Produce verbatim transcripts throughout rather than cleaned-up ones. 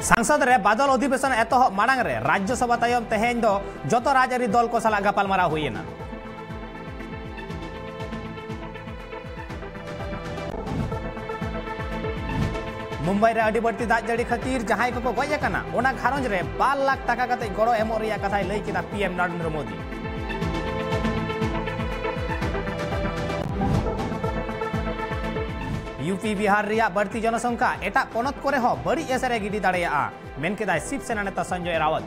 ᱥᱟᱝᱥᱚᱫ ᱨᱮ ᱵᱟᱫᱚᱞ ᱚᱫᱷᱤᱵᱮᱥᱚᱱ ᱮᱛᱚᱦᱚᱵ ᱢᱟᱲᱟᱝ ᱨᱮ ᱨᱟᱡᱽᱭᱚᱥᱚᱵᱷᱟ ᱛᱟᱭᱚᱢ ᱛᱮᱦᱮᱧ ᱫᱚ ᱡᱚᱛᱚ ᱨᱟᱡᱽᱟᱹᱨᱤ ᱫᱚᱞ ᱠᱚ ᱥᱟᱞᱟᱜ ᱜᱟᱯᱟᱞᱢᱟᱨᱟᱣ ᱦᱩᱭ ᱮᱱᱟ᱾ ᱢᱩᱢᱵᱟᱭ ᱨᱮ ᱟᱹᱰᱤ ᱵᱟᱹᱲᱛᱤ ᱫᱟᱜ ᱡᱟᱹᱲᱤ ᱠᱷᱟᱹᱛᱤᱨ ᱡᱟᱦᱟᱸᱭ ᱠᱚᱠᱚ ᱜᱚᱡ ᱟᱠᱟᱱᱟ, ᱚᱱᱟ ᱜᱷᱟᱨᱚᱸᱡᱽ ᱨᱮ ᱵᱟᱨ ᱞᱟᱠᱷ ᱴᱟᱠᱟ ᱠᱟᱛᱮ ᱜᱚᱲᱚ ᱮᱢᱚᱜ ᱨᱮᱭᱟᱜ ᱠᱟᱛᱷᱟᱭ ᱞᱟᱹᱭ ᱠᱮᱫᱟ P M Narendra Modi. U P Bihar ᱨᱮᱭᱟᱜ ᱵᱟᱹᱲᱛᱤ ᱡᱚᱱᱚᱥᱚᱝᱠᱷᱟ ᱮᱴᱟᱜ ᱯᱚᱱᱚᱛ ᱠᱚᱨᱮ ᱦᱚᱸ ᱵᱟᱹᱲᱤᱡ ᱮᱥᱮᱨ ᱮ ᱜᱤᱰᱤ ᱫᱟᱲᱮᱭᱟᱜᱼᱟ, ᱢᱮᱱ ᱠᱮᱫᱟᱭ ᱥᱤᱵ ᱥᱮᱱᱟ ᱱᱮᱛᱟ ᱥᱚᱧᱡᱚᱭ ᱨᱟᱣᱟᱛ᱾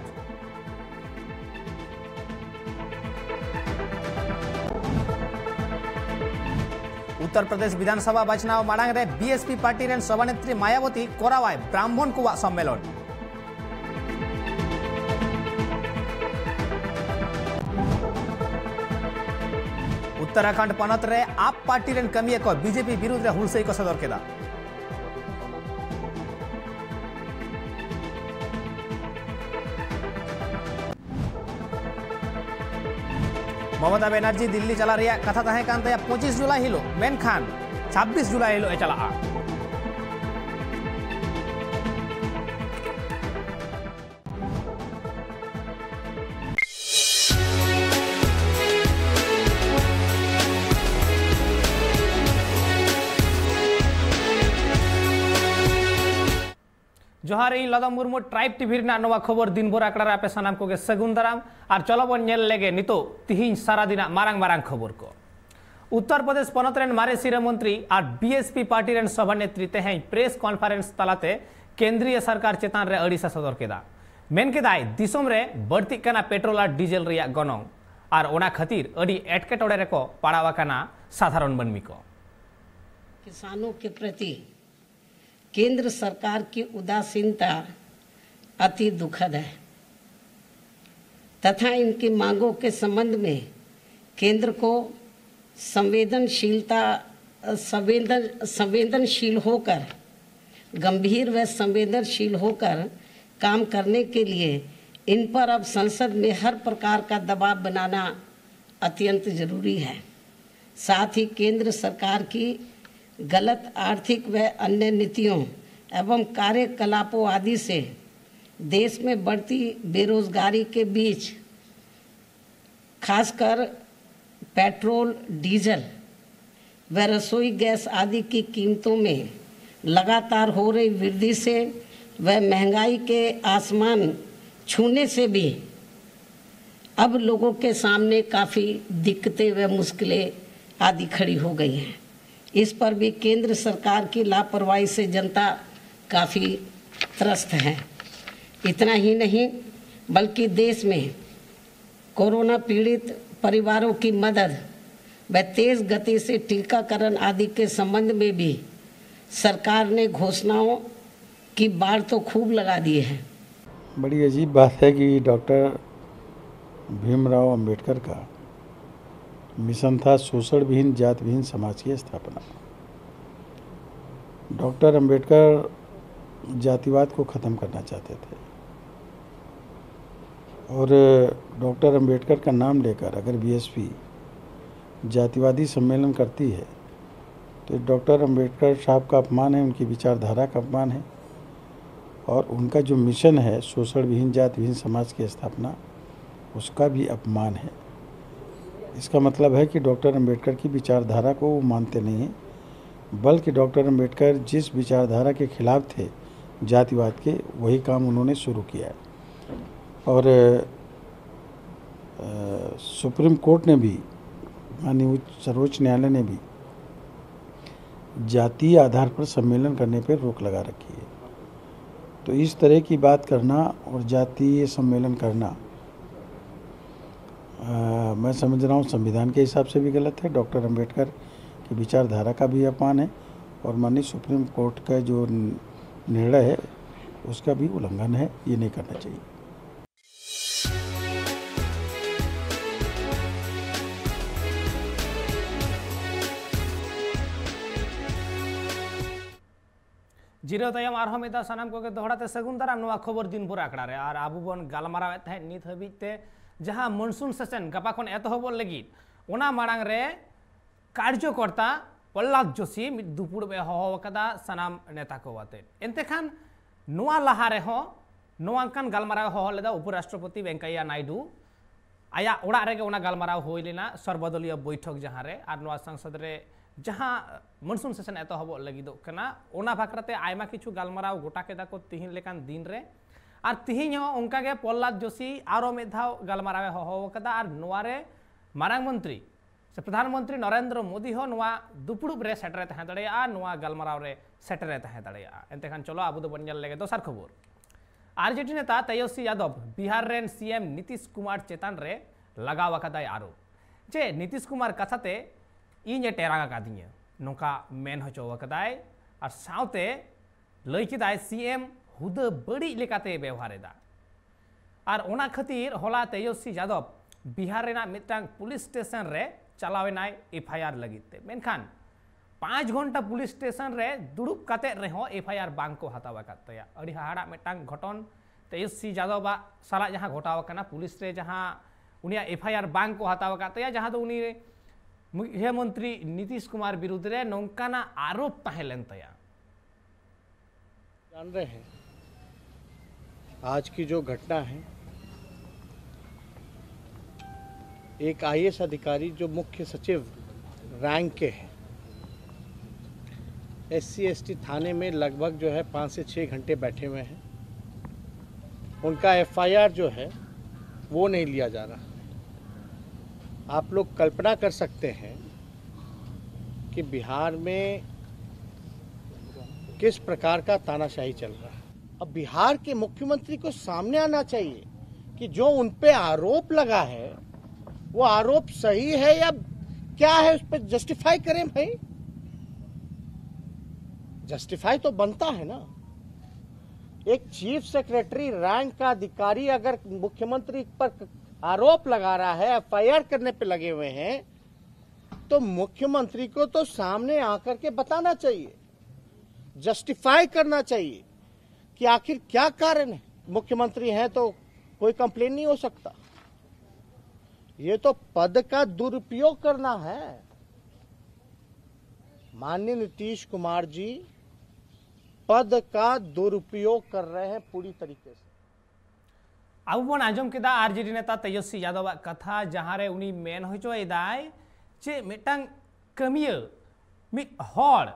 ᱩᱛᱛᱚᱨ ᱯᱨᱚᱫᱮᱥ ᱵᱤᱫᱷᱟᱱ ᱥᱚᱵᱷᱟ ᱵᱟᱪᱷᱱᱟᱣ ᱢᱟᱲᱟᱝ ᱨᱮ ᱵᱤ ᱮᱥ ᱯᱤ ᱯᱟᱨᱴᱤ ᱨᱮᱱ ᱥᱚᱵᱷᱟᱱᱮᱛᱨᱤ ᱢᱟᱭᱟᱵᱚᱛᱤ ᱠᱚᱨᱟᱣᱟᱭ ᱵᱨᱟᱦᱢᱚᱱ ᱠᱚᱣᱟᱜ ᱥᱚᱢᱢᱮᱞᱚᱱ᱾ ᱩᱛᱛᱚᱨᱟᱠᱷᱚᱸᱰ ᱯᱚᱱᱚᱛ ᱨᱮ ᱟᱯ ᱯᱟᱨᱴᱤ ᱨᱮᱱ ᱠᱟᱹᱢᱤᱭᱟᱹ ᱠᱚ ᱵᱤ ᱡᱮ ᱯᱤ ᱵᱤᱨᱩᱫᱽ ᱨᱮ ᱦᱩᱞᱥᱟᱹᱭ ᱠᱚ ᱥᱚᱫᱚᱨ ᱠᱮᱫᱟ᱾ ᱢᱚᱢᱚᱛᱟ ᱵᱮᱱᱟᱨᱡᱤ ᱫᱤᱞᱞᱤ ᱪᱟᱞᱟᱜ ᱨᱮᱭᱟᱜ ᱠᱟᱛᱷᱟ ᱛᱟᱦᱮᱸ ᱠᱟᱱ ᱛᱟᱭᱟ ᱯᱚᱸᱪᱤᱥ ᱡᱩᱞᱟᱭ ᱦᱤᱞᱳᱜ, ᱢᱮᱱᱠᱷᱟᱱ ᱪᱷᱟᱵᱵᱤᱥ ᱡᱩᱞᱟᱭ ᱦᱤᱞᱳᱜ ᱮ ᱪᱟᱞᱟᱜᱼᱟ᱾ ᱡᱚᱦᱟᱨ, ᱤᱧ ᱞᱚᱫᱚᱢ ᱢᱩᱨᱢᱩ, ᱴᱨᱟᱭᱤᱵᱽ ᱴᱤᱵᱷᱤ ᱨᱮᱱᱟᱜ ᱱᱚᱣᱟ ᱠᱷᱚᱵᱚᱨ ᱫᱤᱱ ᱵᱷᱳᱨ ᱟᱠᱷᱲᱟ ᱨᱮ ᱟᱯᱮ ᱥᱟᱱᱟᱢ ᱠᱚᱜᱮ ᱥᱟᱹᱜᱩᱱ ᱫᱟᱨᱟᱢ᱾ ᱟᱨ ᱪᱚᱞᱚ ᱵᱚᱱ ᱧᱮᱞ ᱞᱮᱜᱮ ᱱᱤᱛᱚᱜ ᱛᱤᱦᱤᱧ ᱥᱟᱨᱟ ᱫᱤᱱᱟᱜ ᱢᱟᱨᱟᱝ ᱢᱟᱨᱟᱝ ᱠᱷᱚᱵᱚᱨ ᱠᱚ᱾ ᱩᱛᱛᱚᱨ ᱯᱨᱚᱫᱮᱥ ᱯᱚᱱᱚᱛ ᱨᱮᱱ ᱢᱟᱨᱮ ᱥᱤᱨᱟᱹ ᱢᱚᱱᱛᱨᱤ ᱟᱨ ᱵᱤ ᱮᱥ ᱯᱤ ᱯᱟᱨᱴᱤ ᱨᱮᱱ ᱥᱚᱵᱷᱟᱱᱮᱛᱨᱤ ᱛᱮᱦᱮᱧ ᱯᱨᱮᱥ ᱠᱚᱱᱯᱷᱟᱨᱮᱱᱥ ᱛᱟᱞᱟᱛᱮ ᱠᱮᱱᱫᱨᱤᱭᱚ ᱥᱚᱨᱠᱟᱨ ᱪᱮᱛᱟᱱ ᱨᱮ ᱟᱹᱲᱤᱥ ᱮ ᱥᱚᱫᱚᱨ ᱠᱮᱫᱟ᱾ ᱢᱮᱱ ᱠᱮᱫᱟᱭ, ᱫᱤᱥᱚᱢ ᱨᱮ ᱵᱟᱹᱲᱛᱤᱜ ᱠᱟᱱᱟ ᱯᱮᱴᱨᱳᱞ ᱟᱨ ᱰᱤᱡᱮᱞ ᱨᱮᱭᱟᱜ ᱜᱚᱱᱚᱝ, ᱟᱨ ᱚᱱᱟ ᱠᱷᱟᱹᱛᱤᱨ ᱟᱹᱰᱤ ᱮᱴᱠᱮᱴᱚᱬᱮ ᱨᱮᱠᱚ ᱯᱟᱲᱟᱣ ᱟᱠᱟᱱᱟ ᱥᱟᱫᱷᱟᱨᱚᱱ ᱢᱟᱹᱱᱢᱤ ᱠᱚ᱾ किसानों के प्रति केंद्र सरकार की उदासीनता अति दुखद है तथा इनकी मांगों के संबंध में केंद्र को संवेदनशीलता, संवेदन, संवेदनशील होकर, गंभीर व संवेदनशील होकर काम करने के लिए इन पर अब संसद में हर प्रकार का दबाव बनाना अत्यंत जरूरी है। साथ ही केंद्र सरकार की गलत आर्थिक व अन्य नीतियों एवं कार्यकलापों आदि से देश में बढ़ती बेरोजगारी के बीच खासकर पेट्रोल, डीजल व रसोई गैस आदि की कीमतों में लगातार हो रही वृद्धि से व महंगाई के आसमान छूने से भी अब लोगों के सामने काफ़ी दिक्कतें व मुश्किलें आदि खड़ी हो गई हैं। इस पर भी केंद्र सरकार की लापरवाही से जनता काफ़ी त्रस्त है। इतना ही नहीं, बल्कि देश में कोरोना पीड़ित परिवारों की मदद व तेज गति से टीकाकरण आदि के संबंध में भी सरकार ने घोषणाओं की बाढ़ तो खूब लगा दी है। बड़ी अजीब बात है कि डॉक्टर भीमराव अंबेडकर का मिशन था शोषण विहीन, जात विहीन समाज की स्थापना। डॉक्टर अंबेडकर जातिवाद को ख़त्म करना चाहते थे और डॉक्टर अंबेडकर का नाम लेकर अगर बीएसपी जातिवादी सम्मेलन करती है तो डॉक्टर अंबेडकर साहब का अपमान है, उनकी विचारधारा का अपमान है और उनका जो मिशन है शोषण विहीन, जात विहीन समाज की स्थापना, उसका भी अपमान है। इसका मतलब है कि डॉक्टर अंबेडकर की विचारधारा को वो मानते नहीं हैं, बल्कि डॉक्टर अंबेडकर जिस विचारधारा के खिलाफ थे जातिवाद के, वही काम उन्होंने शुरू किया है। और अ, सुप्रीम कोर्ट ने भी, माननीय उच्च, सर्वोच्च न्यायालय ने भी जातीय आधार पर सम्मेलन करने पर रोक लगा रखी है। तो इस तरह की बात करना और जातीय सम्मेलन करना, अ, मैं समझ रहा हूँ, संविधान के हिसाब से भी गलत है, डॉक्टर अंबेडकर की विचारधारा का भी अपमान है और माननीय सुप्रीम कोर्ट का जो निर्णय है उसका भी उल्लंघन है। ये नहीं करना चाहिए। ᱡᱤᱨᱟᱹᱣ ᱛᱟᱭᱚᱢ ᱟᱨᱦᱚᱸ ᱢᱤᱫ ᱫᱷᱟᱣ ᱥᱟᱱᱟᱢ ᱠᱚᱜᱮ ᱫᱚᱦᱲᱟ ᱛᱮ ᱥᱟᱹᱜᱩᱱ ᱫᱟᱨᱟᱢ ᱱᱚᱣᱟ ᱠᱷᱚᱵᱚᱨ ᱫᱤᱱ ᱵᱷᱳᱨ ᱟᱠᱷᱲᱟ ᱨᱮ᱾ ᱟᱨ ᱟᱵᱚ ᱵᱚᱱ ᱜᱟᱞᱢᱟᱨᱟᱣᱮᱫ ᱛᱟᱦᱮᱸᱫ ᱱᱤᱛ ᱦᱟᱹᱵᱤᱡ ᱛᱮ ᱡᱟᱦᱟᱸ ᱢᱚᱱᱥᱩᱱ ᱥᱮᱥᱚᱱ ᱜᱟᱯᱟ ᱠᱷᱚᱱ ᱮᱛᱚᱦᱚᱵᱚᱜ ᱞᱟᱹᱜᱤᱫ, ᱚᱱᱟ ᱢᱟᱲᱟᱝ ᱨᱮ ᱠᱟᱨᱡᱚᱠᱚᱨᱛᱟ ᱯᱨᱚᱦᱞᱟᱫ ᱡᱳᱥᱤ ᱢᱤᱫ ᱫᱩᱯᱲᱩᱵ ᱮ ᱦᱚᱦᱚ ᱟᱠᱟᱫᱟ ᱥᱟᱱᱟᱢ ᱱᱮᱛᱟ ᱠᱚ ᱟᱛᱮ᱾ ᱮᱱᱛᱮ ᱠᱷᱟᱱ ᱱᱚᱣᱟ ᱞᱟᱦᱟ ᱨᱮᱦᱚᱸ ᱱᱚᱣᱟ ᱚᱱᱠᱟᱱ ᱜᱟᱞᱢᱟᱨᱟᱣ ᱮ ᱦᱚᱦᱚ ᱞᱮᱫᱟ ᱩᱯᱚᱨᱟᱥᱴᱨᱚᱯᱚᱛᱤ ᱵᱮᱝᱠᱟᱭᱟ ᱱᱟᱭᱰᱩ᱾ ᱟᱭᱟᱜ ᱚᱲᱟᱜ ᱨᱮᱜᱮ ᱚᱱᱟ ᱜᱟᱞᱢᱟᱨᱟᱣ ᱦᱩᱭ ᱞᱮᱱᱟ, ᱥᱚᱨᱵᱚᱫᱚᱞᱤᱭᱚ ᱵᱳᱭᱴᱷᱚᱠ ᱡᱟᱦᱟᱸ ᱨᱮ, ᱟᱨ ᱱᱚᱣᱟ ᱥᱚᱝᱥᱚᱫ ᱨᱮ ᱡᱟᱦᱟᱸ ᱢᱚᱱᱥᱩᱱ ᱥᱮᱥᱚᱱ ᱮᱛᱚᱦᱚᱵᱚᱜ ᱞᱟᱹᱜᱤᱫᱚᱜ ᱠᱟᱱᱟ, ᱚᱱᱟ ᱵᱟᱠᱷᱨᱟ ᱛᱮ ᱟᱭᱢᱟ ᱠᱤᱪᱷᱩ ᱜᱟᱞᱢᱟᱨᱟᱣ ᱜᱚᱴᱟ ᱠᱮᱫᱟ ᱠᱚ ᱛᱤᱦᱤᱧ ᱞᱮᱠᱟᱱ ᱫᱤᱱ ᱨᱮ᱾ ᱟᱨ ᱛᱤᱦᱤᱧ ᱦᱚᱸ ᱚᱱᱠᱟ ᱜᱮ ᱯᱨᱚᱦᱞᱟᱫ ᱡᱳᱥᱤ ᱟᱨᱚ ᱢᱤᱫ ᱫᱷᱟᱣ ᱜᱟᱞᱢᱟᱨᱟᱣ ᱮ ᱦᱚᱦᱚ ᱟᱠᱟᱫᱟ, ᱟᱨ ᱱᱚᱣᱟ ᱨᱮ ᱢᱟᱨᱟᱝ ᱢᱚᱱᱛᱨᱤ ᱥᱮ ᱯᱨᱚᱫᱷᱟᱱ ᱢᱚᱱᱛᱨᱤ ᱱᱚᱨᱮᱱᱫᱨᱚ ᱢᱳᱫᱤ ᱦᱚᱸ ᱱᱚᱣᱟ ᱫᱩᱯᱲᱩᱵ ᱨᱮ ᱥᱮᱴᱮᱨ ᱮ ᱛᱟᱦᱮᱸ ᱫᱟᱲᱮᱭᱟᱜᱼᱟ, ᱱᱚᱣᱟ ᱜᱟᱞᱢᱟᱨᱟᱣ ᱨᱮ ᱥᱮᱴᱮᱨ ᱮ ᱛᱟᱦᱮᱸ ᱫᱟᱲᱮᱭᱟᱜᱼᱟ᱾ ᱮᱱᱛᱮ ᱠᱷᱟᱱ ᱪᱚᱞᱚ ᱟᱵᱚ ᱫᱚᱵᱚᱱ ᱧᱮᱞ ᱞᱮᱜᱮ ᱫᱚᱥᱟᱨ ᱠᱷᱚᱵᱚᱨ᱾ ᱟᱨᱡᱮᱰᱤ ᱱᱮᱛᱟ ᱛᱮᱡᱚᱥᱣᱤ ᱡᱟᱫᱚᱵ ᱵᱤᱦᱟᱨ ᱨᱮᱱ ᱥᱤ ᱮᱢ ᱱᱤᱛᱤᱥ ᱠᱩᱢᱟᱨ ᱪᱮᱛᱟᱱ ᱨᱮ ᱞᱟᱜᱟᱣ ᱟᱠᱟᱫᱟᱭ ᱟᱨᱳᱯ ᱡᱮ ᱱᱤᱛᱤᱥ ᱠᱩᱢᱟᱨ ᱠᱟᱛᱷᱟ ᱛᱮ ᱤᱧ ᱮ ᱴᱮᱨᱟᱝ ᱟᱠᱟᱫᱤᱧᱟ, ᱱᱚᱝᱠᱟ ᱢᱮᱱ ᱦᱚᱪᱚ ᱟᱠᱟᱫᱟᱭ᱾ ᱟᱨ ᱥᱟᱶᱛᱮ ᱞᱟᱹᱭ ᱠᱮᱫᱟᱭ, ᱥᱤ ᱮᱢ ᱦᱩᱫᱟᱹ ᱵᱟᱹᱲᱤᱡ ᱞᱮᱠᱟᱛᱮ ᱵᱮᱣᱦᱟᱨ ᱮᱫᱟ᱾ ᱟᱨ ᱚᱱᱟ ᱠᱷᱟᱹᱛᱤᱨ ᱦᱚᱞᱟ ᱛᱮᱡᱚᱥᱣᱤ ᱡᱟᱫᱚᱵ ᱵᱤᱦᱟᱨ ᱨᱮᱱᱟᱜ ᱢᱤᱫᱴᱟᱝ ᱯᱩᱞᱤᱥ ᱥᱴᱮᱥᱚᱱ ᱨᱮ ᱪᱟᱞᱟᱣ ᱮᱱᱟᱭ ᱮᱯᱷ ᱟᱭ ᱟᱨ ᱞᱟᱹᱜᱤᱫ ᱛᱮ᱾ ᱢᱮᱱᱠᱷᱟᱱ ᱯᱟᱸᱪ ᱜᱷᱚᱱᱴᱟ ᱯᱩᱞᱤᱥ ᱥᱴᱮᱥᱚᱱ ᱨᱮ ᱫᱩᱲᱩᱵ ᱠᱟᱛᱮ ᱨᱮᱦᱚᱸ ᱮᱯᱷ ᱟᱭ ᱟᱨ ᱵᱟᱝ ᱠᱚ ᱦᱟᱛᱟᱣ ᱟᱠᱟᱫ ᱛᱟᱭᱟ᱾ ᱟᱹᱰᱤ ᱦᱟᱦᱟᱲᱟᱜ ᱢᱤᱫᱴᱟᱝ ᱜᱷᱚᱴᱚᱱ ᱛᱮᱡᱚᱥᱣᱤ ᱡᱟᱫᱚᱵᱟᱜ ᱥᱟᱞᱟᱜ ᱡᱟᱦᱟᱸ ᱜᱷᱚᱴᱟᱣ ᱟᱠᱟᱱᱟ, ᱯᱩᱞᱤᱥ ᱨᱮ ᱡᱟᱦᱟᱸ ᱩᱱᱤᱭᱟᱜ ᱮᱯᱷ ᱟᱭ ᱟᱨ ᱵᱟᱝ ᱠᱚ ᱦᱟᱛᱟᱣ ᱟᱠᱟᱫ ᱛᱟᱭᱟ, ᱡᱟᱦᱟᱸ ᱫᱚ ᱩᱱᱤ ᱢᱩᱠᱷᱭᱚᱢᱚᱱᱛᱨᱤ ᱱᱤᱛᱤᱥ ᱠᱩᱢᱟᱨ ᱵᱤᱨᱩᱫᱽ ᱨᱮ ᱱᱚᱝᱠᱟᱱᱟᱜ ᱟᱨᱳᱯ ᱛᱟᱦᱮᱸ ᱞᱮᱱ ᱛᱟᱭᱟ᱾ जान रहे हैं, आज की जो घटना है, एक आईएएस अधिकारी जो मुख्य सचिव रैंक के हैं, एससी एसटी थाने में लगभग जो है पाँच से छः घंटे बैठे हुए हैं। उनका एफआईआर जो है वो नहीं लिया जा रहा। आप लोग कल्पना कर सकते हैं कि बिहार में किस प्रकार का तानाशाही चल रहा है। अब बिहार के मुख्यमंत्री को सामने आना चाहिए कि जो उन पे आरोप लगा है, वो आरोप सही है या क्या है, उस पर जस्टिफाई करें भाई। जस्टिफाई तो बनता है ना। एक चीफ सेक्रेटरी रैंक का अधिकारी अगर मुख्यमंत्री पर आरोप लगा रहा है, एफआईआर करने पे लगे हुए हैं, तो मुख्यमंत्री को तो सामने आकर के बताना चाहिए, जस्टिफाई करना चाहिए कि आखिर क्या कारण है। मुख्यमंत्री हैं तो कोई कंप्लेन नहीं हो सकता। ये तो पद का दुरुपयोग करना है। माननीय नीतीश कुमार जी पद का दुरुपयोग कर रहे हैं पूरी तरीके से। ᱟᱵᱚ ᱵᱚᱱ ᱟᱸᱡᱚᱢ ᱠᱮᱫᱟ ᱟᱨᱡᱮᱰᱤ ᱱᱮᱛᱟ ᱛᱮᱡᱚᱥᱣᱤ ᱡᱟᱫᱚᱵᱟᱜ ᱠᱟᱛᱷᱟ, ᱡᱟᱦᱟᱸ ᱨᱮ ᱩᱱᱤ ᱢᱮᱱ ᱦᱚᱪᱚᱭᱮᱫᱟᱭ ᱡᱮ ᱢᱤᱫᱴᱟᱝ ᱠᱟᱹᱢᱤᱭᱟᱹ, ᱢᱤᱫ ᱦᱚᱲ,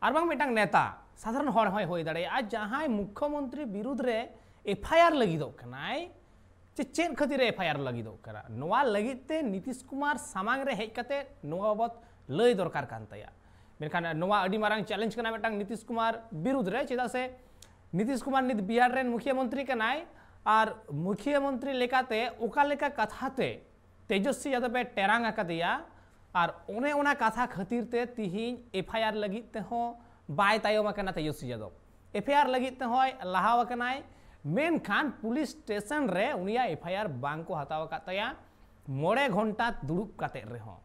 ᱟᱨ ᱵᱟᱝ ᱢᱤᱫᱴᱟᱝ ᱱᱮᱛᱟ, ᱥᱟᱫᱷᱟᱨᱚᱱ ᱦᱚᱲ ᱦᱚᱸᱭ ᱦᱩᱭ ᱫᱟᱲᱮᱭᱟᱜᱼᱟ, ᱡᱟᱦᱟᱸᱭ ᱢᱩᱠᱠᱷᱚᱢᱚᱱᱛᱨᱤ ᱵᱤᱨᱩᱫᱽ ᱨᱮ ᱮᱯᱷ ᱟᱭ ᱟᱨ ᱞᱟᱹᱜᱤᱫᱚᱜ ᱠᱟᱱᱟᱭ, ᱡᱮ ᱪᱮᱫ ᱠᱷᱟᱹᱛᱤᱨ ᱮ ᱮᱯᱷ ᱟᱭ ᱟᱨ ᱞᱟᱹᱜᱤᱫᱚᱜ ᱠᱟᱱᱟ, ᱱᱚᱣᱟ ᱞᱟᱹᱜᱤᱫ ᱛᱮ ᱱᱤᱛᱤᱥ ᱠᱩᱢᱟᱨ ᱥᱟᱢᱟᱝ ᱨᱮ ᱦᱮᱡ ᱠᱟᱛᱮ ᱱᱚᱣᱟ ᱵᱟᱵᱚᱛ ᱞᱟᱹᱭ ᱫᱚᱨᱠᱟᱨ ᱠᱟᱱ ᱛᱟᱭᱟ᱾ ᱢᱮᱱᱠᱷᱟᱱ ᱱᱚᱣᱟ ᱟᱹᱰᱤ ᱢᱟᱨᱟᱝ ᱪᱮᱞᱮᱧᱡᱽ ᱠᱟᱱᱟ ᱢᱤᱫᱴᱟᱝ ᱱᱤᱛᱤᱥ ᱠᱩᱢᱟᱨ ᱵᱤᱨᱩᱫᱽ ᱨᱮ, ᱪᱮᱫᱟᱜ ᱥᱮ ᱱᱤᱛᱤᱥ ᱠᱩᱢᱟᱨ ᱱᱤᱛ ᱵᱤᱦᱟᱨ ᱨᱮᱱ ᱢᱩᱠᱷᱭᱟᱹ ᱢᱚᱱᱛᱨᱤ ᱠᱟᱱᱟᱭ, ᱟᱨ ᱢᱩᱠᱷᱭᱟᱹ ᱢᱚᱱᱛᱨᱤ ᱞᱮᱠᱟᱛᱮ ᱚᱠᱟ ᱞᱮᱠᱟ ᱠᱟᱛᱷᱟ ᱛᱮ ᱛᱮᱡᱚᱥᱣᱤ ᱡᱟᱫᱚᱵ ᱮ ᱴᱮᱨᱟᱝ ᱟᱠᱟᱫᱮᱭᱟ, ᱟᱨ ᱚᱱᱮ ᱚᱱᱟ ᱠᱟᱛᱷᱟ ᱠᱷᱟᱹᱛᱤᱨ ᱛᱮ ᱛᱤᱦᱤᱧ ᱮᱯᱷ ᱟᱭ ᱟᱨ ᱞᱟᱹᱜᱤᱫ ᱛᱮᱦᱚᱸ ᱵᱟᱭ ᱛᱟᱭᱚᱢ ᱟᱠᱟᱱᱟ ᱛᱮᱡᱚᱥᱣᱤ ᱡᱟᱫᱚᱵ᱾ ᱮᱯᱷ ᱟᱭ ᱟᱨ ᱞᱟᱹᱜᱤᱫ ᱛᱮᱦᱚᱸᱭ ᱞᱟᱦᱟᱣ ᱟᱠᱟᱱᱟᱭ, ᱢᱮᱱᱠᱷᱟᱱ ᱯᱩᱞᱤᱥ ᱥᱴᱮᱥᱚᱱ ᱨᱮ ᱩᱱᱤᱭᱟᱜ ᱮᱯᱷ ᱟᱭ ᱟᱨ ᱵᱟᱝ ᱠᱚ ᱦᱟᱛᱟᱣ ᱟᱠᱟᱫ ᱛᱟᱭᱟ᱾ ᱢᱚᱬᱮ ᱜᱷᱚᱱᱴᱟ ᱫᱩᱲᱩᱵ ᱠᱟᱛᱮ ᱨᱮᱦᱚᱸ,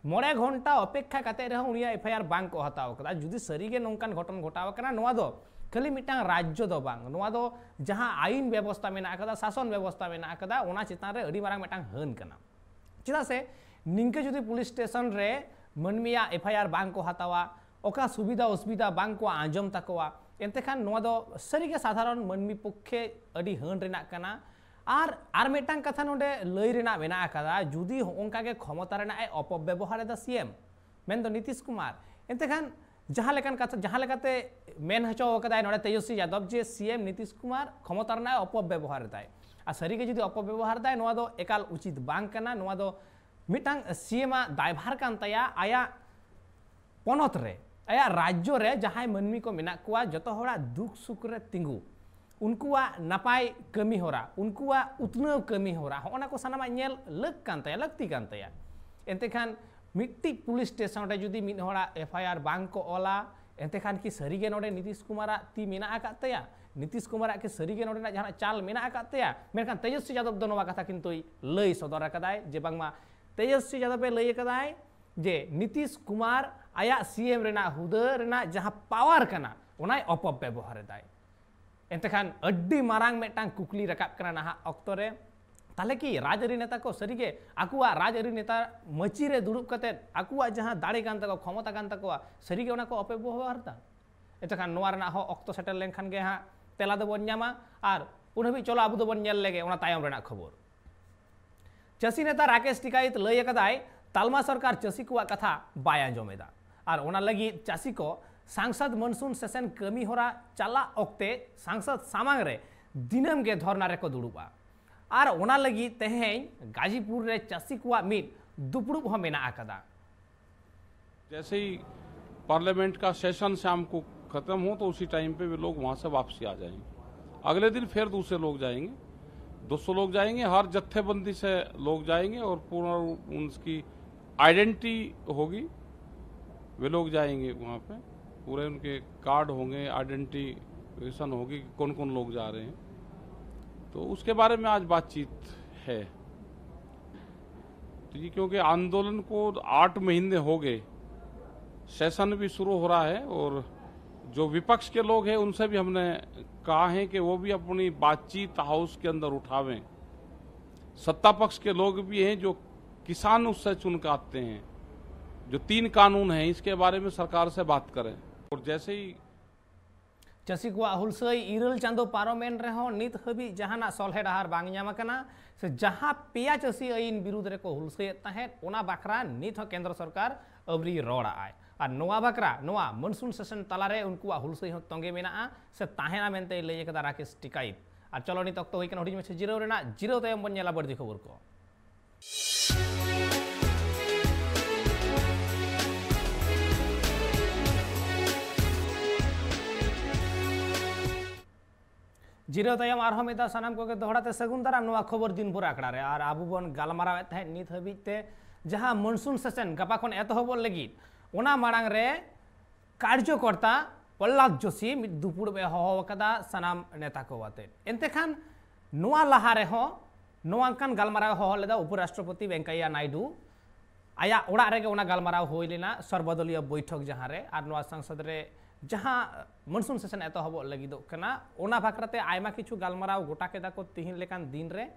ᱢᱚᱬᱮ ᱜᱷᱚᱱᱴᱟ ᱚᱯᱮᱠᱠᱷᱟ ᱠᱟᱛᱮ ᱨᱮᱦᱚᱸ ᱩᱱᱤᱭᱟᱜ ᱮᱯᱷ ᱟᱭ ᱟᱨ ᱵᱟᱝ ᱠᱚ ᱦᱟᱛᱟᱣ ᱟᱠᱟᱫᱟ᱾ ᱡᱩᱫᱤ ᱥᱟᱹᱨᱤᱜᱮ ᱱᱚᱝᱠᱟᱱ ᱜᱷᱚᱴᱚᱱ ᱜᱷᱚᱴᱟᱣ ᱟᱠᱟᱱᱟ, ᱱᱚᱣᱟ ᱫᱚ ᱠᱷᱟᱹᱞᱤ ᱢᱤᱫᱴᱟᱝ ᱨᱟᱡᱽᱡᱚ ᱫᱚ ᱵᱟᱝ, ᱱᱚᱣᱟ ᱫᱚ ᱡᱟᱦᱟᱸ ᱟᱭᱤᱱ ᱵᱮᱵᱚᱥᱛᱟ ᱢᱮᱱᱟᱜ ᱟᱠᱟᱫᱟ, ᱥᱟᱥᱚᱱ ᱵᱮᱵᱚᱥᱛᱟ ᱢᱮᱱᱟᱜ ᱟᱠᱟᱫᱟ, ᱚᱱᱟ ᱪᱮᱛᱟᱱ ᱨᱮ ᱟᱹᱰᱤ ᱢᱟᱨᱟᱝ ᱢᱤᱫᱴᱟᱝ ᱦᱟᱹᱱ ᱠᱟᱱᱟ᱾ ᱪᱮᱫᱟᱜ ᱥᱮ ᱱᱤᱝᱠᱟᱹ ᱡᱩᱫᱤ ᱯᱩᱞᱤᱥ ᱥᱴᱮᱥᱚᱱ ᱨᱮ ᱢᱟᱹᱱᱢᱤᱭᱟᱜ ᱮᱯᱷ ᱟᱭ ᱟᱨ ᱵᱟᱝ ᱠᱚ ᱦᱟᱛᱟᱣᱟ, ᱚᱠᱟ ᱥᱩᱵᱤᱫᱷᱟ ᱚᱥᱩᱵᱤᱫᱷᱟ ᱵᱟᱝ ᱠᱚ ᱟᱸᱡᱚᱢ ᱛᱟᱠᱚᱣᱟ, ᱮᱱᱛᱮ ᱠᱷᱟᱱ ᱱᱚᱣᱟ ᱫᱚ ᱥᱟᱹᱨᱤᱜᱮ ᱥᱟᱫᱷᱟᱨᱚᱱ ᱢᱟᱹᱱᱢᱤ ᱯᱚᱠᱠᱷᱮ ᱟᱹᱰᱤ ᱦᱟᱹᱱ ᱨᱮᱱᱟᱜ ᱠᱟᱱᱟ᱾ ᱟᱨ ᱟᱨ ᱢᱤᱫᱴᱟᱝ ᱠᱟᱛᱷᱟ ᱱᱚᱰᱮ ᱞᱟᱹᱭ ᱨᱮᱱᱟᱜ ᱢᱮᱱᱟᱜ ᱟᱠᱟᱫᱟ, ᱡᱩᱫᱤ ᱦᱚᱸᱜᱼᱚᱝᱠᱟ ᱜᱮ ᱠᱷᱚᱢᱚᱛᱟ ᱨᱮᱱᱟᱜ ᱮ ᱚᱯᱚᱵᱮᱵᱚᱦᱟᱨ ᱮᱫᱟ ᱥᱤ ᱮᱢ, ᱢᱮᱱᱫᱚ ᱱᱤᱛᱤᱥ ᱠᱩᱢᱟᱨ, ᱮᱱᱛᱮ ᱠᱷᱟᱱ ᱡᱟᱦᱟᱸ ᱞᱮᱠᱟᱱ ᱠᱟᱛᱷᱟ, ᱡᱟᱦᱟᱸ ᱞᱮᱠᱟᱛᱮ ᱢᱮᱱ ᱦᱚᱪᱚ ᱟᱠᱟᱫᱟᱭ ᱱᱚᱰᱮ ᱛᱮᱡᱚᱥᱣᱤ ᱡᱟᱫᱚᱵ ᱡᱮ ᱥᱤ ᱮᱢ ᱱᱤᱛᱤᱥ ᱠᱩᱢᱟᱨ ᱠᱷᱚᱢᱚᱛᱟ ᱨᱮᱱᱟᱜ ᱮ ᱚᱯᱚᱵᱮᱵᱚᱦᱟᱨ ᱮᱫᱟᱭ, ᱟᱨ ᱥᱟᱹᱨᱤᱜᱮ ᱡᱩᱫᱤ ᱚᱯᱚᱵᱮᱵᱚᱦᱟᱨ ᱮᱫᱟᱭ, ᱱᱚᱣᱟ ᱫᱚ ᱮᱠᱟᱞ ᱩᱪᱤᱛ ᱵᱟᱝ ᱠᱟᱱᱟ᱾ ᱱᱚᱣᱟ ᱫᱚ ᱢᱤᱫᱴᱟᱝ ᱥᱤ ᱮᱢ ᱟᱜ ᱫᱟᱭᱵᱷᱟᱨ ᱠᱟᱱ ᱛᱟᱭᱟ, ᱟᱭᱟᱜ ᱯᱚᱱᱚᱛ ᱨᱮ, ᱟᱭᱟᱜ ᱨᱟᱡᱽᱡᱚ ᱨᱮ ᱡᱟᱦᱟᱸᱭ ᱢᱟᱹᱱᱢᱤ ᱠᱚ ᱢᱮᱱᱟᱜ ᱠᱚᱣᱟ, ᱡᱚᱛᱚ ᱦᱚᱲᱟᱜ ᱫᱩᱠ ᱥᱩᱠ ᱨᱮ ᱛᱤᱸᱜᱩ, ᱩᱱᱠᱩᱣᱟᱜ ᱱᱟᱯᱟᱭ ᱠᱟᱹᱢᱤ ᱦᱚᱨᱟ, ᱩᱱᱠᱩᱣᱟᱜ ᱩᱛᱱᱟᱹᱣ ᱠᱟᱹᱢᱤ ᱦᱚᱨᱟ, ᱦᱚᱸᱜᱼᱚ ᱱᱟ ᱠᱚ ᱥᱟᱱᱟᱢᱟᱜ ᱧᱮᱞ ᱞᱟᱹᱠ ᱠᱟᱱ ᱛᱟᱭᱟ, ᱞᱟᱹᱠᱛᱤ ᱠᱟᱱ ᱛᱟᱭᱟ᱾ ᱮᱱᱛᱮ ᱠᱷᱟᱱ ᱢᱤᱫᱴᱤᱡ ᱯᱩᱞᱤᱥ ᱥᱴᱮᱥᱚᱱ ᱨᱮ ᱡᱩᱫᱤ ᱢᱤᱫ ᱦᱚᱲᱟᱜ ᱮᱯᱷ ᱟᱭ ᱟᱨ ᱵᱟᱝ ᱠᱚ ᱚᱞᱟ, ᱮᱱᱛᱮ ᱠᱷᱟᱱ ᱠᱤ ᱥᱟᱹᱨᱤᱜᱮ ᱱᱚᱰᱮ ᱱᱤᱛᱤᱥ ᱠᱩᱢᱟᱨᱟᱜ ᱛᱤ ᱢᱮᱱᱟᱜ ᱟᱠᱟᱫ ᱛᱟᱭᱟ? ᱱᱤᱛᱤᱥ ᱠᱩᱢᱟᱨᱟᱜ ᱠᱤ ᱥᱟᱹᱨᱤᱜᱮ ᱱᱚᱰᱮᱱᱟᱜ ᱡᱟᱦᱟᱱᱟᱜ ᱪᱟᱞ ᱢᱮᱱᱟᱜ ᱟᱠᱟᱫ ᱛᱟᱭᱟ? ᱢᱮᱱᱠᱷᱟᱱ ᱛᱮᱡᱚᱥᱣᱤ ᱡᱟᱫᱚᱵ ᱫᱚ ᱱᱚᱣᱟ ᱠᱟᱛᱷᱟ ᱠᱤᱱᱛᱩᱭ ᱞᱟᱹᱭ ᱥᱚᱫᱚᱨ ᱟᱠᱟᱫᱟᱭ ᱡᱮ ᱵᱟᱝᱢᱟ ᱛᱮᱡᱚᱥᱣᱤ ᱡᱟᱫᱚᱵ ᱮ ᱞᱟᱹᱭ ᱟᱠᱟᱫᱟᱭ ᱡᱮ ᱱᱤᱛᱤᱥ ᱠᱩᱢᱟᱨ ᱟᱭᱟᱜ ᱥᱤ ᱮᱢ ᱨᱮᱱᱟᱜ ᱦᱩᱫᱟᱹ ᱨᱮᱱᱟᱜ ᱡᱟᱦᱟᱸ ᱯᱟᱣᱟᱨ ᱠᱟᱱᱟ, ᱚᱱᱟᱭ ᱚᱯᱚᱵᱮᱵᱚᱦᱟᱨ ᱮᱫᱟᱭ᱾ ᱮᱱᱛᱮ ᱠᱷᱟᱱ ᱟᱹᱰᱤ ᱢᱟᱨᱟᱝ ᱢᱤᱫᱴᱟᱝ ᱠᱩᱠᱞᱤ ᱨᱟᱠᱟᱵ ᱠᱟᱱᱟ ᱱᱟᱦᱟᱜ ᱚᱠᱛᱚ ᱨᱮ, ᱛᱟᱦᱞᱮ ᱠᱤ ᱨᱟᱡᱽᱟᱹᱨᱤ ᱱᱮᱛᱟ ᱠᱚ ᱥᱟᱹᱨᱤᱜᱮ ᱟᱠᱚᱣᱟᱜ ᱨᱟᱡᱽᱟᱹᱨᱤ ᱱᱮᱛᱟ ᱢᱟᱹᱪᱤ ᱨᱮ ᱫᱩᱲᱩᱵ ᱠᱟᱛᱮ ᱟᱠᱚᱣᱟᱜ ᱡᱟᱦᱟᱸ ᱫᱟᱲᱮ ᱠᱟᱱ ᱛᱟᱠᱚᱣᱟ, ᱠᱷᱚᱢᱚᱛᱟ ᱠᱟᱱ ᱛᱟᱠᱚᱣᱟ, ᱥᱟᱹᱨᱤᱜᱮ ᱚᱱᱟ ᱠᱚ ᱚᱯᱚᱵᱮᱵᱚᱦᱟᱨ ᱮᱫᱟ? ᱮᱛᱮᱠᱷᱟᱱ ᱱᱚᱣᱟ ᱨᱮᱱᱟᱜ ᱦᱚᱸ ᱚᱠᱛᱚ ᱥᱮᱴᱮᱨ ᱞᱮᱱᱠᱷᱟᱱ ᱜᱮ ᱦᱟᱸᱜ ᱛᱮᱞᱟ ᱫᱚᱵᱚᱱ ᱧᱟᱢᱟ᱾ ᱟᱨ ᱩᱱ ᱦᱟᱹᱵᱤᱡ ᱪᱚᱞᱚ ᱟᱵᱚ ᱫᱚᱵᱚᱱ ᱧᱮᱞ ᱞᱮᱜᱮ ᱚᱱᱟ ᱛᱟᱭᱚᱢ ᱨᱮᱱᱟᱜ ᱠᱷᱚᱵᱚᱨ᱾ ᱪᱟᱹᱥᱤ ᱱᱮᱛᱟ ᱨᱟᱠᱮᱥ ᱴᱤᱠᱟᱭᱤᱛ ᱞᱟᱹᱭ ᱟᱠᱟᱫᱟᱭ, ᱛᱟᱞᱢᱟ ᱥᱚᱨᱠᱟᱨ ᱪᱟᱹᱥᱤ ᱠᱚᱣᱟᱜ ᱠᱟᱛᱷᱟ ᱵᱟᱭ ᱟᱸᱡᱚᱢ ᱮᱫᱟ᱾ ᱟᱨ ᱚᱱᱟ ᱞᱟᱹᱜᱤᱫ ᱪᱟᱹᱥᱤ ᱠᱚ ᱥᱟᱝᱥᱚᱫ ᱢᱚᱱᱥᱩᱱ ᱥᱮᱥᱚᱱ ᱠᱟᱹᱢᱤ ᱦᱚᱨᱟ ᱪᱟᱞᱟᱜ ᱚᱠᱛᱮ ᱥᱟᱝᱥᱚᱫ ᱥᱟᱢᱟᱝ ᱨᱮ ᱫᱤᱱᱟᱹᱢ ᱜᱮ ᱫᱷᱚᱨᱱᱟ ᱨᱮᱠᱚ ᱫᱩᱲᱩᱵᱼᱟ᱾ ᱟᱨ ᱚᱱᱟ ᱞᱟᱹᱜᱤᱫ ᱛᱮᱦᱮᱧ ᱜᱟᱡᱤᱯᱩᱨ ᱨᱮ ᱪᱟᱹᱥᱤ ᱠᱚᱣᱟᱜ ᱢᱤᱫ ᱫᱩᱯᱲᱩᱵ ᱦᱚᱸ ᱢᱮᱱᱟᱜ ᱟᱠᱟᱫᱟ᱾ जैसे ही पार्लियामेंट का सेशन शाम को खत्म हो तो उसी टाइम पे वे लोग वहां से वापसी आ जाएंगे। अगले दिन फिर दूसरे लोग जाएंगे, दो सौ लोग जाएंगे, हर जत्थेबंदी से लोग जाएंगे और पूर्ण उनकी आइडेंटिटी होगी। वे लोग जाएंगे वहाँ पे, पूरे उनके कार्ड होंगे, आइडेंटिफिकेशन होगी कि कौन कौन लोग जा रहे हैं। तो उसके बारे में आज बातचीत है। तो ये क्योंकि आंदोलन को आठ महीने हो गए, सेशन भी शुरू हो रहा है और जो विपक्ष के लोग हैं उनसे भी हमने कहा है कि वो भी अपनी बातचीत हाउस के अंदर उठावें। सत्ता पक्ष के लोग भी हैं जो किसान उससे चुनकाते हैं, जो तीन कानून हैं इसके बारे में सरकार से बात करें। और जैसे ही ᱪᱟᱹᱥᱤ ᱠᱚᱣᱟᱜ ᱦᱩᱞᱥᱟᱹᱭ ᱤᱨᱟᱹᱞ ᱪᱟᱸᱫᱚ ᱯᱟᱨᱚᱢᱮᱱ ᱨᱮᱦᱚᱸ ᱱᱤᱛ ᱦᱟᱹᱵᱤᱡ ᱡᱟᱦᱟᱱᱟᱜ ᱥᱚᱞᱦᱮ ᱰᱟᱦᱟᱨ ᱵᱟᱝ ᱧᱟᱢ ᱟᱠᱟᱱᱟ, ᱥᱮ ᱡᱟᱦᱟᱸ ᱯᱮᱭᱟ ᱪᱟᱹᱥᱤ ᱟᱹᱭᱤᱱ ᱵᱤᱨᱩᱫᱽ ᱨᱮᱠᱚ ᱦᱩᱞᱥᱟᱹᱭᱮᱫ ᱛᱟᱦᱮᱸᱫ, ᱚᱱᱟ ᱵᱟᱠᱷᱨᱟ ᱱᱤᱛ ᱦᱚᱸ ᱠᱮᱱᱫᱨᱚ ᱥᱚᱨᱠᱟᱨ ᱟᱹᱣᱨᱤ ᱨᱚᱲᱟᱜᱼᱟᱭ᱾ ᱟᱨ ᱱᱚᱣᱟ ᱵᱟᱠᱷᱨᱟ ᱱᱚᱣᱟ ᱢᱚᱱᱥᱩᱱ ᱥᱮᱥᱚᱱ ᱛᱟᱞᱟᱨᱮ ᱩᱱᱠᱩᱣᱟᱜ ᱦᱩᱞᱥᱟᱹᱭ ᱦᱚᱸ ᱛᱚᱸᱜᱮ ᱢᱮᱱᱟᱜᱼᱟ ᱥᱮ ᱛᱟᱦᱮᱱᱟ ᱢᱮᱱᱛᱮᱭ ᱞᱟᱹᱭ ᱟᱠᱟᱫᱟ ᱨᱟᱠᱮᱥ ᱴᱤᱠᱟᱭᱤᱛ᱾ ᱟᱨ ᱪᱚᱞᱚ, ᱱᱤᱛ ᱚᱠᱛᱚ ᱦᱩᱭ ᱠᱟᱱᱟ ᱦᱩᱰᱤᱧ ᱢᱟᱪᱷᱟ ᱡᱤᱨᱟᱹᱣ ᱨᱮᱱᱟᱜ᱾ ᱡᱤᱨᱟᱹᱣ ᱛᱟᱭᱚᱢ ᱵᱚᱱ ᱧᱮᱞᱟ ᱵᱟᱹᱲᱛᱤ ᱠᱷᱚᱵᱚᱨ ᱠᱚ᱾ ᱡᱤᱨᱟᱹᱣ ᱛᱟᱭᱚᱢ ᱟᱨᱦᱚᱸ ᱢᱤᱫ ᱫᱷᱟᱣ ᱥᱟᱱᱟᱢ ᱠᱚᱜᱮ ᱫᱚᱦᱲᱟ ᱛᱮ ᱥᱟᱹᱜᱩᱱ ᱫᱟᱨᱟᱢ᱾ ᱱᱚᱣᱟ ᱠᱷᱚᱵᱚᱨ ᱫᱤᱱ ᱵᱷᱳᱨ ᱟᱠᱷᱲᱟ ᱨᱮ᱾ ᱟᱨ ᱟᱵᱚ ᱵᱚᱱ ᱜᱟᱞᱢᱟᱨᱟᱣᱮᱫ ᱛᱟᱦᱮᱸᱫ ᱱᱤᱛ ᱦᱟᱹᱵᱤᱡ ᱛᱮ ᱡᱟᱦᱟᱸ ᱢᱚᱱᱥᱩᱱ ᱥᱮᱥᱚᱱ ᱜᱟᱯᱟ ᱠᱷᱚᱱ ᱮᱛᱚᱦᱚᱵᱚᱜ ᱞᱟᱹᱜᱤᱫ, ᱚᱱᱟ ᱢᱟᱲᱟᱝ ᱨᱮ ᱠᱟᱨᱡᱚᱠᱚᱨᱛᱟ ᱯᱨᱚᱦᱞᱟᱫ ᱡᱳᱥᱤ ᱢᱤᱫ ᱫᱩᱯᱲᱩᱵ ᱮ ᱦᱚᱦᱚ ᱟᱠᱟᱫᱟ ᱥᱟᱱᱟᱢ ᱱᱮᱛᱟ ᱠᱚ ᱟᱛᱮ᱾ ᱮᱱᱛᱮ ᱠᱷᱟᱱ ᱱᱚᱣᱟ ᱞᱟᱦᱟ ᱨᱮᱦᱚᱸ ᱱᱚᱝᱠᱟᱱ ᱜᱟᱞᱢᱟᱨᱟᱣ ᱮ ᱦᱚᱦᱚ ᱞᱮᱫᱟ ᱩᱯᱚᱨᱟᱥᱴᱨᱚᱯᱚᱛᱤ ᱵᱮᱝᱠᱟᱭᱟ ᱱᱟᱭᱰᱩ᱾ ᱟᱭᱟᱜ ᱚᱲᱟᱜ ᱨᱮᱜᱮ ᱚᱱᱟ ᱜᱟᱞᱢᱟᱨᱟᱣ ᱦᱩᱭ ᱞᱮᱱᱟ, ᱥᱚᱨᱵᱚᱫᱚᱞᱤᱭᱚ ᱵᱳᱭᱴᱷᱚᱠ ᱡᱟᱦᱟᱸ ᱨᱮ, ᱟᱨ ᱱᱚᱣᱟ ᱥᱚᱝᱥᱚᱫ ᱨᱮ ᱡᱟᱦᱟᱸ ᱢᱚᱱᱥᱩᱱ ᱥᱮᱥᱚᱱ ᱮᱛᱚᱦᱚᱵᱚᱜ ᱞᱟᱹᱜᱤᱫᱚᱜ ᱠᱟᱱᱟ, ᱚᱱᱟ ᱵᱟᱠᱷᱨᱟ ᱛᱮ ᱟᱭᱢᱟ ᱠᱤᱪᱷᱩ ᱜᱟᱞᱢᱟᱨᱟᱣ ᱜᱚᱴᱟ ᱠᱮᱫᱟ ᱠᱚ ᱛᱤᱦᱤᱧ ᱞᱮᱠᱟᱱ ᱫᱤᱱ ᱨᱮ᱾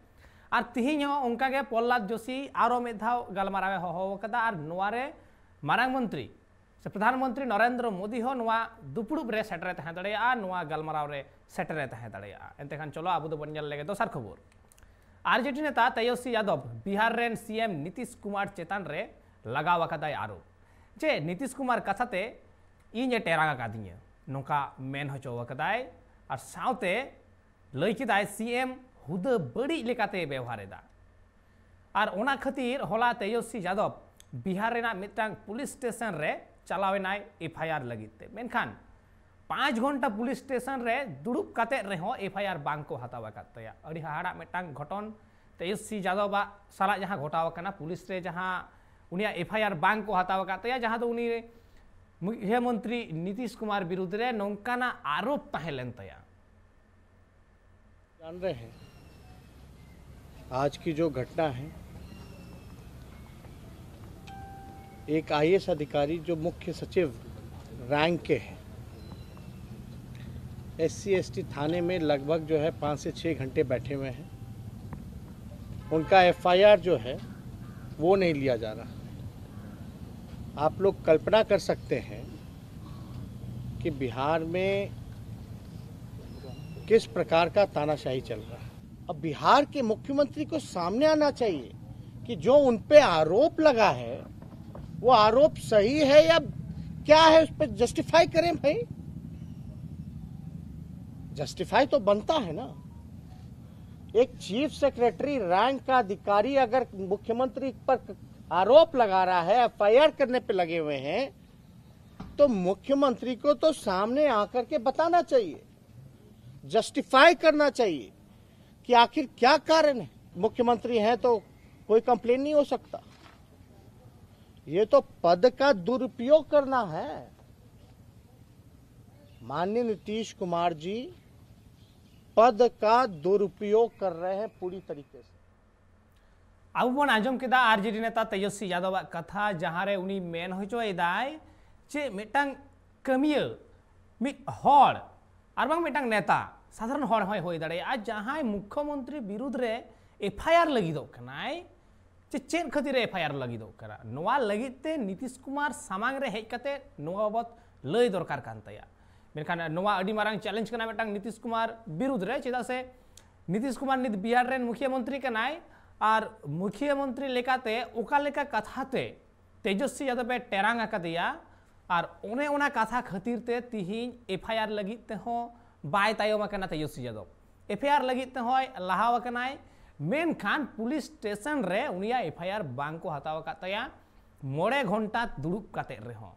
ᱟᱨ ᱛᱤᱦᱤᱧ ᱦᱚᱸ ᱚᱱᱠᱟ ᱜᱮ ᱯᱨᱚᱦᱞᱟᱫ ᱡᱳᱥᱤ ᱟᱨᱚ ᱢᱤᱫ ᱫᱷᱟᱣ ᱜᱟᱞᱢᱟᱨᱟᱣ ᱮ ᱦᱚᱦᱚ ᱟᱠᱟᱫᱟ ᱟᱨ ᱱᱚᱣᱟ ᱨᱮ ᱢᱟᱨᱟᱝ ᱢᱚᱱᱛᱨᱤ ᱥᱮ ᱯᱨᱚᱫᱷᱟᱱ ᱢᱚᱱᱛᱨᱤ ᱱᱚᱨᱮᱱᱫᱨᱚ ᱢᱳᱫᱤ ᱦᱚᱸ ᱱᱚᱣᱟ ᱫᱩᱯᱲᱩᱵ ᱨᱮ ᱥᱮᱴᱮᱨ ᱮ ᱛᱟᱦᱮᱸ ᱫᱟᱲᱮᱭᱟᱜᱼᱟ, ᱱᱚᱣᱟ ᱜᱟᱞᱢᱟᱨᱟᱣ ᱨᱮ ᱥᱮᱴᱮᱨ ᱮ ᱛᱟᱦᱮᱸ ᱫᱟᱲᱮᱭᱟᱜᱼᱟ᱾ ᱮᱱᱛᱮ ᱠᱷᱟᱱ ᱪᱚᱞᱚ ᱟᱵᱚ ᱫᱚᱵᱚᱱ ᱧᱮᱞ ᱞᱮᱜᱮ ᱫᱚᱥᱟᱨ ᱠᱷᱚᱵᱚᱨ᱾ ᱟᱨᱡᱮᱰᱤ ᱱᱮᱛᱟ ᱛᱮᱡᱚᱥᱣᱤ ᱭᱟᱫᱚᱵ ᱵᱤᱦᱟᱨ ᱨᱮᱱ ᱥᱤ ᱮᱢ ᱱᱤᱛᱤᱥ ᱠᱩᱢᱟᱨ ᱪᱮᱛᱟᱱ ᱨᱮ ᱞᱟᱜᱟᱣ ᱟᱠᱟᱫᱟᱭ ᱟᱨᱳᱯ ᱡᱮ ᱱᱤᱛᱤᱥ ᱠᱩᱢᱟᱨ ᱠᱟᱛᱷᱟ ᱛᱮ ᱤᱧ ᱮ ᱴᱮᱨᱟᱝ ᱟᱠᱟᱫᱤᱧᱟ, ᱱᱚᱝᱠᱟ ᱢᱮᱱ ᱦᱚᱪᱚ ᱟᱠᱟᱫᱟᱭ᱾ ᱟᱨ ᱥᱟᱶᱛᱮ ᱞᱟᱹᱭ ᱠᱮᱫᱟᱭ ᱥᱤ ᱮᱢ ᱦᱩᱫᱟᱹ ᱵᱟᱹᱲᱤᱡ ᱞᱮᱠᱟᱛᱮ ᱵᱮᱣᱦᱟᱨ ᱮᱫᱟ᱾ ᱟᱨ ᱚᱱᱟ ᱠᱷᱟᱹᱛᱤᱨ ᱦᱚᱞᱟ ᱛᱮᱡᱚᱥᱣᱤ ᱡᱟᱫᱚᱵ ᱵᱤᱦᱟᱨ ᱨᱮᱱᱟᱜ ᱢᱤᱫᱴᱟᱝ ᱯᱩᱞᱤᱥ ᱥᱴᱮᱥᱚᱱ ᱨᱮ ᱪᱟᱞᱟᱣ ᱮᱱᱟᱭ ᱮᱯᱷ ᱟᱭ ᱟᱨ ᱞᱟᱹᱜᱤᱫ ᱛᱮ᱾ ᱢᱮᱱᱠᱷᱟᱱ ᱯᱟᱸᱪ ᱜᱷᱚᱱᱴᱟ ᱯᱩᱞᱤᱥ ᱥᱴᱮᱥᱚᱱ ᱨᱮ ᱫᱩᱲᱩᱵ ᱠᱟᱛᱮᱫ ᱨᱮᱦᱚᱸ ᱮᱯᱷ ᱟᱭ ᱟᱨ ᱵᱟᱝ ᱠᱚ ᱦᱟᱛᱟᱣ ᱟᱠᱟᱫ ᱛᱟᱭᱟ᱾ ᱟᱹᱰᱤ ᱦᱟᱦᱟᱲᱟᱜ ᱢᱤᱫᱴᱟᱝ ᱜᱷᱚᱴᱚᱱ ᱛᱮᱡᱚᱥᱣᱤ ᱡᱟᱫᱚᱵᱟᱜ ᱥᱟᱞᱟᱜ ᱡᱟᱦᱟᱸ ᱜᱷᱚᱴᱟᱣ ᱟᱠᱟᱱᱟ, ᱯᱩᱞᱤᱥ ᱨᱮ ᱡᱟᱦᱟᱸ ᱩᱱᱤᱭᱟᱜ ᱮᱯᱷ ᱟᱭ ᱟᱨ ᱵᱟᱝ ᱠᱚ ᱦᱟᱛᱟᱣ ᱟᱠᱟᱫ ᱛᱟᱭᱟ, ᱡᱟᱦᱟᱸ ᱫᱚ ᱩᱱᱤ ᱢᱩᱠᱷᱭᱚᱢᱚᱱᱛᱨᱤ ᱱᱤᱛᱤᱥ ᱠᱩᱢᱟᱨ ᱵᱤᱨᱩᱫᱽ ᱨᱮ ᱱᱚᱝᱠᱟᱱᱟᱜ ᱟᱨᱳᱯ ᱛᱟᱦᱮᱸ ᱞᱮᱱ ᱛᱟᱭᱟ᱾ जान रहे हैं, आज की जो घटना है, एक आईएएस अधिकारी जो मुख्य सचिव रैंक के हैं, एससी एसटी थाने में लगभग जो है पाँच से छः घंटे बैठे हुए हैं। उनका एफआईआर जो है वो नहीं लिया जा रहा। आप लोग कल्पना कर सकते हैं कि बिहार में किस प्रकार का तानाशाही चल रहा है। अब बिहार के मुख्यमंत्री को सामने आना चाहिए कि जो उन पे आरोप लगा है वो आरोप सही है या क्या है, उस पर जस्टिफाई करें भाई। जस्टिफाई तो बनता है ना। एक चीफ सेक्रेटरी रैंक का अधिकारी अगर मुख्यमंत्री पर आरोप लगा रहा है एफआईआर करने पे लगे हुए हैं, तो मुख्यमंत्री को तो सामने आकर के बताना चाहिए, जस्टिफाई करना चाहिए कि आखिर क्या कारण है। मुख्यमंत्री हैं तो कोई कंप्लेन नहीं हो सकता। ये तो पद का दुरुपयोग करना है। माननीय नीतीश कुमार जी पद का दुरुपयोग कर रहे हैं पूरी तरीके से। ᱟᱵᱚ ᱵᱚᱱ ᱟᱸᱡᱚᱢ ᱠᱮᱫᱟ ᱟᱨᱡᱮᱰᱤ ᱱᱮᱛᱟ ᱛᱮᱡᱚᱥᱣᱤ ᱡᱟᱫᱚᱵᱟᱜ ᱠᱟᱛᱷᱟ, ᱡᱟᱦᱟᱸ ᱨᱮ ᱩᱱᱤ ᱢᱮᱱ ᱦᱚᱪᱚᱭᱮᱫᱟᱭ ᱡᱮ ᱢᱤᱫᱴᱟᱝ ᱠᱟᱹᱢᱤᱭᱟᱹ, ᱢᱤᱫ ᱦᱚᱲ ᱟᱨ ᱵᱟᱝ ᱢᱤᱫᱴᱟᱝ ᱱᱮᱛᱟ, ᱥᱟᱫᱷᱟᱨᱚᱱ ᱦᱚᱲ ᱦᱚᱸᱭ ᱦᱩᱭ ᱫᱟᱲᱮᱭᱟᱜᱼᱟ, ᱡᱟᱦᱟᱸᱭ ᱢᱩᱠᱷᱭᱚᱢᱚᱱᱛᱨᱤ ᱵᱤᱨᱩᱫᱽ ᱨᱮ ᱮᱯᱷ ᱟᱭ ᱟᱨ ᱞᱟᱹᱜᱤᱫᱚᱜ ᱠᱟᱱᱟᱭ, ᱪᱮ ᱪᱮᱫ ᱠᱷᱟᱹᱛᱤᱨ ᱮ ᱮᱯᱷ ᱟᱭ ᱟᱨ ᱞᱟᱹᱜᱤᱫᱚᱜ ᱠᱟᱱᱟ, ᱱᱚᱣᱟ ᱞᱟᱹᱜᱤᱫ ᱛᱮ ᱱᱤᱛᱤᱥ ᱠᱩᱢᱟᱨ ᱥᱟᱢᱟᱝ ᱨᱮ ᱦᱮᱡ ᱠᱟᱛᱮ ᱱᱚᱣᱟ ᱵᱟᱵᱚᱛ ᱞᱟᱹᱭ ᱫᱚᱨᱠᱟᱨ ᱠᱟᱱ ᱛᱟᱭᱟ᱾ ᱢᱮᱱᱠᱷᱟᱱ ᱱᱚᱣᱟ ᱟᱹᱰᱤ ᱢᱟᱨᱟᱝ ᱪᱮᱞᱮᱧᱡᱽ ᱠᱟᱱᱟ ᱢᱤᱫᱴᱟᱝ ᱱᱤᱛᱤᱥ ᱠᱩᱢᱟᱨ ᱵᱤᱨᱩᱫᱽ ᱨᱮ, ᱪᱮᱫᱟᱜ ᱥᱮ ᱱᱤᱛᱤᱥ ᱠᱩᱢᱟᱨ ᱱᱤᱛ ᱵᱤᱦᱟᱨ ᱨᱮᱱ ᱢᱩᱠᱷᱭᱟᱹ ᱢᱚᱱᱛᱨᱤ ᱠᱟᱱᱟᱭ, ᱟᱨ ᱢᱩᱠᱷᱭᱟᱹ ᱢᱚᱱᱛᱨᱤ ᱞᱮᱠᱟᱛᱮ ᱚᱠᱟ ᱞᱮᱠᱟ ᱠᱟᱛᱷᱟ ᱛᱮ ᱛᱮᱡᱚᱥᱣᱤ ᱡᱟᱫᱚᱵ ᱮ ᱴᱮᱨᱟᱝ ᱟᱠᱟᱫᱮᱭᱟ, ᱟᱨ ᱚᱱᱮ ᱚᱱᱟ ᱠᱟᱛᱷᱟ ᱠᱷᱟᱹᱛᱤᱨ ᱛᱮ ᱛᱤᱦᱤᱧ ᱮᱯᱷ ᱟᱭ ᱟᱨ ᱞᱟᱹᱜᱤᱫ ᱛᱮᱦᱚᱸ ᱵᱟᱭ ᱛᱟᱭᱚᱢ ᱟᱠᱟᱱᱟ ᱛᱮᱡᱚᱥᱣᱤ ᱡᱟᱫᱚᱵ᱾ ᱮᱯᱷ ᱟᱭ ᱟᱨ ᱞᱟᱹᱜᱤᱫ ᱛᱮᱦᱚᱸᱭ ᱞᱟᱦᱟᱣ ᱟᱠᱟᱱᱟᱭ, ᱢᱮᱱᱠᱷᱟᱱ ᱯᱩᱞᱤᱥ ᱥᱴᱮᱥᱚᱱ ᱨᱮ ᱩᱱᱤᱭᱟᱜ ᱮᱯᱷ ᱟᱭ ᱟᱨ ᱵᱟᱝ ᱠᱚ ᱦᱟᱛᱟᱣ ᱟᱠᱟᱫ ᱛᱟᱭᱟ᱾ ᱢᱚᱬᱮ ᱜᱷᱚᱱᱴᱟ ᱫᱩᱲᱩᱵ ᱠᱟᱛᱮ ᱨᱮᱦᱚᱸ,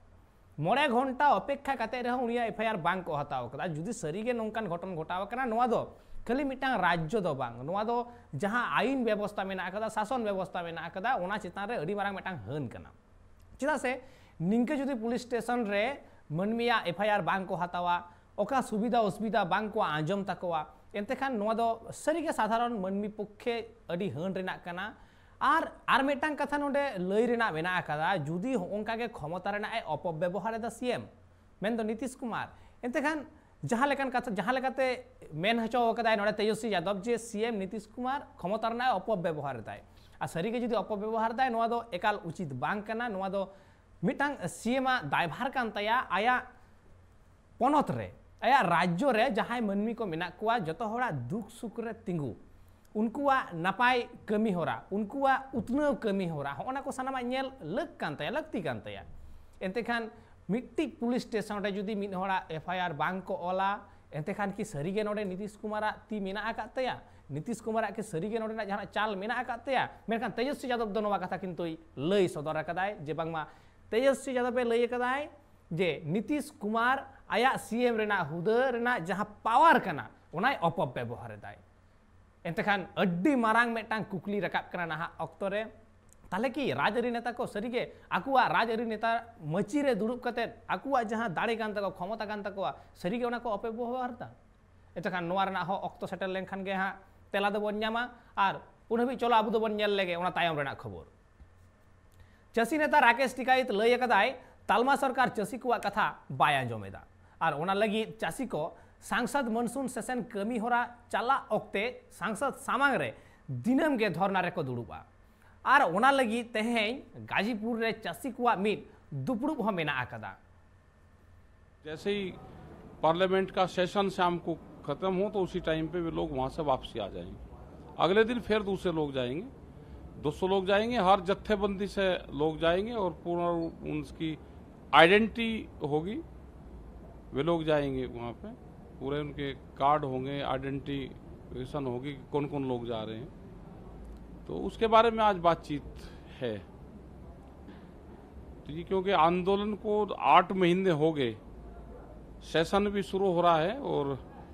ᱢᱚᱬᱮ ᱜᱷᱚᱱᱴᱟ ᱚᱯᱮᱠᱠᱷᱟ ᱠᱟᱛᱮ ᱨᱮᱦᱚᱸ ᱩᱱᱤᱭᱟᱜ ᱮᱯᱷ ᱟᱭ ᱟᱨ ᱵᱟᱝ ᱠᱚ ᱦᱟᱛᱟᱣ ᱟᱠᱟᱫᱟ᱾ ᱡᱩᱫᱤ ᱥᱟᱹᱨᱤᱜᱮ ᱱᱚᱝᱠᱟᱱ ᱜᱷᱚᱴᱚᱱ ᱜᱷᱚᱴᱟᱣ ᱟᱠᱟᱱᱟ, ᱱᱚᱣᱟ ᱫᱚ ᱠᱷᱟᱹᱞᱤ ᱢᱤᱫᱴᱟᱝ ᱨᱟᱡᱽᱡᱚ ᱫᱚ ᱵᱟᱝ, ᱱᱚᱣᱟ ᱫᱚ ᱡᱟᱦᱟᱸ ᱟᱭᱤᱱ ᱵᱮᱵᱚᱥᱛᱟ ᱢᱮᱱᱟᱜ ᱟᱠᱟᱫᱟ, ᱥᱟᱥᱚᱱ ᱵᱮᱵᱚᱥᱛᱟ ᱢᱮᱱᱟᱜ ᱟᱠᱟᱫᱟ, ᱚᱱᱟ ᱪᱮᱛᱟᱱ ᱨᱮ ᱟᱹᱰᱤ ᱢᱟᱨᱟᱝ ᱢᱤᱫᱴᱟᱝ ᱦᱟᱹᱱ ᱠᱟᱱᱟ᱾ ᱪᱮᱫᱟᱜ ᱥᱮ ᱱᱤᱝᱠᱟᱹ ᱡᱩᱫᱤ ᱯᱩᱞᱤᱥ ᱥᱴᱮᱥᱚᱱ ᱨᱮ ᱢᱟᱹᱱᱢᱤᱭᱟᱜ ᱮᱯᱷ ᱟᱭ ᱟᱨ ᱵᱟᱝ ᱠᱚ ᱦᱟᱛᱟᱣᱟ, ᱚᱠᱟ ᱥᱩᱵᱤᱫᱷᱟ ᱚᱥᱩᱵᱤᱫᱷᱟ ᱵᱟᱝ ᱠᱚ ᱟᱸᱡᱚᱢ ᱛᱟᱠᱚᱣᱟ, ᱮᱱᱛᱮ ᱠᱷᱟᱱ ᱱᱚᱣᱟ ᱫᱚ ᱥᱟᱹᱨᱤᱜᱮ ᱥᱟᱫᱷᱟᱨᱚᱱ ᱢᱟᱹᱱᱢᱤ ᱯᱚᱠᱠᱷᱮ ᱟᱹᱰᱤ ᱦᱟᱹᱱ ᱨᱮᱱᱟᱜ ᱠᱟᱱᱟ᱾ ᱟᱨ ᱟᱨ ᱢᱤᱫᱴᱟᱝ ᱠᱟᱛᱷᱟ ᱱᱚᱰᱮ ᱞᱟᱹᱭ ᱨᱮᱱᱟᱜ ᱢᱮᱱᱟᱜ ᱟᱠᱟᱫᱟ, ᱡᱩᱫᱤ ᱦᱚᱸᱜᱼᱚᱝᱠᱟ ᱜᱮ ᱠᱷᱚᱢᱚᱛᱟ ᱨᱮᱱᱟᱜ ᱮ ᱚᱯᱚᱵᱮᱵᱚᱦᱟᱨ ᱮᱫᱟ ᱥᱤ ᱮᱢ, ᱢᱮᱱᱫᱚ ᱱᱤᱛᱤᱥ ᱠᱩᱢᱟᱨ, ᱮᱱᱛᱮ ᱠᱷᱟᱱ ᱡᱟᱦᱟᱸ ᱞᱮᱠᱟᱱ ᱠᱟᱛᱷᱟ, ᱡᱟᱦᱟᱸ ᱞᱮᱠᱟᱛᱮ ᱢᱮᱱ ᱦᱚᱪᱚ ᱟᱠᱟᱫᱟᱭ ᱱᱚᱰᱮ ᱛᱮᱡᱚᱥᱣᱤ ᱡᱟᱫᱚᱵ ᱡᱮ ᱥᱤ ᱮᱢ ᱱᱤᱛᱤᱥ ᱠᱩᱢᱟᱨ ᱠᱷᱚᱢᱚᱛᱟ ᱨᱮᱱᱟᱜ ᱮ ᱚᱯᱚᱵᱮᱵᱚᱦᱟᱨ ᱮᱫᱟᱭ, ᱟᱨ ᱥᱟᱹᱨᱤᱜᱮ ᱡᱩᱫᱤ ᱚᱯᱚᱵᱮᱵᱚᱦᱟᱨ ᱮᱫᱟᱭ, ᱱᱚᱣᱟ ᱫᱚ ᱮᱠᱟᱞ ᱩᱪᱤᱛ ᱵᱟᱝ ᱠᱟᱱᱟ᱾ ᱱᱚᱣᱟ ᱫᱚ ᱢᱤᱫᱴᱟᱝ ᱥᱤ ᱮᱢ ᱟᱜ ᱫᱟᱭᱵᱷᱟᱨ ᱠᱟᱱ ᱛᱟᱭᱟ, ᱟᱭᱟᱜ ᱯᱚᱱᱚᱛ ᱨᱮ, ᱟᱭᱟᱜ ᱨᱟᱡᱽᱡᱚ ᱨᱮ ᱡᱟᱦᱟᱸᱭ ᱢᱟᱹᱱᱢᱤ ᱠᱚ ᱢᱮᱱᱟᱜ ᱠᱚᱣᱟ, ᱡᱚᱛᱚ ᱦᱚᱲᱟᱜ ᱫᱩᱠ ᱥᱩᱠ ᱨᱮ ᱛᱤᱸᱜᱩ, ᱩᱱᱠᱩᱣᱟᱜ ᱱᱟᱯᱟᱭ ᱠᱟᱹᱢᱤ ᱦᱚᱨᱟ, ᱩᱱᱠᱩᱣᱟᱜ ᱩᱛᱱᱟᱹᱣ ᱠᱟᱹᱢᱤ ᱦᱚᱨᱟ, ᱦᱚᱸᱜᱼᱚ ᱱᱟ ᱠᱚ ᱥᱟᱱᱟᱢᱟᱜ ᱧᱮᱞ ᱞᱟᱹᱠ ᱠᱟᱱ ᱛᱟᱭᱟ, ᱞᱟᱹᱠᱛᱤ ᱠᱟᱱ ᱛᱟᱭᱟ᱾ ᱮᱱᱛᱮ ᱠᱷᱟᱱ ᱢᱤᱫᱴᱤᱡ ᱯᱩᱞᱤᱥ ᱥᱴᱮᱥᱚᱱ ᱨᱮ ᱡᱩᱫᱤ ᱢᱤᱫ ᱦᱚᱲᱟᱜ ᱮᱯᱷ ᱟᱭ ᱟᱨ ᱵᱟᱝ ᱠᱚ ᱚᱞᱟ, ᱮᱱᱛᱮ ᱠᱷᱟᱱ ᱠᱤ ᱥᱟᱹᱨᱤᱜᱮ ᱱᱚᱰᱮ ᱱᱤᱛᱤᱥ ᱠᱩᱢᱟᱨᱟᱜ ᱛᱤ ᱢᱮᱱᱟᱜ ᱟᱠᱟᱫ ᱛᱟᱭᱟ? ᱱᱤᱛᱤᱥ ᱠᱩᱢᱟᱨᱟᱜ ᱠᱤ ᱥᱟᱹᱨᱤᱜᱮ ᱱᱚᱰᱮᱱᱟᱜ ᱡᱟᱦᱟᱱᱟᱜ ᱪᱟᱞ ᱢᱮᱱᱟᱜ ᱟᱠᱟᱫ ᱛᱟᱭᱟ? ᱢᱮᱱᱠᱷᱟᱱ ᱛᱮᱡᱚᱥᱣᱤ ᱡᱟᱫᱚᱵ ᱫᱚ ᱱᱚᱣᱟ ᱠᱟᱛᱷᱟ ᱠᱤᱱᱛᱩᱭ ᱞᱟᱹᱭ ᱥᱚᱫᱚᱨ ᱟᱠᱟᱫᱟᱭ ᱡᱮ ᱵᱟᱝᱢᱟ ᱛᱮᱡᱚᱥᱣᱤ ᱡᱟᱫᱚᱵ ᱮ ᱞᱟᱹᱭ ᱟᱠᱟᱫᱟᱭ ᱡᱮ ᱱᱤᱛᱤᱥ ᱠᱩᱢᱟᱨ ᱟᱭᱟᱜ ᱥᱤ ᱮᱢ ᱨᱮᱱᱟᱜ ᱦᱩᱫᱟᱹ ᱨᱮᱱᱟᱜ ᱡᱟᱦᱟᱸ ᱯᱟᱣᱟᱨ ᱠᱟᱱᱟ, ᱚᱱᱟᱭ ᱚᱯᱚᱵᱮᱵᱚᱦᱟᱨ ᱮᱫᱟᱭ᱾ ᱮᱱᱛᱮ ᱠᱷᱟᱱ ᱟᱹᱰᱤ ᱢᱟᱨᱟᱝ ᱢᱤᱫᱴᱟᱝ ᱠᱩᱠᱞᱤ ᱨᱟᱠᱟᱵ ᱠᱟᱱᱟ ᱱᱟᱦᱟᱜ ᱚᱠᱛᱚ ᱨᱮ, ᱛᱟᱦᱚᱞᱮ ᱠᱤ ᱨᱟᱡᱽᱟᱹᱨᱤ ᱱᱮᱛᱟ ᱠᱚ ᱥᱟᱹᱨᱤᱜᱮ ᱟᱠᱚᱣᱟᱜ ᱨᱟᱡᱽᱟᱹᱨᱤ ᱱᱮᱛᱟ ᱢᱟᱹᱪᱤ ᱨᱮ ᱫᱩᱲᱩᱵ ᱠᱟᱛᱮ ᱟᱠᱚᱣᱟᱜ ᱡᱟᱦᱟᱸ ᱫᱟᱲᱮ ᱠᱟᱱ ᱛᱟᱠᱚᱣᱟ, ᱠᱷᱚᱢᱚᱛᱟ ᱠᱟᱱ ᱛᱟᱠᱚᱣᱟ, ᱥᱟᱹᱨᱤᱜᱮ ᱚᱱᱟ ᱠᱚ ᱚᱯᱚᱵᱮᱵᱚᱦᱟᱨ ᱮᱫᱟ? ᱮᱱᱛᱮ ᱠᱷᱟᱱ ᱱᱚᱣᱟ ᱨᱮᱱᱟᱜ ᱦᱚᱸ ᱚᱠᱛᱚ ᱥᱮᱴᱮᱨ ᱞᱮᱱᱠᱷᱟᱱ ᱜᱮ ᱦᱟᱸᱜ ᱛᱮᱞᱟ ᱫᱚᱵᱚᱱ ᱧᱟᱢᱟ᱾ ᱟᱨ ᱩᱱ ᱦᱟᱹᱵᱤᱡ ᱪᱚᱞᱚ ᱟᱵᱚ ᱫᱚᱵᱚᱱ ᱧᱮᱞ ᱞᱮᱜᱮ ᱚᱱᱟ ᱛᱟᱭᱚᱢ ᱨᱮᱱᱟᱜ ᱠᱷᱚᱵᱚᱨ᱾ ᱪᱟᱹᱥᱤ ᱱᱮᱛᱟ ᱨᱟᱠᱮᱥ ᱴᱤᱠᱟᱭᱤᱛ ᱞᱟᱹᱭ ᱟᱠᱟᱫᱟᱭ, ᱛᱟᱞᱢᱟ ᱥᱚᱨᱠᱟᱨ ᱪᱟᱹᱥᱤ ᱠᱚᱣᱟᱜ ᱠᱟᱛᱷᱟ ᱵᱟᱭ ᱟᱸᱡᱚᱢ ᱮᱫᱟ᱾ ᱟᱨ ᱚᱱᱟ ᱞᱟᱹᱜᱤᱫ ᱪᱟᱹᱥᱤ ᱠᱚ ᱥᱟᱝᱥᱚᱫ ᱢᱚᱱᱥᱩᱱ ᱥᱮᱥᱚᱱ ᱠᱟᱹᱢᱤ ᱦᱚᱨᱟ ᱪᱟᱞᱟᱜ ᱚᱠᱛᱮ ᱥᱟᱝᱥᱚᱫ ᱥᱟᱢᱟᱝ ᱨᱮ ᱫᱤᱱᱟᱹᱢ ᱜᱮ ᱫᱷᱚᱨᱱᱟ ᱨᱮᱠᱚ ᱫᱩᱲᱩᱵᱼᱟ᱾ ᱟᱨ ᱚᱱᱟ ᱞᱟᱹᱜᱤᱫ ᱛᱮᱦᱮᱧ ᱜᱟᱡᱤᱯᱩᱨ ᱨᱮ ᱪᱟᱹᱥᱤ ᱠᱚᱣᱟᱜ ᱢᱤᱫ ᱫᱩᱯᱲᱩᱵ ᱦᱚᱸ ᱢᱮᱱᱟᱜ ᱟᱠᱟᱫᱟ᱾ जैसे ही पार्लियामेंट का सेशन शाम को ख़त्म हो तो उसी टाइम पे वे लोग वहाँ से वापसी आ जाएंगे। अगले दिन फिर दूसरे लोग जाएंगे, दो सौ लोग जाएंगे, हर जत्थेबंदी से लोग जाएंगे और पूरा उनकी आइडेंटिटी होगी। वे लोग जाएंगे वहाँ पे, पूरे उनके कार्ड होंगे, आइडेंटिफिकेशन होगी कि कौन कौन लोग जा रहे हैं। तो उसके बारे में आज बातचीत है। तो ये क्योंकि आंदोलन को आठ महीने हो गए, सेशन भी शुरू हो रहा है और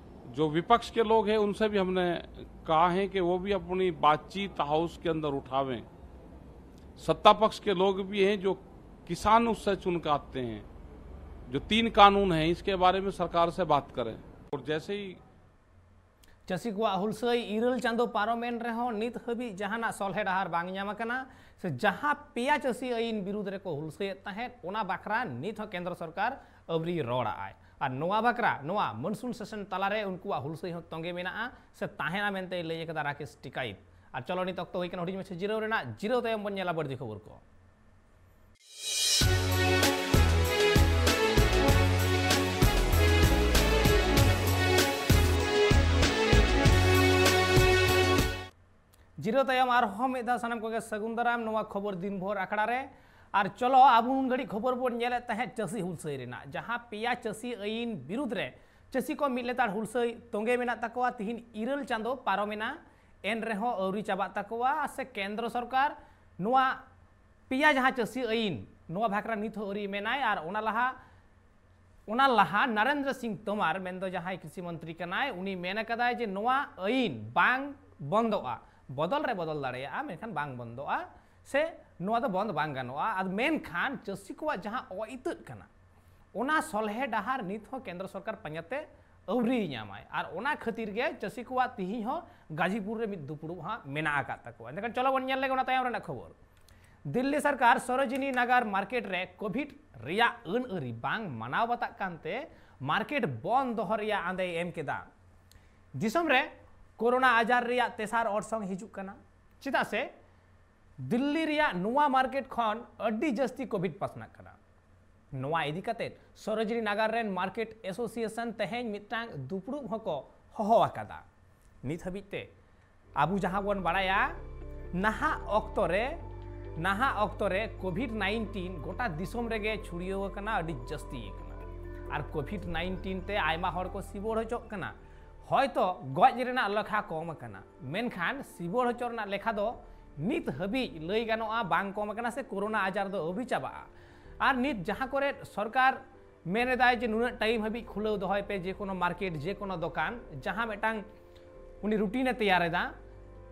जो विपक्ष के लोग हैं उनसे भी हमने कहा है कि वो भी अपनी बातचीत हाउस के अंदर उठावें। सत्ता पक्ष के लोग भी हैं जो किसान उससे चुनकाते हैं, जो तीन कानून हैं इसके बारे में सरकार से बात करें। और जैसे ही ᱪᱟᱹᱥᱤ ᱠᱚᱣᱟᱜ ᱦᱩᱞᱥᱟᱹᱭ ᱤᱨᱟᱹᱞ ᱪᱟᱸᱫᱚ ᱯᱟᱨᱚᱢᱮᱱ ᱨᱮᱦᱚᱸ ᱱᱤᱛ ᱦᱟᱹᱵᱤᱡ ᱡᱟᱦᱟᱱᱟᱜ ᱥᱚᱞᱦᱮ ᱰᱟᱦᱟᱨ ᱵᱟᱝ ᱧᱟᱢ ᱟᱠᱟᱱᱟ᱾ ᱥᱮ ᱡᱟᱦᱟᱸ ᱯᱮᱭᱟ ᱪᱟᱹᱥᱤ ᱟᱹᱭᱤᱱ ᱵᱤᱨᱩᱫᱷ ᱨᱮᱠᱚ ᱦᱩᱞᱥᱟᱹᱭᱮᱫ ᱛᱟᱦᱮᱸᱫ, ᱚᱱᱟ ᱵᱟᱠᱷᱨᱟ ᱱᱤᱛ ᱦᱚᱸ ᱠᱮᱱᱫᱨᱚ ᱥᱚᱨᱠᱟᱨ ᱟᱹᱣᱨᱤ ᱨᱚᱲᱟᱜᱼᱟᱭ᱾ ᱟᱨ ᱱᱚᱣᱟ ᱵᱟᱠᱷᱨᱟ ᱱᱚᱣᱟ ᱢᱚᱱᱥᱩᱱ ᱥᱮᱥᱚᱱ ᱛᱟᱞᱟᱨᱮ ᱩᱱᱠᱩᱣᱟᱜ ᱦᱩᱞᱥᱟᱹᱭ ᱦᱚᱸ ᱛᱚᱸᱜᱮ ᱢᱮᱱᱟᱜᱼᱟ ᱥᱮ ᱛᱟᱦᱮᱱᱟ ᱢᱮᱱᱛᱮᱭ ᱞᱟᱹᱭ ᱟᱠᱟᱫᱟ ᱨᱟᱠᱮᱥ ᱴᱤᱠᱟᱭᱤᱛ᱾ ᱟᱨ ᱪᱚᱞᱚ, ᱱᱤᱛ ᱚᱠᱛᱚ ᱦᱩᱭ ᱠᱟᱱᱟ ᱦᱩᱰᱤᱧ ᱢᱟᱪᱷᱟ ᱡᱤᱨᱟᱹᱣ ᱨᱮᱱᱟᱜ᱾ ᱡᱤᱨᱟᱹᱣ ᱛᱟᱭᱚᱢ ᱵᱚᱱ ᱧᱮᱞᱟ ᱵᱟᱹᱲᱛᱤ ᱠᱷᱚᱵᱚᱨ ᱠᱚ᱾ ᱡᱤᱨᱟᱹᱣ ᱛᱟᱭᱚᱢ ᱟᱨᱦᱚᱸ ᱢᱤᱫ ᱫᱷᱟᱣ ᱥᱟᱱᱟᱢ ᱠᱚᱜᱮ ᱥᱟᱹᱜᱩᱱ ᱫᱟᱨᱟᱢ ᱱᱚᱣᱟ ᱠᱷᱚᱵᱚᱨ ᱫᱤᱱ ᱵᱷᱳᱨ ᱟᱠᱷᱲᱟ ᱨᱮ᱾ ᱟᱨ ᱪᱚᱞᱚ, ᱟᱵᱚ ᱩᱱ ᱜᱷᱟᱹᱲᱤᱡ ᱠᱷᱚᱵᱚᱨ ᱵᱚᱱ ᱧᱮᱞᱮᱫ ᱛᱟᱦᱮᱸᱫ ᱪᱟᱹᱥᱤ ᱦᱩᱞᱥᱟᱹᱭ ᱨᱮᱱᱟᱜ, ᱡᱟᱦᱟᱸ ᱯᱮᱭᱟ ᱪᱟᱹᱥᱤ ᱟᱹᱭᱤᱱ ᱵᱤᱨᱩᱫᱷ ᱨᱮ ᱪᱟᱹᱥᱤ ᱠᱚ ᱢᱤᱫ ᱞᱮᱛᱟᱲ ᱦᱩᱞᱥᱟᱹᱭ ᱛᱚᱸᱜᱮ ᱢᱮᱱᱟᱜ ᱛᱟᱠᱚᱣᱟ᱾ ᱛᱤᱦᱤᱧ ᱤᱨᱟᱹᱞ ᱪᱟᱸᱫᱚ ᱯᱟᱨᱚᱢᱮᱱᱟ, ᱮᱱ ᱨᱮᱦᱚᱸ ᱟᱹᱣᱨᱤ ᱪᱟᱵᱟᱜ ᱛᱟᱠᱚᱣᱟ᱾ ᱥᱮ ᱠᱮᱱᱫᱨᱚ ᱥᱚᱨᱠᱟᱨ ᱱᱚᱣᱟ ᱯᱮᱭᱟ ᱡᱟᱦᱟᱸ ᱪᱟᱹᱥᱤ ᱟᱹᱭᱤᱱ, ᱱᱚᱣᱟ ᱵᱷᱟᱠᱨᱟ ᱱᱤᱛ ᱦᱚᱸ ᱟᱹᱣᱨᱤ ᱢᱮᱱᱟᱭ᱾ ᱟᱨ ᱚᱱᱟ ᱞᱟᱦᱟ ᱚᱱᱟ ᱞᱟᱦᱟ ᱱᱟᱨᱮᱱᱫᱨᱚ ᱥᱤᱝ ᱛᱳᱢᱟᱨ, ᱢᱮᱱᱫᱚ ᱡᱟᱦᱟᱸᱭ ᱠᱨᱤᱥᱤ ᱢᱚᱱᱛᱨᱤ ᱠᱟᱱᱟᱭ, ᱩᱱᱤ ᱢᱮᱱ ᱟᱠᱟᱫᱟᱭ ᱡᱮ ᱱᱚᱣᱟ ᱟᱹᱭᱤᱱ ᱵᱟᱝ ᱵᱚᱱᱫᱚᱜᱼᱟ, ᱵᱚᱫᱚᱞ ᱨᱮ ᱵᱚᱫᱚᱞ ᱫᱟᱲᱮᱭᱟᱜᱼᱟ, ᱢᱮᱱᱠᱷᱟᱱ ᱵᱟᱝ ᱵᱚᱱᱫᱚᱜᱼᱟ ᱥᱮ ᱱᱚᱣᱟ ᱫᱚ ᱵᱚᱱᱫ ᱵᱟᱝ ᱜᱟᱱᱚᱜᱼᱟ᱾ ᱟᱨ ᱢᱮᱱᱠᱷᱟᱱ ᱪᱟᱹᱥᱤ ᱠᱚᱣᱟᱜ ᱡᱟᱦᱟᱸ ᱚ ᱤᱛᱟᱹᱜ ᱠᱟᱱᱟ, ᱚᱱᱟ ᱥᱚᱞᱦᱮ ᱰᱟᱦᱟᱨ ᱱᱤᱛ ᱦᱚᱸ ᱠᱮᱱᱫᱨᱚ ᱥᱚᱨᱠᱟᱨ ᱯᱟᱸᱡᱟᱛᱮ ᱟᱹᱣᱨᱤᱭ ᱧᱟᱢᱟᱭ᱾ ᱟᱨ ᱚᱱᱟ ᱠᱷᱟᱹᱛᱤᱨ ᱜᱮ ᱪᱟᱹᱥᱤ ᱠᱚᱣᱟᱜ ᱛᱤᱦᱤᱧ ᱦᱚᱸ ᱜᱟᱡᱤᱯᱩᱨ ᱨᱮ ᱢᱤᱫ ᱫᱩᱯᱲᱩᱵ ᱦᱟᱸᱜ ᱢᱮᱱᱟᱜ ᱟᱠᱟᱫ ᱛᱟᱠᱚᱣᱟ᱾ ᱮᱱᱠᱷᱟᱱ ᱪᱚᱞᱚ ᱵᱚᱱ ᱧᱮᱞ ᱞᱮᱜᱮ ᱚᱱᱟ ᱛᱟᱭᱚᱢ ᱨᱮᱱᱟᱜ ᱠᱷᱚᱵᱚᱨ᱾ ᱫᱤᱞᱞᱤ ᱥᱚᱨᱠᱟᱨ ᱥᱚᱨᱳᱡᱤᱱᱤ ᱱᱟᱜᱟᱨ ᱢᱟᱨᱠᱮᱴ ᱨᱮ ᱠᱳᱵᱷᱤᱰ ᱨᱮᱭᱟᱜ ᱟᱹᱱ ᱟᱹᱨᱤ ᱵᱟᱝ ᱢᱟᱱᱟᱣ ᱵᱟᱛᱟᱜ ᱠᱟᱱᱛᱮ ᱢᱟᱨᱠᱮᱴ ᱵᱚᱱᱫ ᱫᱚᱦᱚ ᱨᱮᱭᱟᱜ ᱟᱸᱫᱮᱭ ᱮᱢ ᱠᱮᱫᱟ᱾ ᱫᱤᱥᱚᱢ ᱨᱮ ᱠᱳᱨᱳᱱᱟ ᱟᱡᱟᱨ ᱨᱮᱭᱟᱜ ᱛᱮᱥᱟᱨ ᱚᱨᱥᱚᱝ ᱦᱤᱡᱩᱜ ᱠᱟᱱᱟ, ᱪᱮᱫᱟᱜ ᱥᱮ ᱫᱤᱞᱞᱤ ᱨᱮᱭᱟᱜ ᱱᱚᱣᱟ ᱢᱟᱨᱠᱮᱴ ᱠᱷᱚᱱ ᱟᱹᱰᱤ ᱡᱟᱹᱥᱛᱤ ᱠᱳᱵᱷᱤᱰ ᱯᱟᱥᱱᱟᱜ ᱠᱟᱱᱟ᱾ ᱱᱚᱣᱟ ᱤᱫᱤ ᱠᱟᱛᱮ ᱥᱚᱨᱳᱡᱤᱱᱤ ᱱᱟᱜᱟᱨ ᱨᱮᱱ ᱢᱟᱨᱠᱮᱴ ᱮᱥᱳᱥᱤᱭᱮᱥᱚᱱ ᱛᱮᱦᱮᱧ ᱢᱤᱫᱴᱟᱝ ᱫᱩᱯᱲᱩᱵ ᱦᱚᱸᱠᱚ ᱦᱚᱦᱚ ᱟᱠᱟᱫᱟ᱾ ᱱᱤᱛ ᱦᱟᱹᱵᱤᱡ ᱛᱮ ᱟᱵᱚ ᱡᱟᱦᱟᱸ ᱵᱚᱱ ᱵᱟᱲᱟᱭᱟ, ᱱᱟᱦᱟᱜ ᱚᱠᱛᱚ ᱨᱮ ᱱᱟᱦᱟᱜ ᱚᱠᱛᱚ ᱨᱮ ᱠᱳᱵᱷᱤᱰ ᱱᱟᱭᱤᱱᱴᱤᱱ ᱜᱚᱴᱟ ᱫᱤᱥᱚᱢ ᱨᱮᱜᱮ ᱪᱷᱩᱲᱭᱟᱹᱣ ᱟᱠᱟᱱᱟ, ᱟᱹᱰᱤ ᱡᱟᱹᱥᱛᱤ ᱟᱠᱟᱱᱟ᱾ ᱟᱨ ᱠᱳᱵᱷᱤᱰ ᱱᱟᱭᱤᱱᱴᱤᱱ ᱛᱮ ᱟᱭᱢᱟ ᱦᱚᱲ ᱠᱚ ᱥᱤᱵᱚᱲ ᱦᱚᱪᱚᱜ ᱠᱟᱱᱟ᱾ ᱦᱚᱭᱛᱚ ᱜᱚᱡ ᱨᱮᱱᱟᱜ ᱞᱮᱠᱷᱟ ᱠᱚᱢ ᱟᱠᱟᱱᱟ, ᱢᱮᱱᱠᱷᱟᱱ ᱥᱤᱵᱚᱲ ᱦᱚᱪᱚ ᱨᱮᱱᱟᱜ ᱞᱮᱠᱷᱟ ᱫᱚ ᱱᱤᱛ ᱦᱟᱹᱵᱤᱡ ᱞᱟᱹᱭ ᱜᱟᱱᱚᱜᱼᱟ ᱵᱟᱝ ᱠᱚᱢ ᱟᱠᱟᱱᱟ, ᱥᱮ ᱠᱳᱨᱳᱱᱟ ᱟᱡᱟᱨ ᱫᱚ ᱟᱹᱣᱨᱤ ᱪᱟᱵᱟᱜᱼᱟ᱾ ᱟᱨ ᱱᱤᱛ ᱡᱟᱦᱟᱸ ᱠᱚᱨᱮ ᱥᱚᱨᱠᱟᱨ ᱢᱮᱱ ᱮᱫᱟᱭ ᱡᱮ ᱱᱩᱱᱟᱹᱜ ᱴᱟᱭᱤᱢ ᱦᱟᱹᱵᱤᱡ ᱠᱷᱩᱞᱟᱹᱣ ᱫᱚᱦᱚᱭ ᱯᱮ ᱡᱮ ᱠᱳᱱᱳ ᱢᱟᱨᱠᱮᱴ, ᱡᱮ ᱠᱳᱱᱳ ᱫᱚᱠᱟᱱ, ᱡᱟᱦᱟᱸ ᱢᱤᱫᱴᱟᱝ ᱩᱱᱤ ᱨᱩᱴᱤᱱ ᱮ ᱛᱮᱭᱟᱨ ᱮᱫᱟ,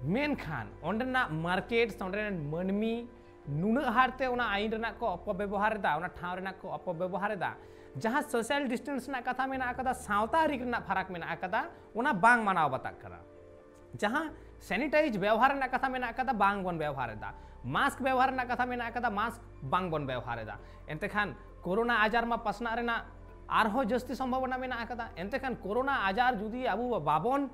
ᱢᱮᱱᱠᱷᱟᱱ ᱚᱸᱰᱮᱱᱟᱜ ᱢᱟᱨᱠᱮᱴ ᱥᱮ ᱚᱸᱰᱮ ᱨᱮᱱ ᱢᱟᱹᱱᱢᱤ ᱱᱩᱱᱟᱹᱜ ᱦᱟᱨᱛᱮ ᱚᱱᱟ ᱟᱹᱭᱤᱱ ᱨᱮᱱᱟᱜ ᱠᱚ ᱚᱯᱚᱵᱮᱵᱚᱦᱟᱨ ᱮᱫᱟ, ᱚᱱᱟ ᱴᱷᱟᱶ ᱨᱮᱱᱟᱜ ᱠᱚ ᱚᱯᱚᱵᱮᱵᱚᱦᱟᱨ ᱮᱫᱟ᱾ ᱡᱟᱦᱟᱸ ᱥᱳᱥᱟᱞ ᱰᱤᱥᱴᱮᱱᱥ ᱨᱮᱱᱟᱜ ᱠᱟᱛᱷᱟ ᱢᱮᱱᱟᱜ ᱟᱠᱟᱫᱟ, ᱥᱟᱶᱛᱟ ᱟᱹᱨᱤ ᱨᱮᱱᱟᱜ ᱯᱷᱟᱨᱟᱠ ᱢᱮᱱᱟᱜ ᱟᱠᱟᱫᱟ, ᱚᱱᱟ ᱵᱟᱝ ᱢᱟᱱᱟᱣ ᱵᱟᱛᱟᱜ ᱠᱟᱱᱟ᱾ ᱡᱟᱦᱟᱸ ᱥᱮᱱᱤᱴᱟᱭᱤᱡᱽ ᱵᱮᱣᱦᱟᱨ ᱨᱮᱱᱟᱜ ᱠᱟᱛᱷᱟ ᱢᱮᱱᱟᱜ ᱟᱠᱟᱫᱟ, ᱵᱟᱝ ᱵᱚᱱ ᱵᱮᱣᱦᱟᱨ ᱮᱫᱟ᱾ ᱢᱟᱥᱠ ᱵᱮᱣᱦᱟᱨ ᱨᱮᱱᱟᱜ ᱠᱟᱛᱷᱟ ᱢᱮᱱᱟᱜ ᱟᱠᱟᱫᱟ, ᱢᱟᱥᱠ ᱵᱟᱝ ᱵᱚᱱ ᱵᱮᱣᱦᱟᱨ ᱮᱫᱟ᱾ ᱮᱱᱛᱮ ᱠᱷᱟᱱ ᱠᱳᱨᱳᱱᱟ ᱟᱡᱟᱨ ᱢᱟ ᱯᱟᱥᱱᱟᱜ ᱨᱮᱱᱟᱜ ᱟᱨᱦᱚᱸ ᱡᱟᱹᱥᱛᱤ ᱥᱚᱢᱵᱷᱚᱵᱚᱱᱟ ᱢᱮᱱᱟᱜ ᱟᱠᱟᱫᱟ᱾ ᱮᱱᱛᱮ ᱠᱷᱟᱱ ᱠᱳᱨᱳᱱᱟ ᱟᱡᱟᱨ ᱡᱩᱫᱤ ᱟᱵᱚ ᱵᱟᱵᱚᱱ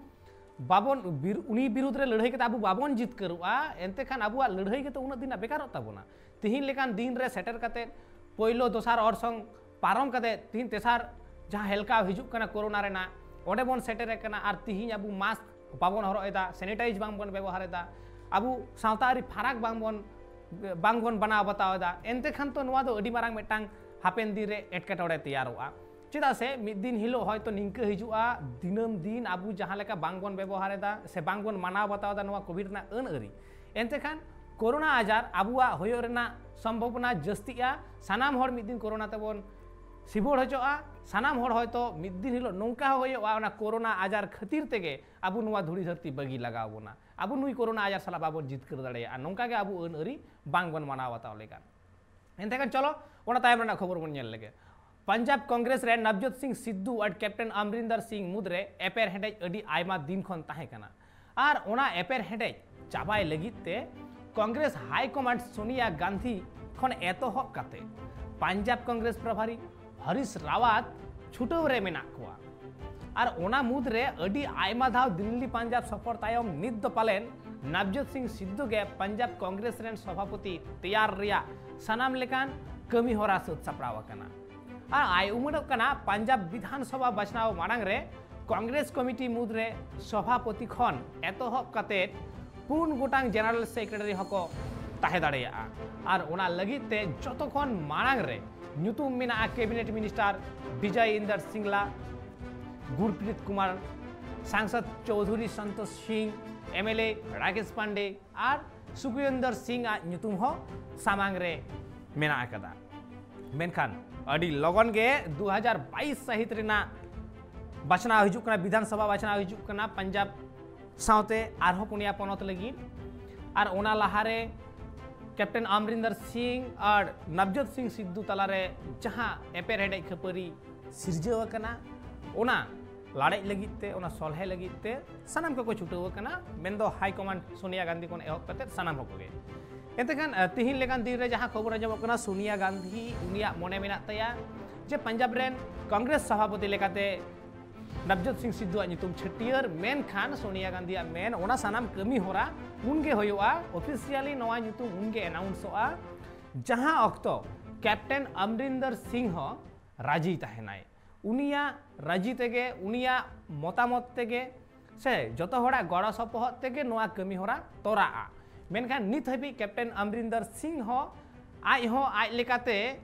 ᱵᱟᱵᱚᱱ ᱵᱤᱨ-, ᱩᱱᱤ ᱵᱤᱨᱩᱫᱽ ᱨᱮ ᱞᱟᱹᱲᱦᱟᱹᱭ ᱠᱟᱛᱮ ᱟᱵᱚ ᱵᱟᱵᱚᱱ ᱡᱤᱛᱠᱟᱹᱨᱚᱜᱼᱟ, ᱮᱱᱛᱮ ᱠᱷᱟᱱ ᱟᱵᱚᱣᱟᱜ ᱞᱟᱹᱲᱦᱟᱹᱭ ᱜᱮᱛᱚ ᱩᱱᱟᱹᱜ ᱫᱤᱱ ᱨᱮᱱᱟᱜ ᱵᱮᱠᱟᱨᱚᱜ ᱛᱟᱵᱚᱱᱟ᱾ ᱛᱤᱦᱤᱧ ᱞᱮᱠᱟᱱ ᱫᱤᱱ ᱨᱮ ᱥᱮᱴᱮᱨ ᱠᱟᱛᱮ, ᱯᱳᱭᱞᱳ ᱫᱚᱥᱟᱨ ᱚᱨᱥᱚᱝ ᱯᱟᱨᱚᱢ ᱠᱟᱛᱮ, ᱛᱤᱦᱤᱧ ᱛᱮᱥᱟᱨ ᱡᱟᱦᱟᱸ ᱦᱮᱞᱠᱟᱣ ᱦᱤᱡᱩᱜ ᱠᱟᱱᱟ ᱠᱳᱨᱳᱱᱟ ᱨᱮᱱᱟᱜ, ᱚᱸᱰᱮ ᱵᱚᱱ ᱥᱮᱴᱮᱨ ᱟᱠᱟᱱᱟ᱾ ᱟᱨ ᱛᱤᱦᱤᱧ ᱟᱵᱚ ᱢᱟᱥᱠ ᱵᱟᱵᱚᱱ ᱦᱚᱨᱚᱜ ᱮᱫᱟ, ᱥᱮᱱᱤᱴᱟᱭᱤᱡᱽ ᱵᱟᱝ ᱵᱚᱱ ᱵᱮᱵᱚᱦᱟᱨ ᱮᱫᱟ, ᱟᱵᱚ ᱥᱟᱶᱛᱟ ᱟᱹᱨᱤ ᱯᱷᱟᱨᱟᱠ ᱵᱟᱝ ᱵᱚᱱ, ᱵᱟᱝ ᱵᱚᱱ ᱵᱟᱱᱟᱣ ᱵᱟᱛᱟᱣ ᱮᱫᱟ, ᱮᱱᱛᱮ ᱠᱷᱟᱱ ᱛᱚ ᱱᱚᱣᱟ ᱫᱚ ᱟᱹᱰᱤ ᱢᱟᱨᱟᱝ ᱢᱤᱫᱴᱟᱝ ᱦᱟᱯᱮᱱ ᱫᱤᱱ ᱨᱮ ᱮᱴᱠᱮᱴᱚᱬᱮ ᱛᱮᱭᱟᱨᱚᱜᱼᱟ᱾ ᱪᱮᱫᱟᱜ ᱥᱮ ᱢᱤᱫ ᱫᱤᱱ ᱦᱤᱞᱳᱜ ᱦᱚᱭᱛᱳ ᱱᱤᱝᱠᱟᱹ ᱦᱤᱡᱩᱜᱼᱟ, ᱫᱤᱱᱟᱹᱢ ᱫᱤᱱ ᱟᱵᱚ ᱡᱟᱦᱟᱸ ᱞᱮᱠᱟ ᱵᱟᱝ ᱵᱚᱱ ᱵᱮᱵᱚᱦᱟᱨ ᱮᱫᱟ ᱥᱮ ᱵᱟᱝ ᱵᱚᱱ ᱢᱟᱱᱟᱣ ᱵᱟᱛᱟᱣ ᱮᱫᱟ ᱱᱚᱣᱟ ᱠᱳᱵᱷᱤᱰ ᱨᱮᱱᱟᱜ ᱟᱹᱱ ᱟᱹᱨᱤ, ᱮᱱᱛᱮ ᱠᱷᱟᱱ ᱠᱳᱨᱳᱱᱟ ᱟᱡᱟᱨ ᱟᱵᱚᱣᱟᱜ ᱦᱩᱭᱩᱜ ᱨᱮᱱᱟᱜ ᱥᱚᱢᱵᱷᱚᱵᱚᱱᱟ ᱡᱟᱹᱥᱛᱤᱜᱼᱟ᱾ ᱥᱟᱱᱟᱢ ᱦᱚᱲ ᱢᱤᱫ ᱫᱤᱱ ᱠᱳᱨᱳᱱᱟ ᱛᱮᱵᱚᱱ ᱥᱤᱵᱚᱲ ᱦᱚᱪᱚᱜᱼᱟ᱾ ᱥᱟᱱᱟᱢ ᱦᱚᱲ ᱦᱚᱭᱛᱳ ᱢᱤᱫ ᱫᱤᱱ ᱦᱤᱞᱳᱜ ᱱᱚᱝᱠᱟ ᱦᱚᱸ ᱦᱩᱭᱩᱜᱼᱟ, ᱚᱱᱟ ᱠᱳᱨᱳᱱᱟ ᱟᱡᱟᱨ ᱠᱷᱟᱹᱛᱤᱨ ᱛᱮᱜᱮ ᱟᱵᱚ ᱱᱚᱣᱟ ᱫᱷᱩᱲᱤ ᱫᱷᱟᱹᱨᱛᱤ ᱵᱟᱹᱜᱤ ᱞᱟᱜᱟᱣ ᱵᱚᱱᱟ᱾ ᱟᱵᱚ ᱱᱩᱭ ᱠᱳᱨᱳᱱᱟ ᱟᱡᱟᱨ ᱥᱟᱞᱟᱜ ᱵᱟᱵᱚᱱ ᱡᱤᱛᱠᱟᱹᱨ ᱫᱟᱲᱮᱭᱟᱜᱼᱟ, ᱱᱚᱝᱠᱟ ᱜᱮ ᱟᱵᱚ ᱟᱹᱱ ᱟᱹᱨᱤ ᱵᱟᱝ ᱵᱚᱱ ᱢᱟᱱᱟᱣ ᱵᱟᱛᱟᱣ ᱞᱮᱠᱷᱟᱱ᱾ ᱮᱱᱛᱮ ᱠᱷᱟᱱ ᱪᱚᱞᱚ, ᱚᱱᱟ ᱛᱟᱭᱚᱢ ᱨᱮᱱᱟᱜ ᱠᱷᱚᱵᱚᱨ ᱵᱚᱱ ᱧᱮᱞ ᱞᱮᱜᱮ᱾ ᱯᱟᱧᱡᱟᱵᱽ ᱠᱚᱝᱜᱨᱮᱥ ᱨᱮ ᱱᱟᱵᱡᱳᱛ ᱥᱤᱝ ᱥᱤᱫᱫᱷᱩ ᱟᱨ ᱠᱮᱯᱴᱮᱱ ᱚᱢᱨᱤᱱᱫᱚᱨ ᱥᱤᱝ ᱢᱩᱫᱽᱨᱮ ᱮᱯᱮᱨ ᱦᱮᱸᱰᱮᱡ ᱟᱹᱰᱤ ᱟᱭᱢᱟ ᱫᱤᱱ ᱠᱷᱚᱱ ᱛᱟᱦᱮᱸ ᱠᱟᱱᱟ᱾ ᱟᱨ ᱚᱱᱟ ᱮᱯᱮᱨ ᱦᱮᱸᱰᱮᱡ ᱪᱟᱵᱟᱭ ᱞᱟᱹᱜᱤᱫ ᱛᱮ ᱠᱚᱝᱜᱨᱮᱥ ᱦᱟᱭ ᱠᱚᱢᱟᱱᱰ ᱥᱳᱱᱤᱭᱟ ᱜᱟᱱᱫᱷᱤ ᱠᱷᱚᱱ ᱮᱛᱚᱦᱚᱵ ᱠᱟᱛᱮ ᱯᱟᱧᱡᱟᱵᱽ ᱠᱚᱝᱜᱨᱮᱥ ᱯᱨᱚᱵᱷᱟᱨᱤ ᱦᱚᱨᱤᱥ ᱨᱟᱣᱟᱛ ᱪᱷᱩᱴᱟᱹᱣ ᱨᱮ ᱢᱮᱱᱟᱜ ᱠᱚᱣᱟ᱾ ᱟᱨ ᱚᱱᱟ ᱢᱩᱫᱽᱨᱮ ᱟᱹᱰᱤ ᱟᱭᱢᱟ ᱫᱷᱟᱣ ᱫᱤᱞᱞᱤ ᱯᱟᱧᱡᱟᱵᱽ ᱥᱚᱯᱷᱚᱨ ᱛᱟᱭᱚᱢ ᱱᱤᱛ ᱫᱚ ᱯᱟᱞᱮᱱ ᱱᱟᱵᱡᱳᱛ ᱥᱤᱝ ᱥᱤᱫᱫᱷᱩ ᱜᱮ ᱯᱟᱧᱡᱟᱵᱽ ᱠᱚᱝᱜᱨᱮᱥ ᱨᱮᱱ ᱥᱚᱵᱷᱟᱯᱚᱛᱤ ᱛᱮᱭᱟᱨ ᱨᱮᱭᱟᱜ ᱥᱟᱱᱟᱢ ᱞᱮᱠᱟᱱ ᱠᱟᱹᱢᱤ ᱦᱚᱨᱟ ᱥᱟᱹᱛ ᱥᱟᱯᱲᱟᱣ ᱟᱠᱟᱱᱟ᱾ ᱟᱨ ᱟᱭ ᱩᱢᱟᱹᱱᱚᱜ ᱠᱟᱱᱟ ᱯᱟᱧᱡᱟᱵᱽ ᱵᱤᱫᱷᱟᱱ ᱥᱚᱵᱷᱟ ᱵᱟᱪᱷᱱᱟᱣ ᱢᱟᱲᱟᱝ ᱨᱮ ᱠᱚᱝᱜᱨᱮᱥ ᱠᱚᱢᱤᱴᱤ ᱢᱩᱫᱽᱨᱮ ᱥᱚᱵᱷᱟᱯᱚᱛᱤ ᱠᱷᱚᱱ ᱮᱛᱚᱦᱚᱵ ᱠᱟᱛᱮ ᱯᱩᱱ ᱜᱚᱴᱟᱝ ᱡᱮᱱᱟᱨᱮᱞ ᱥᱮᱠᱨᱮᱴᱟᱨᱤ ᱦᱚᱸᱠᱚ ᱛᱟᱦᱮᱸ ᱫᱟᱲᱮᱭᱟᱜᱼᱟ᱾ ᱟᱨ ᱚᱱᱟ ᱞᱟᱹᱜᱤᱫ ᱛᱮ ᱡᱚᱛᱚ ᱠᱷᱚᱱ ᱢᱟᱲᱟᱝ ᱨᱮ ᱧᱩᱛᱩᱢ ᱢᱮᱱᱟᱜᱼᱟ ᱠᱮᱵᱤᱱᱮᱴ ᱢᱤᱱᱤᱥᱴᱟᱨ ᱵᱤᱡᱚᱭ ᱤᱱᱫᱚᱨ ᱥᱤᱝᱞᱟ, ᱜᱩᱨᱯᱨᱤᱛ ᱠᱩᱢᱟᱨ, ᱥᱟᱝᱥᱚᱫ ᱪᱳᱣᱫᱷᱩᱨᱤ ᱥᱚᱱᱛᱳᱥ ᱥᱤᱝ, ᱮᱢᱮᱞᱮ ᱨᱟᱠᱮᱥ ᱯᱟᱱᱰᱮ ᱟᱨ ᱥᱩᱠᱷᱵᱤᱱᱫᱚᱨ ᱥᱤᱝ ᱟᱜ ᱧᱩᱛᱩᱢ ᱦᱚᱸ ᱥᱟᱢᱟᱝ ᱨᱮ ᱢᱮᱱᱟᱜ ᱟᱠᱟᱫᱟ᱾ ᱢᱮᱱᱠᱷᱟᱱ ᱟᱹᱰᱤ ᱞᱚᱜᱚᱱ ᱜᱮ ᱫᱩ ᱦᱟᱡᱟᱨ ᱵᱟᱭᱤᱥ ᱥᱟᱹᱦᱤᱛ ᱨᱮᱱᱟᱜ ᱵᱟᱪᱷᱱᱟᱣ ᱦᱤᱡᱩᱜ ᱠᱟᱱᱟ, ᱵᱤᱫᱷᱟᱱ ᱥᱚᱵᱷᱟ ᱵᱟᱪᱷᱱᱟᱣ ᱦᱤᱡᱩᱜ ᱠᱟᱱᱟ ᱯᱟᱧᱡᱟᱵᱽ ᱥᱟᱶᱛᱮ ᱟᱨᱦᱚᱸ ᱯᱩᱱᱭᱟ ᱯᱚᱱᱚᱛ ᱞᱟᱹᱜᱤᱫ᱾ ᱟᱨ ᱚᱱᱟ ᱞᱟᱦᱟᱨᱮ ᱠᱮᱯᱴᱮᱱ ᱟᱢᱨᱤᱱᱫᱚᱨ ᱥᱤᱝ ᱟᱨ ᱱᱟᱵᱡᱳᱛ ᱥᱤᱝ ᱥᱤᱫᱫᱷᱩ ᱛᱟᱞᱟᱨᱮ ᱡᱟᱦᱟᱸ ᱮᱯᱮᱨ ᱦᱮᱰᱮᱡ ᱠᱷᱟᱹᱯᱟᱹᱨᱤ ᱥᱤᱨᱡᱟᱹᱣ ᱟᱠᱟᱱᱟ, ᱚᱱᱟ ᱞᱟᱲᱮᱡ ᱞᱟᱹᱜᱤᱫ ᱛᱮ, ᱚᱱᱟ ᱥᱚᱞᱦᱮ ᱞᱟᱹᱜᱤᱫ ᱛᱮ ᱥᱟᱱᱟᱢ ᱠᱚᱠᱚ ᱪᱷᱩᱴᱟᱹᱣ ᱟᱠᱟᱱᱟ, ᱢᱮᱱᱫᱚ ᱦᱟᱭ ᱠᱚᱢᱟᱱᱰ ᱥᱳᱱᱤᱭᱟ ᱜᱟᱱᱫᱷᱤ ᱠᱷᱚᱱ ᱮᱦᱚᱵ ᱠᱟᱛᱮ ᱥᱟᱱᱟᱢ ᱦᱚᱲ ᱠᱚᱜᱮ᱾ ᱮᱱᱛᱮ ᱠᱷᱟᱱ, ᱟᱸ, ᱛᱤᱦᱤᱧ ᱞᱮᱠᱟᱱ ᱫᱤᱱ ᱨᱮ ᱡᱟᱦᱟᱸ ᱠᱷᱚᱵᱚᱨ ᱟᱸᱡᱚᱢᱚᱜ ᱠᱟᱱᱟ, ᱥᱳᱱᱤᱭᱟ ᱜᱟᱱᱫᱷᱤ ᱩᱱᱤᱭᱟᱜ ᱢᱚᱱᱮ ᱢᱮᱱᱟᱜ ᱛᱟᱭᱟ ᱡᱮ ᱯᱟᱧᱡᱟᱵᱽ ᱨᱮᱱ ᱠᱚᱝᱜᱨᱮᱥ ᱥᱚᱵᱷᱟᱯᱚᱛᱤ ᱞᱮᱠᱟᱛᱮ ᱱᱟᱵᱡᱳᱛ ᱥᱤᱝ ᱥᱤᱫᱫᱷᱩᱣᱟᱜ ᱧᱩᱛᱩᱢ ᱪᱷᱟᱹᱴᱭᱟᱹᱨ, ᱢᱮᱱᱠᱷᱟᱱ ᱥᱳᱱᱤᱭᱟ ᱜᱟᱱᱫᱷᱤᱭᱟᱜ ᱢᱮᱱ ᱚᱱᱟ ᱥᱟᱱᱟᱢ ᱠᱟᱹᱢᱤ ᱦᱚᱨᱟ ᱩᱱᱜᱮ ᱦᱩᱭᱩᱜᱼᱟ, ᱚᱯᱷᱤᱥᱤᱭᱟᱞᱤ ᱱᱚᱣᱟ ᱧᱩᱛᱩᱢ ᱩᱱᱜᱮ ᱮᱱᱟᱣᱩᱱᱥᱚᱜᱼᱟ, ᱡᱟᱦᱟᱸ ᱚᱠᱛᱚ ᱠᱮᱯᱴᱮᱱ ᱟᱢᱨᱤᱱᱫᱚᱨ ᱥᱤᱝ ᱦᱚᱸ ᱨᱟᱡᱤ ᱛᱟᱦᱮᱱᱟᱭ᱾ ᱩᱱᱤᱭᱟᱜ ᱨᱟᱡᱤ ᱛᱮᱜᱮ, ᱩᱱᱤᱭᱟᱜ ᱢᱚᱛᱟᱢᱚᱛ ᱛᱮᱜᱮ ᱥᱮ ᱡᱚᱛᱚ ᱦᱚᱲᱟᱜ ᱜᱚᱲᱚ ᱥᱚᱯᱚᱦᱚᱫ ᱛᱮᱜᱮ ᱱᱚᱣᱟ ᱠᱟᱹᱢᱤ ᱦᱚᱨᱟ ᱛᱚᱨᱟᱜᱼᱟ᱾ ᱢᱮᱱᱠᱷᱟᱱ ᱱᱤᱛ ᱦᱟᱹᱵᱤᱡ ᱠᱮᱯᱴᱮᱱ ᱟᱢᱨᱤᱱᱫᱚᱨ ᱥᱤᱝ ᱦᱚᱸ ᱟᱡ ᱦᱚᱸ ᱟᱡ ᱞᱮᱠᱟᱛᱮ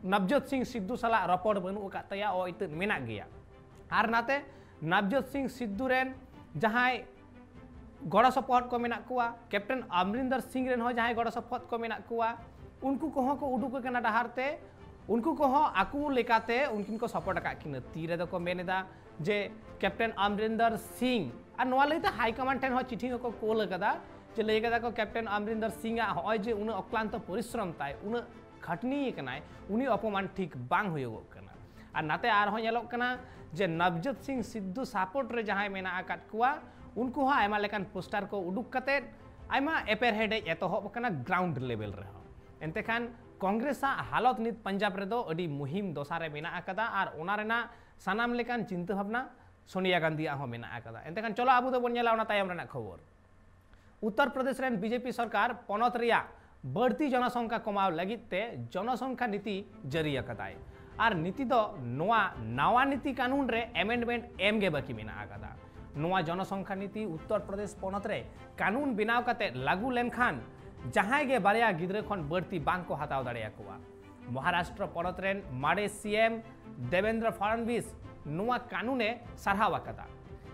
ᱱᱟᱵᱡᱳᱛ ᱥᱤᱝ ᱥᱤᱫᱫᱷᱩ ᱥᱟᱞᱟᱜ ᱨᱚᱯᱚᱲ ᱵᱟᱹᱱᱩᱜ ᱟᱠᱟᱫ ᱛᱟᱭᱟ, ᱚ ᱤᱛᱟᱹᱫ ᱢᱮᱱᱟᱜ ᱜᱮᱭᱟ᱾ ᱟᱨ ᱱᱟᱛᱮ ᱱᱟᱵᱡᱳᱛ ᱥᱤᱝ ᱥᱤᱫᱫᱷᱩ ᱨᱮᱱ ᱡᱟᱦᱟᱸᱭ ᱜᱚᱲᱚ ᱥᱚᱯᱚᱦᱚᱫ ᱠᱚ ᱢᱮᱱᱟᱜ ᱠᱚᱣᱟ, ᱠᱮᱯᱴᱮᱱ ᱟᱢᱨᱤᱱᱫᱚᱨ ᱥᱤᱝ ᱨᱮᱱ ᱦᱚᱸ ᱡᱟᱦᱟᱸᱭ ᱜᱚᱲᱚ ᱥᱚᱯᱚᱦᱚᱫ ᱠᱚ ᱢᱮᱱᱟᱜ ᱠᱚᱣᱟ, ᱩᱱᱠᱩ ᱠᱚᱦᱚᱸ ᱠᱚ ᱩᱰᱩᱠ ᱟᱠᱟᱱᱟ ᱰᱟᱦᱟᱨ ᱛᱮ᱾ ᱩᱱᱠᱩ ᱠᱚᱦᱚᱸ ᱟᱠᱚ ᱞᱮᱠᱟᱛᱮ ᱩᱱᱠᱤᱱ ᱠᱚ ᱥᱟᱯᱳᱨᱴ ᱟᱠᱟᱫ ᱠᱤᱱᱟ᱾ ᱛᱤ ᱨᱮᱫᱚ ᱠᱚ ᱢᱮᱱ ᱮᱫᱟ ᱡᱮ ᱠᱮᱯᱴᱮᱱ ᱟᱢᱨᱤᱱᱫᱚᱨ ᱥᱤᱝ, ᱟᱨ ᱱᱚᱣᱟ ᱞᱟᱹᱭᱛᱮ ᱦᱟᱭ ᱠᱚᱢᱟᱱᱰ ᱴᱷᱮᱱ ᱦᱚᱸ ᱪᱤᱴᱷᱤ ᱦᱚᱸᱠᱚ ᱠᱳᱞ ᱟᱠᱟᱫᱟ, ᱡᱮ ᱞᱟᱹᱭ ᱠᱟᱫᱟ ᱠᱚ ᱠᱮᱯᱴᱮᱱ ᱟᱢᱨᱤᱱᱫᱚᱨ ᱥᱤᱝ ᱟᱜ ᱦᱚᱸᱜᱼᱚᱭ ᱡᱮ ᱩᱱᱟᱹᱜ ᱚᱠᱞᱟᱱᱛᱚ ᱯᱚᱨᱤᱥᱨᱚᱢ ᱛᱟᱭ, ᱩᱱᱟᱹᱜ ᱠᱷᱟᱴᱱᱤ ᱠᱟᱱᱟᱭ, ᱩᱱᱤ ᱚᱯᱚᱢᱟᱱ ᱴᱷᱤᱠ ᱵᱟᱝ ᱦᱩᱭᱩᱜᱚᱜ ᱠᱟᱱᱟ᱾ ᱟᱨ ᱱᱟᱛᱮ ᱟᱨᱦᱚᱸ ᱧᱮᱞᱚᱜ ᱠᱟᱱᱟ ᱡᱮ ᱱᱟᱵᱡᱳᱛ ᱥᱤᱝ ᱥᱤᱫᱫᱷᱩ ᱥᱟᱯᱳᱨᱴ ᱨᱮ ᱡᱟᱦᱟᱸᱭ ᱢᱮᱱᱟᱜ ᱟᱠᱟᱫ ᱠᱚᱣᱟ, ᱩᱱᱠᱩ ᱦᱚᱸ ᱟᱭᱢᱟ ᱞᱮᱠᱟᱱ ᱯᱳᱥᱴᱟᱨ ᱠᱚ ᱩᱰᱩᱠ ᱠᱟᱛᱮᱫ ᱟᱭᱢᱟ ᱮᱯᱮᱨ ᱦᱮᱰᱮᱡ ᱮᱛᱚᱦᱚᱵ ᱟᱠᱟᱱᱟ ᱜᱨᱟᱣᱩᱱᱰ ᱞᱮᱵᱮᱞ ᱨᱮᱦᱚᱸ᱾ ᱮᱱᱛᱮ ᱠᱷᱟᱱ ᱠᱚᱝᱜᱨᱮᱥ ᱟᱜ ᱦᱟᱞᱚᱛ ᱱᱤᱛ ᱯᱟᱧᱡᱟᱵᱽ ᱨᱮᱫᱚ ᱟᱹᱰᱤ ᱢᱩᱦᱤᱢ ᱫᱚᱥᱟ ᱨᱮ ᱢᱮᱱᱟᱜ ᱟᱠᱟᱫᱟ ᱟᱨ ᱚᱱᱟ ᱨᱮᱱᱟᱜ ᱥᱟᱱᱟᱢ ᱞᱮᱠᱟᱱ ᱪᱤᱱᱛᱟᱹ ᱵᱷᱟᱵᱽᱱᱟ ᱥᱳᱱᱤᱭᱟ ᱜᱟᱱᱫᱷᱤᱭᱟᱜ ᱦᱚᱸ ᱢᱮᱱᱟᱜ ᱟᱠᱟᱫᱟ᱾ ᱮᱱᱛᱮ ᱠᱷᱟᱱ ᱪᱚᱞᱚ ᱟᱵᱚ ᱫᱚᱵᱚᱱ ᱧᱮᱞᱟ ᱚᱱᱟ ᱛᱟᱭᱚᱢ ᱨᱮᱱᱟᱜ ᱠᱷᱚᱵᱚᱨ᱾ ᱩᱛᱛᱚᱨ ᱯᱨᱚᱫᱮᱥ ᱨᱮᱱ ᱵᱤᱡᱮᱯᱤ ᱥᱚᱨᱠᱟᱨ ᱯᱚᱱᱚᱛ ᱨᱮᱭᱟᱜ ᱵᱟᱹᱲᱛᱤ ᱡᱚᱱᱚᱥᱚᱝᱠᱷᱟ ᱠᱚᱢᱟᱣ ᱞᱟᱹᱜᱤᱫ ᱛᱮ ᱡᱚᱱᱚᱥᱚᱝᱠᱷᱟ ᱱᱤᱛᱤ ᱡᱟᱹᱨᱤ ᱟᱠᱟᱫᱟᱭ᱾ ᱟᱨ ᱱᱤᱛᱤ ᱫᱚ ᱱᱚᱣᱟ ᱱᱟᱣᱟ ᱱᱤᱛᱤ ᱠᱟᱹᱱᱩᱱ ᱨᱮ ᱟᱢᱮᱱᱰᱢᱮᱱᱴ ᱮᱢ ᱜᱮ ᱵᱟᱹᱠᱤ ᱢᱮᱱᱟᱜ ᱟᱠᱟᱫᱟ᱾ ᱱᱚᱣᱟ ᱡᱚᱱᱚᱥᱚᱝᱠᱷᱟ ᱱᱤᱛᱤ ᱩᱛᱛᱚᱨ ᱯᱨᱚᱫᱮᱥ ᱯᱚᱱᱚᱛ ᱨᱮ ᱠᱟᱹᱱᱩᱱ ᱵᱮᱱᱟᱣ ᱠᱟᱛᱮ ᱞᱟᱹᱜᱩ ᱞᱮᱱᱠᱷᱟᱱ ᱡᱟᱦᱟᱸᱭ ᱜᱮ ᱵᱟᱨᱭᱟ ᱜᱤᱫᱽᱨᱟᱹ ᱠᱷᱚᱱ ᱵᱟᱹᱲᱛᱤ ᱵᱟᱝ ᱠᱚ ᱦᱟᱛᱟᱣ ᱫᱟᱲᱮᱭᱟᱠᱚᱣᱟ᱾ ᱢᱚᱦᱟᱨᱟᱥᱴᱨᱚ ᱯᱚᱱᱚᱛ ᱨᱮᱱ ᱢᱟᱨᱮ ᱥᱤ ᱮᱢ ᱫᱮᱵᱮᱱᱫᱨᱚ ᱯᱷᱟᱲᱟᱱᱵᱤᱥ ᱱᱚᱣᱟ ᱠᱟᱹᱱᱩᱱᱮ ᱥᱟᱨᱦᱟᱣ ᱟᱠᱟᱫᱟ᱾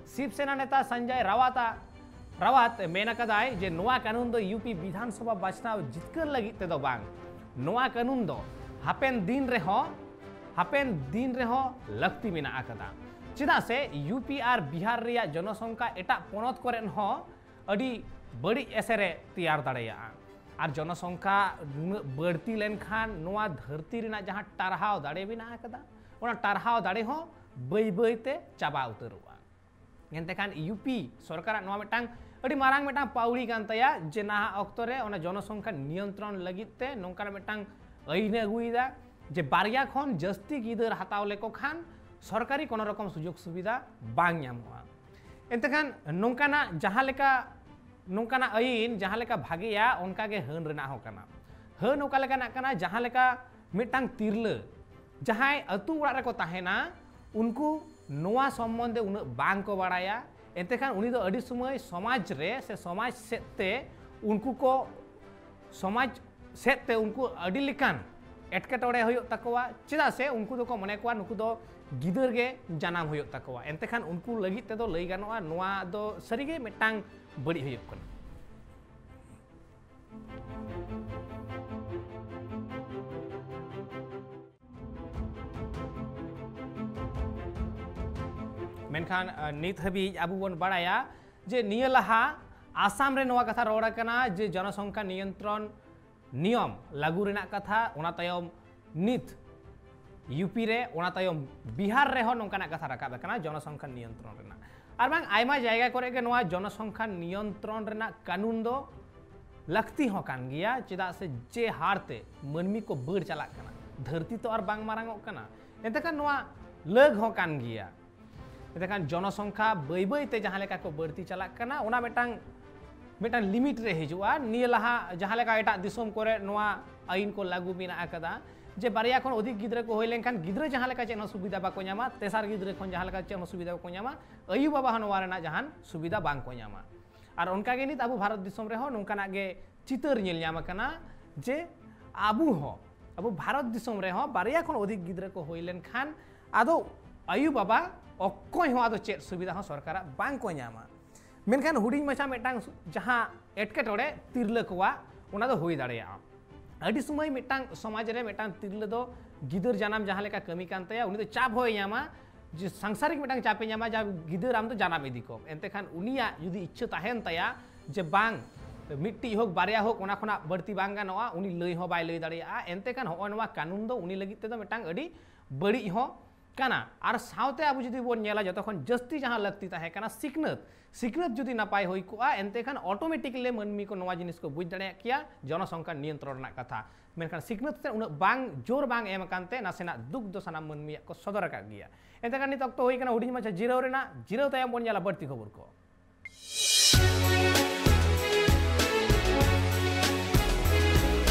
ᱥᱤᱵ ᱥᱮᱱᱟ ᱱᱮᱛᱟ ᱥᱚᱧᱡᱚᱭ ᱨᱟᱣᱟᱛ ᱨᱟᱣᱟᱛ ᱢᱮᱱ ᱟᱠᱟᱫᱟᱭ ᱡᱮ ᱱᱚᱣᱟ ᱠᱟᱹᱱᱩᱱ ᱫᱚ ᱤᱭᱩ ᱯᱤ ᱵᱤᱫᱷᱟᱱ ᱥᱚᱵᱷᱟ ᱵᱟᱪᱷᱱᱟᱣ ᱡᱤᱛᱠᱟᱹᱨ ᱞᱟᱹᱜᱤᱫ ᱛᱮᱫᱚ ᱵᱟᱝ, ᱱᱚᱣᱟ ᱠᱟᱹᱱᱩᱱ ᱫᱚ ᱦᱟᱯᱮᱱ ᱫᱤᱱ ᱨᱮᱦᱚᱸ ᱦᱟᱯᱮᱱ ᱫᱤᱱ ᱨᱮᱦᱚᱸ ᱞᱟᱹᱠᱛᱤ ᱢᱮᱱᱟᱜ ᱟᱠᱟᱫᱟ᱾ ᱪᱮᱫᱟᱜ ᱥᱮ ᱤᱭᱩ ᱯᱤ ᱟᱨ ᱵᱤᱦᱟᱨ ᱨᱮᱭᱟᱜ ᱡᱚᱱᱚᱥᱚᱝᱠᱷᱟ ᱮᱴᱟᱜ ᱯᱚᱱᱚᱛ ᱠᱚᱨᱮᱱ ᱦᱚᱸ ᱟᱹᱰᱤ ᱵᱟᱹᱲᱤᱡ ᱮᱥᱮᱨᱮ ᱛᱮᱭᱟᱨ ᱫᱟᱲᱮᱭᱟᱜᱼᱟ᱾ ᱟᱨ ᱡᱚᱱᱚᱥᱚᱝᱠᱷᱟ ᱱᱩᱱᱟᱹᱜ ᱵᱟᱹᱲᱛᱤ ᱞᱮᱱᱠᱷᱟᱱ ᱱᱚᱣᱟ ᱫᱷᱟᱹᱨᱛᱤ ᱨᱮᱱᱟᱜ ᱡᱟᱦᱟᱸ ᱴᱟᱨᱦᱟᱣ ᱫᱟᱲᱮ ᱢᱮᱱᱟᱜ ᱟᱠᱟᱫᱟ, ᱚᱱᱟ ᱴᱟᱨᱦᱟᱣ ᱫᱟᱲᱮ ᱦᱚᱸ ᱵᱟᱹᱭ ᱵᱟᱹᱭ ᱛᱮ ᱪᱟᱵᱟ ᱩᱛᱟᱹᱨᱚᱜᱼᱟ᱾ ᱮᱱᱛᱮ ᱠᱷᱟᱱ ᱤᱭᱩ ᱯᱤ ᱥᱚᱨᱠᱟᱨᱟᱜ ᱱᱚᱣᱟ ᱢᱤᱫᱴᱟᱝ ᱟᱹᱰᱤ ᱢᱟᱨᱟᱝ ᱢᱤᱫᱴᱟᱝ ᱯᱟᱹᱣᱲᱤ ᱠᱟᱱ ᱛᱟᱭᱟ ᱡᱮ ᱱᱟᱦᱟᱜ ᱚᱠᱛᱚ ᱨᱮ ᱚᱱᱟ ᱡᱚᱱᱚᱥᱚᱝᱠᱷᱟ ᱱᱤᱭᱚᱱᱛᱨᱚᱱ ᱞᱟᱹᱜᱤᱫ ᱛᱮ ᱱᱚᱝᱠᱟᱱᱟᱜ ᱢᱤᱫᱴᱟᱝ ᱟᱹᱭᱤᱱᱮ ᱟᱹᱜᱩᱭᱮᱫᱟ ᱡᱮ ᱵᱟᱨᱭᱟ ᱠᱷᱚᱱ ᱡᱟᱹᱥᱛᱤ ᱜᱤᱫᱟᱹᱨ ᱦᱟᱛᱟᱣ ᱞᱮᱠᱚ ᱠᱷᱟᱱ ᱥᱚᱨᱠᱟᱨᱤ ᱠᱳᱱᱳ ᱨᱚᱠᱚᱢ ᱥᱩᱡᱳᱜᱽ ᱥᱩᱵᱤᱫᱷᱟ ᱵᱟᱝ ᱧᱟᱢᱚᱜᱼᱟ᱾ ᱮᱱᱛᱮ ᱠᱷᱟᱱ ᱱᱚᱝᱠᱟᱱᱟᱜ ᱡᱟᱦᱟᱸ ᱞᱮᱠᱟ ᱱᱚᱝᱠᱟᱱᱟᱜ ᱟᱹᱭᱤᱱ ᱡᱟᱦᱟᱸ ᱞᱮᱠᱟ ᱵᱷᱟᱜᱮᱭᱟ, ᱚᱱᱠᱟ ᱜᱮ ᱦᱟᱹᱱ ᱨᱮᱱᱟᱜ ᱦᱚᱸ ᱠᱟᱱᱟ᱾ ᱦᱟᱹᱱ ᱚᱠᱟ ᱞᱮᱠᱟᱱᱟᱜ ᱠᱟᱱᱟ? ᱡᱟᱦᱟᱸ ᱞᱮᱠᱟ ᱢᱤᱫᱴᱟᱝ ᱛᱤᱨᱞᱟᱹ ᱡᱟᱦᱟᱸᱭ ᱟᱹᱛᱩ ᱚᱲᱟᱜ ᱨᱮᱠᱚ ᱛᱟᱦᱮᱱᱟ, ᱩᱱᱠᱩ ᱱᱚᱣᱟ ᱥᱚᱢᱵᱚᱱᱫᱷᱮ ᱩᱱᱟᱹᱜ ᱵᱟᱝ ᱠᱚ ᱵᱟᱲᱟᱭᱟ᱾ ᱮᱱᱛᱮ ᱠᱷᱟᱱ ᱩᱱᱤ ᱫᱚ ᱟᱹᱰᱤ ᱥᱚᱢᱚᱭ ᱥᱚᱢᱟᱡᱽ ᱨᱮ ᱥᱮ ᱥᱚᱢᱟᱡᱽ ᱥᱮᱫ ᱛᱮ ᱩᱱᱠᱩ ᱠᱚ ᱥᱚᱢᱟᱡᱽ ᱥᱮᱫ ᱛᱮ ᱩᱱᱠᱩ ᱟᱹᱰᱤ ᱞᱮᱠᱟᱱ ᱮᱴᱠᱮᱴᱚᱬᱮ ᱦᱩᱭᱩᱜ ᱛᱟᱠᱚᱣᱟ᱾ ᱪᱮᱫᱟᱜ ᱥᱮ ᱩᱱᱠᱩ ᱫᱚᱠᱚ ᱢᱚᱱᱮ ᱠᱚᱣᱟ ᱱᱩᱠᱩ ᱫᱚ ᱜᱤᱫᱟᱹᱨ ᱜᱮ ᱡᱟᱱᱟᱢ ᱦᱩᱭᱩᱜ ᱛᱟᱠᱚᱣᱟ᱾ ᱮᱱᱛᱮ ᱠᱷᱟᱱ ᱩᱱᱠᱩ ᱞᱟᱹᱜᱤᱫ ᱛᱮᱫᱚ ᱞᱟᱹᱭ ᱜᱟᱱᱚᱜᱼᱟ ᱱᱚᱣᱟ ᱫᱚ ᱥᱟᱹᱨᱤᱜᱮ ᱢᱤᱫᱴᱟᱝ ᱵᱟᱹᱲᱤᱡ ᱦᱩᱭᱩᱜ ᱠᱟᱱᱟ᱾ ᱢᱮᱱᱠᱷᱟᱱ ᱱᱤᱛ ᱦᱟᱹᱵᱤᱡ ᱟᱵᱚ ᱵᱚᱱ ᱵᱟᱲᱟᱭᱟ ᱡᱮ ᱱᱤᱭᱟᱹ ᱞᱟᱦᱟ ᱟᱥᱟᱢ ᱨᱮ ᱱᱚᱣᱟ ᱠᱟᱛᱷᱟ ᱨᱚᱲ ᱟᱠᱟᱱᱟ ᱡᱮ ᱡᱚᱱᱚᱥᱚᱝᱠᱷᱟ ᱱᱤᱭᱚᱱᱛᱨᱚᱱ ᱱᱤᱭᱚᱢ ᱞᱟᱹᱜᱩ ᱨᱮᱱᱟᱜ ᱠᱟᱛᱷᱟ, ᱚᱱᱟ ᱛᱟᱭᱚᱢ ᱱᱤᱛ ᱤᱭᱩ ᱯᱤ ᱨᱮ, ᱚᱱᱟ ᱛᱟᱭᱚᱢ ᱵᱤᱦᱟᱨ ᱨᱮᱦᱚᱸ ᱱᱚᱝᱠᱟᱱᱟᱜ ᱠᱟᱛᱷᱟ ᱨᱟᱠᱟᱵ ᱟᱠᱟᱱᱟ ᱡᱚᱱᱚᱥᱚᱝᱠᱷᱟ ᱱᱤᱭᱚᱱᱛᱨᱚᱱ ᱨᱮᱱᱟᱜ᱾ ᱟᱨ ᱵᱟᱝ ᱟᱭᱢᱟ ᱡᱟᱭᱜᱟ ᱠᱚᱨᱮ ᱜᱮ ᱱᱚᱣᱟ ᱡᱚᱱᱚᱥᱚᱝᱠᱷᱟ ᱱᱤᱭᱚᱱᱛᱨᱚᱱ ᱨᱮᱱᱟᱜ ᱠᱟᱹᱱᱩᱱ ᱫᱚ ᱞᱟᱹᱠᱛᱤ ᱦᱚᱸ ᱠᱟᱱ ᱜᱮᱭᱟ᱾ ᱪᱮᱫᱟᱜ ᱥᱮ ᱡᱮ ᱦᱟᱨ ᱛᱮ ᱢᱟᱹᱱᱢᱤ ᱠᱚ ᱵᱟᱹᱲ ᱪᱟᱞᱟᱜ ᱠᱟᱱᱟ, ᱫᱷᱟᱹᱨᱛᱤ ᱛᱚ ᱟᱨ ᱵᱟᱝ ᱢᱟᱨᱟᱝ ᱚᱜ ᱠᱟᱱᱟ᱾ ᱮᱱᱛᱮ ᱠᱷᱟᱱ ᱱᱚᱣᱟ ᱞᱟᱹᱜ ᱦᱚᱸ ᱠᱟᱱ ᱜᱮᱭᱟ᱾ ᱢᱮᱱᱠᱷᱟᱱ ᱡᱚᱱᱚᱥᱚᱝᱠᱷᱟ ᱵᱟᱹᱭ ᱵᱟᱹᱭ ᱛᱮ ᱡᱟᱦᱟᱸ ᱞᱮᱠᱟ ᱠᱚ ᱵᱟᱹᱲᱛᱤ ᱪᱟᱞᱟᱜ ᱠᱟᱱᱟ, ᱚᱱᱟ ᱢᱤᱫᱴᱟᱝ ᱢᱤᱫᱴᱟᱝ ᱞᱤᱢᱤᱴ ᱨᱮ ᱦᱤᱡᱩᱜᱼᱟ᱾ ᱱᱤᱭᱟᱹ ᱞᱟᱦᱟ ᱡᱟᱦᱟᱸ ᱞᱮᱠᱟ ᱮᱴᱟᱜ ᱫᱤᱥᱚᱢ ᱠᱚᱨᱮ ᱱᱚᱣᱟ ᱟᱹᱭᱤᱱ ᱠᱚ ᱞᱟᱹᱜᱩ ᱢᱮᱱᱟᱜ ᱟᱠᱟᱫᱟ, ᱡᱮ ᱵᱟᱨᱭᱟ ᱠᱷᱚᱱ ᱚᱫᱷᱤᱠ ᱜᱤᱫᱽᱨᱟᱹ ᱠᱚ ᱦᱩᱭ ᱞᱮᱱᱠᱷᱟᱱ ᱜᱤᱫᱽᱨᱟᱹ ᱡᱟᱦᱟᱸ ᱞᱮᱠᱟ ᱪᱮᱫ ᱦᱚᱸ ᱥᱩᱵᱤᱫᱷᱟ ᱵᱟᱠᱚ ᱧᱟᱢᱟ, ᱛᱮᱥᱟᱨ ᱜᱤᱫᱽᱨᱟᱹ ᱠᱷᱚᱱ ᱡᱟᱦᱟᱸ ᱞᱮᱠᱟ ᱪᱮᱫ ᱦᱚᱸ ᱥᱩᱵᱤᱫᱷᱟ ᱵᱟᱠᱚ ᱧᱟᱢᱟ, ᱟᱭᱩ ᱵᱟᱵᱟ ᱦᱚᱸ ᱱᱚᱣᱟ ᱨᱮᱱᱟᱜ ᱡᱟᱦᱟᱱ ᱥᱩᱵᱤᱫᱷᱟ ᱵᱟᱝ ᱠᱚ ᱧᱟᱢᱟ᱾ ᱟᱨ ᱚᱱᱠᱟ ᱜᱮ ᱱᱤᱛ ᱟᱵᱚ ᱵᱷᱟᱨᱚᱛ ᱫᱤᱥᱚᱢ ᱨᱮᱦᱚᱸ ᱱᱚᱝᱠᱟᱱᱟᱜ ᱜᱮ ᱪᱤᱛᱟᱹᱨ ᱧᱮᱞ ᱧᱟᱢ ᱟᱠᱟᱱᱟ, ᱡᱮ ᱟᱵᱚ ᱦᱚᱸ, ᱟᱵᱚ ᱵᱷᱟᱨᱚᱛ ᱫᱤᱥᱚᱢ ᱨᱮᱦᱚᱸ ᱵᱟᱨᱭᱟ ᱠᱷᱚᱱ ᱚᱫᱷᱤᱠ ᱜᱤᱫᱽᱨᱟᱹ ᱠᱚ ᱦᱩᱭ ᱞᱮᱱᱠᱷᱟᱱ ᱟᱫᱚ ᱟᱭᱩ ᱵᱟᱵᱟ ᱚᱠᱚᱭ ᱦᱚᱸ ᱟᱫᱚ ᱪᱮᱫ ᱥᱩᱵᱤᱫᱷᱟ ᱦᱚᱸ ᱥᱚᱨᱠᱟᱨᱟᱜ ᱵᱟᱝ ᱠᱚ ᱧᱟᱢᱟ᱾ ᱢᱮᱱᱠᱷᱟᱱ ᱦᱩᱰᱤᱧ ᱢᱟᱪᱷᱟ ᱢᱤᱫᱴᱟᱝ ᱡᱟᱦᱟᱸ ᱮᱴᱠᱮᱴᱚᱬᱮ ᱛᱤᱨᱞᱟᱹ ᱠᱚᱣᱟᱜ, ᱚᱱᱟ ᱫᱚ ᱦᱩᱭ ᱫᱟᱲᱮᱭᱟᱜᱼᱟ᱾ ᱟᱹᱰᱤ ᱥᱚᱢᱚᱭ ᱢᱤᱫᱴᱟᱝ ᱥᱚᱢᱟᱡᱽ ᱨᱮ ᱢᱤᱫᱴᱟᱝ ᱛᱤᱨᱞᱟᱹ ᱫᱚ ᱜᱤᱫᱟᱹᱨ ᱡᱟᱱᱟᱢ ᱡᱟᱦᱟᱸ ᱞᱮᱠᱟ ᱠᱟᱹᱢᱤ ᱠᱟᱱ ᱛᱟᱭᱟ, ᱩᱱᱤ ᱫᱚ ᱪᱟᱯ ᱦᱚᱸᱭ ᱧᱟᱢᱟ, ᱡᱮ ᱥᱟᱝᱥᱟᱨᱤᱠ ᱢᱤᱫᱴᱟᱝ ᱪᱟᱯᱮ ᱧᱟᱢᱟ, ᱡᱟ ᱜᱤᱫᱟᱹᱨ ᱟᱢ ᱫᱚ ᱡᱟᱱᱟᱢ ᱤᱫᱤ ᱠᱚᱢ᱾ ᱮᱱᱛᱮ ᱠᱷᱟᱱ ᱩᱱᱤᱭᱟᱜ ᱡᱩᱫᱤ ᱤᱪᱪᱷᱟᱹ ᱛᱟᱦᱮᱱ ᱛᱟᱭᱟ ᱡᱮ ᱵᱟᱝ, ᱢᱤᱫᱴᱤᱡ ᱦᱳᱠ, ᱵᱟᱨᱭᱟ ᱦᱳᱠ, ᱚᱱᱟ ᱠᱷᱚᱱᱟᱜ ᱵᱟᱹᱲᱛᱤ ᱵᱟᱝ ᱜᱟᱱᱚᱜᱼᱟ, ᱩᱱᱤ ᱞᱟᱹᱭ ᱦᱚᱸ ᱵᱟᱭ ᱞᱟᱹᱭ ᱫᱟᱲᱮᱭᱟᱜᱼᱟ᱾ ᱮᱱᱛᱮ ᱠᱷᱟᱱ ᱦᱚᱸᱜᱼᱚᱭ ᱱᱚᱣᱟ ᱠᱟᱹᱱᱩᱱ ᱫᱚ ᱩᱱᱤ ᱞᱟᱹᱜᱤᱫ ᱛᱮᱫᱚ ᱢᱤᱫᱴᱟᱝ ᱟᱹᱰᱤ ᱵᱟᱹᱲᱤᱡ ᱦᱚᱸ ᱠᱟᱱᱟ᱾ ᱟᱨ ᱥᱟᱶᱛᱮ ᱟᱵᱚ ᱡᱩᱫᱤ ᱵᱚᱱ ᱧᱮᱞᱟ, ᱡᱚᱛᱚ ᱠᱷᱚᱱ ᱡᱟᱹᱥᱛᱤ ᱡᱟᱦᱟᱸ ᱞᱟᱹᱠᱛᱤ ᱛᱟᱦᱮᱸ ᱠᱟᱱᱟ ᱥᱤᱠᱷᱱᱟᱹᱛ, ᱥᱤᱠᱷᱱᱟᱹᱛ ᱡᱩᱫᱤ ᱱᱟᱯᱟᱭ ᱦᱩᱭ ᱠᱚᱜᱼᱟ, ᱮᱱᱛᱮ ᱠᱷᱟᱱ automatically ᱢᱟᱹᱱᱢᱤ ᱠᱚ ᱱᱚᱣᱟ ᱡᱤᱱᱤᱥ ᱠᱚ ᱵᱩᱡᱽ ᱫᱟᱲᱮᱭᱟᱜ ᱠᱮᱭᱟ, ᱡᱚᱱᱚᱥᱚᱝᱠᱷᱟ ᱱᱤᱭᱚᱱᱛᱨᱚᱱ ᱨᱮᱱᱟᱜ ᱠᱟᱛᱷᱟ᱾ ᱢᱮᱱᱠᱷᱟᱱ ᱥᱤᱠᱷᱱᱟᱹᱛ ᱛᱮ ᱩᱱᱟᱹᱜ ᱵᱟᱝ ᱡᱳᱨ ᱵᱟᱝ ᱮᱢ ᱟᱠᱟᱱ ᱛᱮ ᱱᱟᱥᱮᱱᱟᱜ ᱫᱩᱠ ᱫᱚ ᱥᱟᱱᱟᱢ ᱢᱟᱹᱱᱢᱤᱭᱟᱜ ᱠᱚ ᱥᱚᱫᱚᱨ ᱟᱠᱟᱫ ᱜᱮᱭᱟ᱾ ᱮᱱᱛᱮ ᱠᱷᱟᱱ ᱱᱤᱛ ᱚᱠᱛᱚ ᱦᱩᱭ ᱠᱟᱱᱟ ᱦᱩᱰᱤᱧ ᱢᱟᱪᱷᱟ ᱡᱤᱨᱟᱹᱣ ᱨᱮᱱᱟᱜ᱾ ᱡᱤᱨᱟᱹᱣ ᱛᱟᱭᱚᱢ ᱵᱚᱱ ᱧᱮᱞᱟ ᱵᱟᱹᱲᱛᱤ ᱠᱷᱚᱵᱚᱨ ᱠᱚ᱾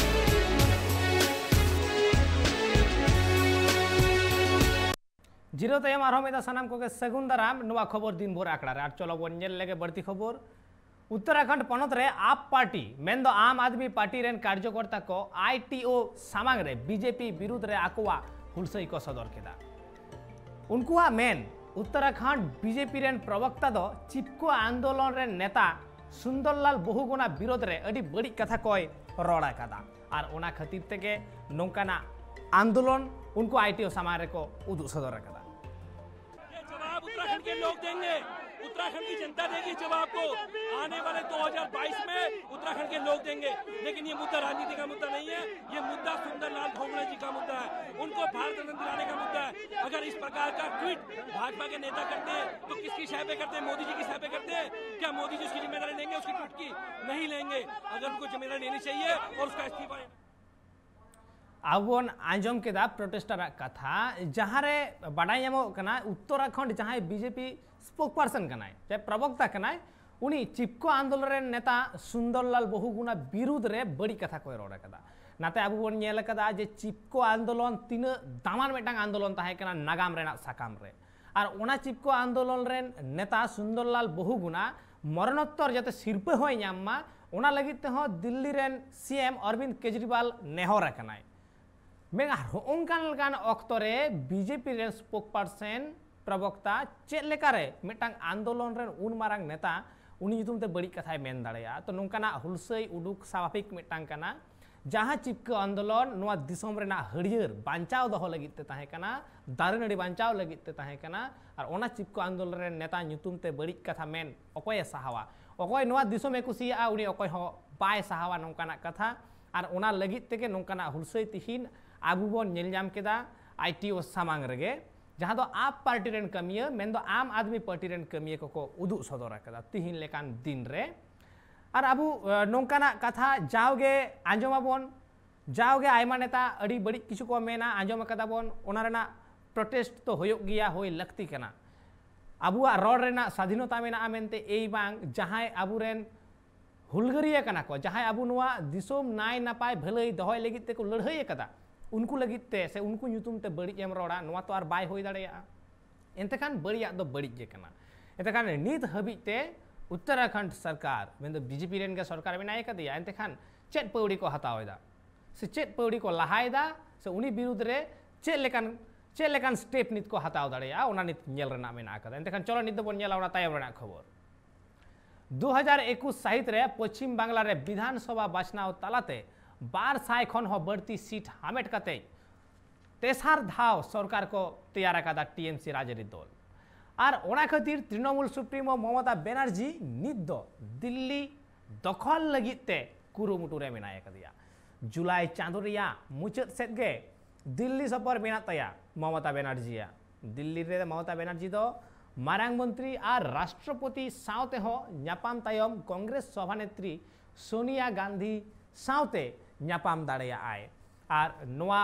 ᱡᱤᱨᱟᱹᱣ ᱛᱟᱭᱚᱢ ᱟᱨᱦᱚᱸ ᱢᱤᱫ ᱫᱷᱟᱣ ᱥᱟᱱᱟᱢ ᱠᱚᱜᱮ ᱥᱟᱹᱜᱩᱱ ᱫᱟᱨᱟᱢ ᱱᱚᱣᱟ ᱠᱷᱚᱵᱚᱨ ᱫᱤᱱ ᱵᱷᱳᱨ ᱟᱠᱷᱲᱟ ᱨᱮ᱾ ᱟᱨ ᱪᱚᱞᱚ ᱵᱚᱱ ᱧᱮᱞ ᱞᱮᱜᱮ ᱵᱟᱹᱲᱛᱤ ᱠᱷᱚᱵᱚᱨ᱾ ᱩᱛᱛᱚᱨᱟᱠᱷᱚᱸᱰ ᱯᱚᱱᱚᱛ ᱨᱮ ᱟᱯ ᱯᱟᱨᱴᱤ ᱢᱮᱱᱫᱚ ᱟᱢ ᱟᱫᱢᱤ ᱯᱟᱨᱴᱤ ᱨᱮᱱ ᱠᱟᱨᱡᱚᱠᱚᱨᱛᱟ ᱠᱚ ᱟᱭ ᱴᱤ ᱳ ᱥᱟᱢᱟᱝ ᱨᱮ ᱵᱤ ᱡᱮ ᱯᱤ ᱵᱤᱨᱩᱫᱷ ᱨᱮ ᱟᱠᱚᱣᱟᱜ ᱦᱩᱞᱥᱟᱹᱭ ᱠᱚ ᱥᱚᱫᱚᱨ ᱠᱮᱫᱟ᱾ ᱩᱱᱠᱩᱣᱟᱜ ᱢᱮᱱ, ᱩᱛᱛᱚᱨᱟᱠᱷᱚᱸᱰ ᱵᱤ ᱡᱮ ᱯᱤ ᱨᱮᱱ ᱯᱨᱚᱵᱚᱠᱛᱟ ᱫᱚ ᱪᱤᱯᱠᱳ ᱟᱱᱫᱳᱞᱚᱱ ᱨᱮᱱ ᱱᱮᱛᱟ ᱥᱩᱱᱫᱚᱨᱞᱟᱞ ᱵᱚᱦᱩᱜᱩᱱᱟ ᱵᱤᱨᱳᱫᱷ ᱨᱮ ᱟᱹᱰᱤ ᱵᱟᱹᱲᱤᱡ ᱠᱟᱛᱷᱟ ᱠᱚᱭ ᱨᱚᱲ ᱟᱠᱟᱫᱟ᱾ ᱟᱨ ᱚᱱᱟ ᱠᱷᱟᱹᱛᱤᱨ ᱛᱮᱜᱮ ᱱᱚᱝᱠᱟᱱᱟᱜ ᱟᱱᱫᱳᱞᱚᱱ ᱩᱱᱠᱩ ᱟᱭ ᱴᱤ ᱳ ᱥᱟᱢᱟᱝ ᱨᱮᱠᱚ ᱩᱫᱩᱜ ᱥᱚᱫᱚᱨ ᱟᱠᱟᱫᱟ᱾ ये जवाब उत्तराखंड के लोग देंगे। उत्तराखंड की जनता देगी जवाब को। आने वाले दो हज़ार बाईस में उत्तराखंड के लोग देंगे। लेकिन ये मुद्दा राजनीति का मुद्दा नहीं है। ये मुद्दा सुंदरलाल बहुगुणा जी का मुद्दा है। उनको भारत रत्न दिलाने का मुद्दा है। अगर इस प्रकार का ट्वीट भाजपा के नेता करते हैं तो किसकी शय पे करते हैं? मोदी जी की शय पे करते हैं? क्या मोदी जी उसकी जिम्मेदारी लेंगे उसकी ट्वीट की? नहीं लेंगे। अगर उनको जिम्मेदारी लेनी चाहिए और उसका इस्तीफा लेना। ᱟᱵᱚ ᱵᱚᱱ ᱟᱸᱡᱚᱢ ᱠᱮᱫᱟ ᱯᱨᱚᱴᱮᱥᱴᱟᱨᱟᱜ ᱠᱟᱛᱷᱟ, ᱡᱟᱦᱟᱸᱨᱮ ᱵᱟᱰᱟᱭ ᱧᱟᱢᱚᱜ ᱠᱟᱱᱟ ᱩᱛᱛᱚᱨᱟᱠᱷᱚᱸᱰ ᱡᱟᱦᱟᱸᱭ ᱵᱤᱡᱮᱯᱤ ᱥᱯᱳᱠᱯᱟᱨᱥᱚᱱ ᱠᱟᱱᱟᱭ, ᱡᱟᱦᱟᱸᱭ ᱯᱨᱚᱵᱚᱠᱛᱟ ᱠᱟᱱᱟᱭ, ᱩᱱᱤ ᱪᱤᱯᱠᱳ ᱟᱱᱫᱳᱞᱚᱱ ᱨᱮᱱ ᱱᱮᱛᱟ ᱥᱩᱱᱫᱚᱨᱞᱟᱞ ᱵᱚᱦᱩᱜᱩᱱᱟ ᱵᱤᱨᱩᱫᱽ ᱨᱮ ᱵᱟᱹᱲᱤᱡ ᱠᱟᱛᱷᱟ ᱠᱚᱭ ᱨᱚᱲ ᱟᱠᱟᱫᱟ᱾ ᱱᱟᱛᱮ ᱟᱵᱚ ᱵᱚᱱ ᱧᱮᱞ ᱟᱠᱟᱫᱟ ᱡᱮ ᱪᱤᱯᱠᱳ ᱟᱱᱫᱳᱞᱚᱱ ᱛᱤᱱᱟᱹᱜ ᱫᱟᱢᱟᱱ ᱢᱤᱫᱴᱟᱝ ᱟᱱᱫᱳᱞᱚᱱ ᱛᱟᱦᱮᱸ ᱠᱟᱱᱟ ᱱᱟᱜᱟᱢ ᱨᱮᱱᱟᱜ ᱥᱟᱠᱟᱢ ᱨᱮ, ᱟᱨ ᱚᱱᱟ ᱪᱤᱯᱠᱳ ᱟᱱᱫᱳᱞᱚᱱ ᱨᱮᱱ ᱱᱮᱛᱟ ᱥᱩᱱᱫᱚᱨᱞᱟᱞ ᱵᱚᱦᱩᱜᱩᱱᱟ ᱢᱚᱨᱚᱱᱳᱛᱛᱚᱨ ᱡᱟᱛᱮ ᱥᱤᱨᱯᱟᱹ ᱦᱚᱸᱭ ᱧᱟᱢ ᱢᱟ, ᱚᱱᱟ ᱞᱟᱹᱜᱤᱫ ᱛᱮᱦᱚᱸ ᱫᱤᱞᱞᱤ ᱨᱮᱱ ᱥᱤ ᱮᱢ ᱚᱨᱵᱤᱱᱫ ᱠᱮᱡᱨᱤᱣᱟᱞ ᱱᱮᱦᱚᱨ ᱟᱠᱟᱱᱟᱭ᱾ ᱢᱮᱱᱠᱷᱟᱱ ᱦᱚᱸᱜᱼᱚᱝᱠᱟᱱ ᱞᱮᱠᱟᱱ ᱚᱠᱛᱚ ᱨᱮ ᱵᱤᱡᱮᱯᱤ ᱨᱮᱱ ᱥᱯᱳᱠᱯᱟᱨᱥᱚᱱ, ᱯᱨᱚᱵᱚᱠᱛᱟ, ᱪᱮᱫ ᱞᱮᱠᱟᱨᱮ ᱢᱤᱫᱴᱟᱝ ᱟᱱᱫᱳᱞᱚᱱ ᱨᱮᱱ ᱩᱱ ᱢᱟᱨᱟᱝ ᱱᱮᱛᱟ ᱩᱱᱤ ᱧᱩᱛᱩᱢ ᱛᱮ ᱵᱟᱹᱲᱤᱡ ᱠᱟᱛᱷᱟᱭ ᱢᱮᱱ ᱫᱟᱲᱮᱭᱟᱜᱼᱟ? ᱛᱚ, ᱱᱚᱝᱠᱟᱱᱟᱜ ᱦᱩᱞᱥᱟᱹᱭ ᱩᱰᱩᱠ ᱥᱟᱵᱷᱟᱵᱤᱠ ᱢᱤᱫᱴᱟᱝ ᱠᱟᱱᱟ, ᱡᱟᱦᱟᱸ ᱪᱤᱯᱠᱟᱹ ᱟᱱᱫᱳᱞᱚᱱ ᱱᱚᱣᱟ ᱫᱤᱥᱚᱢ ᱨᱮᱱᱟᱜ ᱦᱟᱹᱨᱭᱟᱹᱲ ᱵᱟᱧᱪᱟᱣ ᱫᱚᱦᱚ ᱞᱟᱹᱜᱤᱫ ᱛᱮ ᱛᱟᱦᱮᱸ ᱠᱟᱱᱟ, ᱫᱟᱨᱮ ᱱᱟᱹᱲᱤ ᱵᱟᱧᱪᱟᱣ ᱞᱟᱹᱜᱤᱫ ᱛᱮ ᱛᱟᱦᱮᱸ ᱠᱟᱱᱟ, ᱟᱨ ᱚᱱᱟ ᱪᱤᱯᱠᱟᱹ ᱟᱱᱫᱳᱞᱚᱱ ᱨᱮᱱ ᱱᱮᱛᱟ ᱧᱩᱛᱩᱢ ᱛᱮ ᱵᱟᱹᱲᱤᱡ ᱠᱟᱛᱷᱟ ᱢᱮᱱ ᱚᱠᱚᱭᱮ ᱥᱟᱦᱟᱣᱟ? ᱚᱠᱚᱭ ᱱᱚᱣᱟ ᱫᱤᱥᱚᱢᱮ ᱠᱩᱥᱤᱭᱟᱜᱼᱟ, ᱩᱱᱤ ᱚᱠᱚᱭ ᱦᱚᱸ ᱵᱟᱭ ᱥᱟᱦᱟᱣᱟ ᱱᱚᱝᱠᱟᱱᱟᱜ ᱠᱟᱛᱷᱟ᱾ ᱟᱨ ᱚᱱᱟ ᱞᱟᱹᱜᱤᱫ ᱛᱮᱜᱮ ᱱᱚᱝᱠᱟᱱᱟᱜ ᱦᱩᱞᱥᱟᱹᱭ ᱛᱤᱦᱤᱧ ᱟᱵᱚ ᱵᱚᱱ ᱧᱮᱞ ᱧᱟᱢ ᱠᱮᱫᱟ ᱟᱭ ᱴᱤ ᱳ ᱥᱟᱢᱟᱝ ᱨᱮᱜᱮ, ᱡᱟᱦᱟᱸ ᱫᱚ ᱟᱯ ᱯᱟᱨᱴᱤ ᱨᱮᱱ ᱠᱟᱹᱢᱤᱭᱟᱹ, ᱢᱮᱱᱫᱚ ᱟᱢ ᱟᱫᱢᱤ ᱯᱟᱨᱴᱤ ᱨᱮᱱ ᱠᱟᱹᱢᱤᱭᱟᱹ ᱠᱚᱠᱚ ᱩᱫᱩᱜ ᱥᱚᱫᱚᱨ ᱟᱠᱟᱫᱟ ᱛᱤᱦᱤᱧ ᱞᱮᱠᱟᱱ ᱫᱤᱱ ᱨᱮ᱾ ᱟᱨ ᱟᱵᱚ, ᱮ, ᱱᱚᱝᱠᱟᱱᱟᱜ ᱠᱟᱛᱷᱟ ᱡᱟᱣᱜᱮ ᱟᱸᱡᱚᱢᱟᱵᱚᱱ, ᱡᱟᱣᱜᱮ ᱟᱭᱢᱟ ᱱᱮᱛᱟ ᱟᱹᱰᱤ ᱵᱟᱹᱲᱤᱡ ᱠᱤᱪᱷᱩ ᱠᱚ ᱢᱮᱱᱟ, ᱟᱸᱡᱚᱢ ᱟᱠᱟᱫᱟ ᱵᱚᱱ, ᱚᱱᱟ ᱨᱮᱱᱟᱜ ᱯᱨᱚᱴᱮᱥᱴ ᱫᱚ ᱦᱩᱭᱩᱜ ᱜᱮᱭᱟ, ᱦᱩᱭ ᱞᱟᱹᱠᱛᱤ ᱠᱟᱱᱟ᱾ ᱟᱵᱚᱣᱟᱜ ᱨᱚᱲ ᱨᱮᱱᱟᱜ ᱥᱟᱫᱷᱤᱱᱚᱛᱟ ᱢᱮᱱᱟᱜᱼᱟ ᱢᱮᱱᱛᱮ ᱮᱭ ᱵᱟᱝ, ᱡᱟᱦᱟᱸᱭ ᱟᱵᱚᱨᱮᱱ ᱦᱩᱞᱜᱟᱹᱨᱤᱭᱟᱹ ᱠᱟᱱᱟ ᱠᱚ, ᱡᱟᱦᱟᱸᱭ ᱟᱵᱚ ᱱᱚᱣᱟ ᱫᱤᱥᱚᱢ ᱱᱟᱭ ᱱᱟᱯᱟᱭ ᱵᱷᱟᱹᱞᱟᱹᱭ ᱫᱚᱦᱚᱭ ᱞᱟᱹᱜᱤᱫ ᱛᱮᱠᱚ ᱞᱟᱹᱲᱦᱟᱹᱭ ᱟᱠᱟᱫᱟ, ᱩᱱᱠᱩ ᱞᱟᱹᱜᱤᱫ ᱛᱮ ᱥᱮ ᱩᱱᱠᱩ ᱧᱩᱛᱩᱢ ᱛᱮ ᱵᱟᱹᱲᱤᱡ ᱮᱢ ᱨᱚᱲᱟ, ᱱᱚᱣᱟ ᱛᱚ ᱟᱨ ᱵᱟᱭ ᱦᱩᱭ ᱫᱟᱲᱮᱭᱟᱜᱼᱟ᱾ ᱮᱱᱛᱮ ᱠᱷᱟᱱ ᱵᱟᱹᱲᱤᱡᱟᱜ ᱫᱚ ᱵᱟᱹᱲᱤᱡ ᱜᱮ ᱠᱟᱱᱟ᱾ ᱮᱱᱛᱮ ᱠᱷᱟᱱ ᱱᱤᱛ ᱦᱟᱹᱵᱤᱡ ᱛᱮ ᱩᱛᱛᱚᱨᱟᱠᱷᱚᱸᱰ ᱥᱚᱨᱠᱟᱨ, ᱢᱮᱱᱫᱚ ᱵᱤᱡᱮᱯᱤ ᱨᱮᱱ ᱜᱮ ᱥᱚᱨᱠᱟᱨ ᱢᱮᱱᱟᱭ ᱠᱟᱫᱮᱭᱟ, ᱮᱱᱛᱮ ᱠᱷᱟᱱ ᱪᱮᱫ ᱯᱟᱹᱣᱲᱤ ᱠᱚ ᱦᱟᱛᱟᱣ ᱮᱫᱟ ᱥᱮ ᱪᱮᱫ ᱯᱟᱹᱣᱲᱤ ᱠᱚ ᱞᱟᱦᱟᱭᱮᱫᱟ ᱥᱮ ᱩᱱᱤ ᱵᱤᱨᱩᱫᱽ ᱨᱮ ᱪᱮᱫ ᱞᱮᱠᱟᱱ, ᱪᱮᱫ ᱞᱮᱠᱟᱱ ᱥᱴᱮᱯ ᱱᱤᱛ ᱠᱚ ᱦᱟᱛᱟᱣ ᱫᱟᱲᱮᱭᱟᱜᱼᱟ, ᱚᱱᱟ ᱱᱤᱛ ᱧᱮᱞ ᱨᱮᱱᱟᱜ ᱢᱮᱱᱟᱜ ᱟᱠᱟᱫᱟ᱾ ᱮᱱᱛᱮ ᱠᱷᱟᱱ ᱪᱚᱞᱚ ᱱᱤᱛ ᱫᱚᱵᱚᱱ ᱧᱮᱞᱟ ᱚᱱᱟ ᱛᱟᱭᱚᱢ ᱨᱮᱱᱟᱜ ᱠᱷᱚᱵᱚᱨ᱾ ᱫᱩ ᱦᱟᱡᱟᱨ ᱮᱠᱩᱥ ᱥᱟᱹᱦᱤᱛ ᱨᱮ ᱯᱚᱪᱷᱤᱢ ᱵᱟᱝᱞᱟ ᱨᱮ ᱵᱤᱫᱷᱟᱱ ᱥᱚᱵᱷᱟ ᱵᱟᱪᱷᱱᱟᱣ ᱛᱟᱞᱟᱛᱮ ᱵᱟᱨ ᱥᱟᱭ ᱠᱷᱚᱱ ᱦᱚᱸ ᱵᱟᱹᱲᱛᱤ ᱥᱤᱴ ᱦᱟᱢᱮᱴ ᱠᱟᱛᱮ ᱛᱮᱥᱟᱨ ᱫᱷᱟᱣ ᱥᱚᱨᱠᱟᱨ ᱠᱚ ᱛᱮᱭᱟᱨ ᱟᱠᱟᱫᱟ ᱴᱤ ᱮᱢ ᱥᱤ ᱨᱟᱡᱽᱟᱹᱨᱤ ᱫᱚᱞ᱾ ᱟᱨ ᱚᱱᱟ ᱠᱷᱟᱹᱛᱤᱨ ᱛᱨᱤᱱᱚᱢᱩᱞ ᱥᱩᱯᱨᱤᱢᱳ ᱢᱚᱢᱚᱛᱟ ᱵᱮᱱᱟᱨᱡᱤ ᱱᱤᱛ ᱫᱚ ᱫᱤᱞᱞᱤ ᱫᱚᱠᱷᱚᱞ ᱞᱟᱹᱜᱤᱫ ᱛᱮ ᱠᱩᱨᱩᱢᱩᱴᱩ ᱨᱮ ᱢᱮᱱᱟᱭ ᱟᱠᱟᱫᱮᱭᱟ᱾ ᱡᱩᱞᱟᱭ ᱪᱟᱸᱫᱳ ᱨᱮᱭᱟᱜ ᱢᱩᱪᱟᱹᱫ ᱥᱮᱫ ᱜᱮ ᱫᱤᱞᱞᱤ ᱥᱚᱯᱚᱨ ᱢᱮᱱᱟᱜ ᱛᱟᱭᱟ ᱢᱚᱢᱚᱛᱟ ᱵᱮᱱᱟᱨᱡᱤᱭᱟᱜ᱾ ᱫᱤᱞᱞᱤ ᱨᱮ ᱢᱚᱢᱚᱛᱟ ᱵᱮᱱᱟᱨᱡᱤ ᱫᱚ ᱢᱟᱨᱟᱝ ᱢᱚᱱᱛᱨᱤ ᱟᱨ ᱨᱟᱥᱴᱨᱚᱯᱚᱛᱤ ᱥᱟᱶ ᱛᱮᱦᱚᱸ ᱧᱟᱯᱟᱢ ᱛᱟᱭᱚᱢ ᱠᱚᱝᱜᱨᱮᱥ ᱥᱚᱵᱷᱟᱱᱮᱛᱨᱤ ᱥᱳᱱᱤᱭᱟ ᱜᱟᱱᱫᱷᱤ ᱥᱟᱶᱛᱮ ᱧᱟᱯᱟᱢ ᱫᱟᱲᱮᱭᱟᱜᱼᱟᱭ᱾ ᱟᱨ ᱱᱚᱣᱟ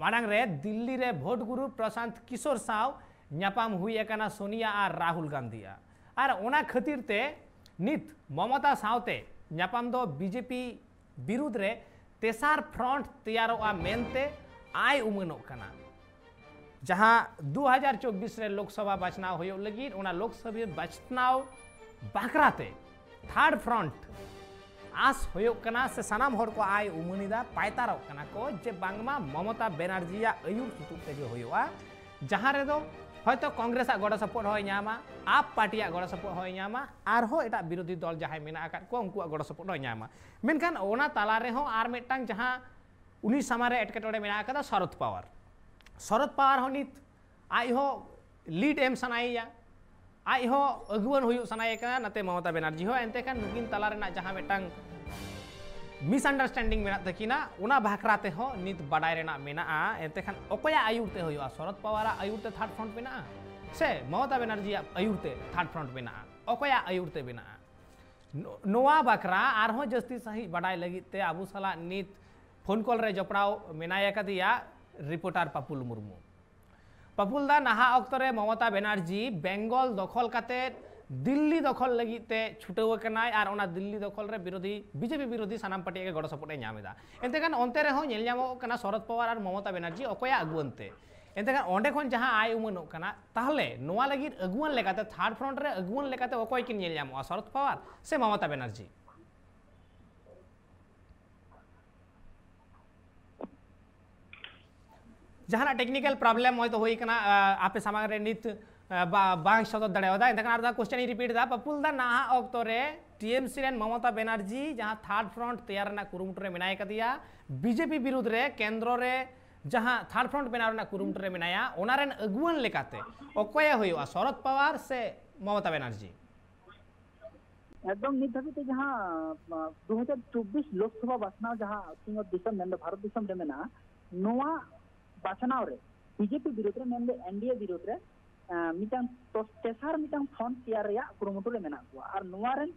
ᱢᱟᱲᱟᱝ ᱨᱮ ᱫᱤᱞᱞᱤ ᱨᱮ ᱵᱷᱳᱴ ᱜᱩᱨᱩ ᱯᱨᱚᱥᱟᱱᱛ ᱠᱤᱥᱳᱨ ᱥᱟᱶ ᱧᱟᱯᱟᱢ ᱦᱩᱭ ᱟᱠᱟᱱᱟ ᱥᱳᱱᱤᱭᱟ ᱟᱨ ᱨᱟᱦᱩᱞ ᱜᱟᱱᱫᱷᱤᱭᱟᱜ᱾ ᱟᱨ ᱚᱱᱟ ᱠᱷᱟᱹᱛᱤᱨ ᱛᱮ ᱱᱤᱛ ᱢᱚᱢᱚᱛᱟ ᱥᱟᱶᱛᱮ ᱧᱟᱯᱟᱢ ᱫᱚ ᱵᱤᱡᱮᱯᱤ ᱵᱤᱨᱩᱫᱽ ᱨᱮ ᱛᱮᱥᱟᱨ ᱯᱷᱨᱚᱱᱴ ᱛᱮᱭᱟᱨᱚᱜᱼᱟ ᱢᱮᱱᱛᱮ ᱟᱭ ᱩᱢᱟᱹᱱᱚᱜ ᱠᱟᱱᱟ᱾ ᱡᱟᱦᱟᱸ ᱫᱩ ᱦᱟᱡᱟᱨ ᱪᱚᱵᱵᱤᱥ ᱨᱮ ᱞᱳᱠᱥᱚᱵᱷᱟ ᱵᱟᱪᱷᱱᱟᱣ ᱦᱩᱭᱩᱜ ᱞᱟᱹᱜᱤᱫ, ᱚᱱᱟ ᱞᱳᱠᱥᱚᱵᱷᱟ ᱵᱟᱪᱷᱱᱟᱣ ᱵᱟᱠᱷᱨᱟ ᱛᱮ ᱛᱷᱟᱨᱰ ᱯᱷᱨᱚᱱᱴ ᱟᱥ ᱦᱩᱭᱩᱜ ᱠᱟᱱᱟ, ᱥᱮ ᱥᱟᱱᱟᱢ ᱦᱚᱲ ᱠᱚ ᱟᱭ ᱩᱢᱟᱹᱱ ᱮᱫᱟ, ᱯᱟᱭᱛᱟᱨᱚᱜ ᱠᱟᱱᱟ ᱠᱚ ᱡᱮ ᱵᱟᱝᱢᱟ ᱢᱚᱢᱚᱛᱟ ᱵᱮᱱᱟᱨᱡᱤᱭᱟᱜ ᱟᱹᱭᱩᱨ ᱥᱩᱛᱩᱜ ᱛᱮᱜᱮ ᱦᱩᱭᱩᱜᱼᱟ, ᱡᱟᱦᱟᱸ ᱨᱮᱫᱚ ᱦᱚᱭᱛᱚ ᱠᱚᱝᱜᱨᱮᱥᱟᱜ ᱜᱚᱲᱚ ᱥᱚᱯᱚᱦᱚᱫ ᱦᱚᱸᱭ ᱧᱟᱢᱟ, ᱟᱯ ᱯᱟᱨᱴᱤᱭᱟᱜ ᱜᱚᱲᱚ ᱥᱚᱯᱚᱦᱚᱫ ᱦᱚᱸᱭ ᱧᱟᱢᱟ, ᱟᱨᱦᱚᱸ ᱮᱴᱟᱜ ᱵᱤᱨᱳᱫᱷᱤ ᱫᱚᱞ ᱡᱟᱦᱟᱸᱭ ᱢᱮᱱᱟᱜ ᱟᱠᱟᱫ ᱠᱚᱣᱟ ᱩᱱᱠᱩᱣᱟᱜ ᱜᱚᱲᱚ ᱥᱚᱯᱚᱦᱚᱫ ᱦᱚᱸᱭ ᱧᱟᱢᱟ᱾ ᱢᱮᱱᱠᱷᱟᱱ ᱚᱱᱟ ᱛᱟᱞᱟ ᱨᱮᱦᱚᱸ ᱟᱨ ᱢᱤᱫᱴᱟᱝ ᱡᱟᱦᱟᱸ ᱩᱱᱤ ᱥᱟᱢᱟᱝ ᱨᱮ ᱮᱴᱠᱮᱴᱚᱬᱮ ᱢᱮᱱᱟᱜ ᱟᱠᱟᱫᱟ ᱥᱚᱨᱚᱫ ᱯᱟᱣᱟᱨ᱾ ᱥᱚᱨᱚᱫ ᱯᱟᱣᱟᱨ ᱦᱚᱸ ᱱᱤᱛ ᱟᱡ ᱦᱚᱸ ᱞᱤᱰ ᱮᱢ ᱥᱟᱱᱟᱭᱮᱭᱟ, ᱟᱡ ᱦᱚᱸ ᱟᱹᱜᱩᱣᱟᱹᱱ ᱦᱩᱭᱩᱜ ᱥᱟᱱᱟᱭᱮ ᱠᱟᱱᱟ, ᱱᱟᱛᱮ ᱢᱚᱢᱚᱛᱟ ᱵᱮᱱᱟᱨᱡᱤ ᱦᱚᱸ᱾ ᱮᱱᱛᱮ ᱠᱷᱟᱱ ᱱᱩᱠᱤᱱ ᱛᱟᱞᱟ ᱨᱮᱱᱟᱜ ᱡᱟᱦᱟᱸ ᱢᱤᱫᱴᱟᱝ ᱢᱤᱥᱟᱱᱰᱟᱨᱥᱴᱮᱱᱰᱤᱝ ᱢᱮᱱᱟᱜ ᱛᱟᱹᱠᱤᱱᱟ, ᱚᱱᱟ ᱵᱟᱠᱷᱨᱟ ᱛᱮᱦᱚᱸ ᱱᱤᱛ ᱵᱟᱰᱟᱭ ᱨᱮᱱᱟᱜ ᱢᱮᱱᱟᱜᱼᱟ᱾ ᱮᱱᱛᱮ ᱠᱷᱟᱱ ᱚᱠᱚᱭᱟᱜ ᱟᱹᱭᱩᱨ ᱛᱮ ᱦᱩᱭᱩᱜᱼᱟ? ᱥᱚᱨᱚᱫ ᱯᱟᱣᱟᱨᱟᱜ ᱟᱹᱭᱩᱨ ᱛᱮ ᱛᱷᱟᱨᱰ ᱯᱷᱨᱚᱱᱴ ᱢᱮᱱᱟᱜᱼᱟ ᱥᱮ ᱢᱚᱢᱚᱛᱟ ᱵᱮᱱᱟᱨᱡᱤᱭᱟᱜ ᱟᱹᱭᱩᱨ ᱛᱮ ᱛᱷᱟᱨᱰ ᱯᱷᱨᱚᱱᱴ ᱢᱮᱱᱟᱜᱼᱟ? ᱚᱠᱚᱭᱟᱜ ᱟᱹᱭᱩᱨ ᱛᱮ ᱢᱮᱱᱟᱜᱼᱟ? ᱱᱚ-, ᱱᱚᱣᱟ ᱵᱟᱠᱷᱨᱟ ᱟᱨᱦᱚᱸ ᱡᱟᱹᱥᱛᱤ ᱥᱟᱺᱦᱤᱡ ᱵᱟᱰᱟᱭ ᱞᱟᱹᱜᱤᱫ ᱛᱮ ᱟᱵᱚ ᱥᱟᱞᱟᱜ ᱱᱤᱛ ᱯᱷᱳᱱ ᱠᱚᱞ ᱨᱮ ᱡᱚᱯᱲᱟᱣ ᱢᱮᱱᱟᱭ ᱟᱠᱟᱫᱮᱭᱟ ᱨᱤᱯᱳᱨᱴᱟᱨ ᱯᱟᱯᱩᱞ ᱢᱩᱨᱢᱩ᱾ ᱯᱟᱯᱩᱞ ᱫᱟ, ᱱᱟᱦᱟᱜ ᱚᱠᱛᱚ ᱨᱮ ᱢᱚᱢᱚᱛᱟ ᱵᱮᱱᱟᱨᱡᱤ ᱵᱮᱝᱜᱚᱞ ᱫᱚᱠᱷᱚᱞ ᱠᱟᱛᱮ ᱫᱤᱞᱞᱤ ᱫᱚᱠᱷᱚᱞ ᱞᱟᱹᱜᱤᱫ ᱛᱮ ᱪᱷᱩᱴᱟᱹᱣ ᱟᱠᱟᱱᱟᱭ ᱟᱨ ᱚᱱᱟ ᱫᱤᱞᱞᱤ ᱫᱚᱠᱷᱚᱞ ᱨᱮ ᱵᱤᱨᱳᱫᱷᱤ, ᱵᱤᱡᱮᱯᱤ ᱵᱤᱨᱳᱫᱷᱤ ᱥᱟᱱᱟᱢ ᱯᱟᱹᱴᱤᱭᱟᱜ ᱜᱮ ᱜᱚᱲᱚ ᱥᱚᱯᱚᱦᱚᱫ ᱮ ᱧᱟᱢ ᱮᱫᱟ᱾ ᱮᱱᱛᱮ ᱠᱷᱟᱱ ᱚᱱᱛᱮ ᱨᱮᱦᱚᱸ ᱧᱮᱞ ᱧᱟᱢᱚᱜ ᱠᱟᱱᱟ ᱥᱚᱨᱚᱫ ᱯᱟᱣᱟᱨ ᱟᱨ ᱢᱚᱢᱚᱛᱟ ᱵᱮᱱᱟᱨᱡᱤ ᱚᱠᱚᱭᱟᱜ ᱟᱹᱜᱩᱣᱟᱹᱱ ᱛᱮ᱾ ᱮᱱᱛᱮ ᱠᱷᱟᱱ ᱚᱸᱰᱮ ᱠᱷᱚᱱ ᱡᱟᱦᱟᱸ ᱟᱭ ᱩᱢᱟᱹᱱᱚᱜ ᱠᱟᱱᱟ, ᱛᱟᱦᱚᱞᱮ ᱱᱚᱣᱟ ᱞᱟᱹᱜᱤᱫ ᱟᱹᱜᱩᱣᱟᱹᱱ ᱞᱮᱠᱟᱛᱮ ᱛᱷᱟᱨᱰ ᱯᱷᱨᱚᱱᱴ ᱨᱮ ᱟᱹᱜᱩᱣᱟᱹᱱ ᱞᱮᱠᱟᱛᱮ ᱚᱠᱚᱭ ᱠᱤᱱ ᱧᱮᱞ ᱧᱟᱢᱚᱜᱼᱟ, ᱥᱚᱨᱚᱫ ᱯᱟᱣᱟᱨ ᱥᱮ ᱢᱚᱢᱚᱛᱟ ᱵᱮᱱᱟᱨᱡᱤ? ᱡᱟᱦᱟᱱᱟᱜ ᱴᱮᱠᱱᱤᱠᱮᱞ ᱯᱨᱚᱵᱞᱮᱢ ᱦᱚᱭᱛᱳ ᱦᱩᱭ ᱠᱟᱱᱟ, ᱟ, ᱟᱯᱮ ᱥᱟᱢᱟᱝ ᱨᱮ ᱱᱤᱛ, ᱟ, ᱵᱟ-, ᱵᱟᱝ ᱥᱚᱫᱚᱨ ᱫᱟᱲᱮᱭᱟᱫᱟ᱾ ᱮᱱᱛᱮ ᱠᱷᱟᱱ ᱟᱨ question ᱤᱧ repeat ᱮᱫᱟ, ᱯᱟᱯᱩᱞ ᱫᱟ, ᱱᱟᱦᱟᱜ ᱚᱠᱛᱚ ᱨᱮ ᱴᱤ ᱮᱢ ᱥᱤ ᱨᱮᱱ ᱢᱚᱢᱚᱛᱟ ᱵᱮᱱᱟᱨᱡᱤ ᱡᱟᱦᱟᱸ ᱛᱷᱟᱨᱰ ᱯᱷᱨᱚᱱᱴ ᱛᱮᱭᱟᱨ ᱨᱮᱱᱟᱜ ᱠᱩᱨᱩᱢᱩᱴᱩ ᱨᱮ ᱢᱮᱱᱟᱭ ᱠᱟᱫᱮᱭᱟ, ᱵᱤᱡᱮᱯᱤ ᱵᱤᱨᱩᱫᱽ ᱨᱮ ᱠᱮᱱᱫᱨᱚ ᱨᱮ ᱡᱟᱦᱟᱸ ᱛᱷᱟᱨᱰ ᱯᱷᱨᱚᱱᱴ ᱵᱮᱱᱟᱣ ᱨᱮᱱᱟᱜ ᱠᱩᱨᱩᱢᱩᱴᱩ ᱨᱮ ᱢᱮᱱᱟᱭᱟ, ᱚᱱᱟ ᱨᱮᱱ ᱟᱹᱜᱩᱣᱟᱹᱱ ᱞᱮᱠᱟᱛᱮ ᱚᱠᱚᱭᱮ ᱦᱩᱭᱩᱜᱼᱟ, ᱥᱚᱨᱚᱫ ᱯᱟᱣᱟᱨ ᱥᱮ ᱢᱚᱢᱚᱛᱟ ᱵᱮᱱᱟᱨᱡᱤ? ᱮᱠᱫᱚᱢ ᱱᱤᱛ ᱫᱷᱟᱹᱵᱤᱡ ᱛᱮ ᱡᱟᱦᱟᱸ, ᱟ, ᱫᱩ ᱦᱟᱡᱟᱨ ᱪᱚᱵᱵᱤᱥ ᱞᱳᱠᱥᱚᱵᱷᱟ ᱵᱟᱪᱷᱱᱟᱣ ᱡᱟᱦᱟᱸ ᱥᱤᱧᱚᱛ ᱫᱤᱥᱚᱢ ᱢᱮᱱᱫᱚ ᱵᱷᱟᱨᱚᱛ ᱫᱤᱥᱚᱢ ᱨᱮ ᱢᱮᱱᱟᱜᱼᱟ, ᱱᱚᱣᱟ ᱵᱟᱪᱷᱱᱟᱣ ᱨᱮ ᱵᱤᱡᱮᱯᱤ ᱵᱤᱨᱩᱫᱽ ᱨᱮ, ᱢᱮᱱᱫᱚ ᱮᱱ ᱰᱤ ᱮ ᱵᱤᱨᱩᱫᱽ ᱨᱮ, ᱟ, ᱢᱤᱫᱴᱟᱝ ᱛᱚ-, ᱛᱮᱥᱟᱨ ᱢᱤᱫᱴᱟᱝ ᱯᱷᱨᱚᱱᱴ ᱛᱮᱭᱟᱨ ᱨᱮᱭᱟᱜ ᱠᱩᱨᱩᱢᱩᱴᱩ ᱨᱮ ᱢᱮᱱᱟᱜ ᱠᱚᱣᱟ᱾ ᱟᱨ ᱱᱚᱣᱟ ᱨᱮᱱ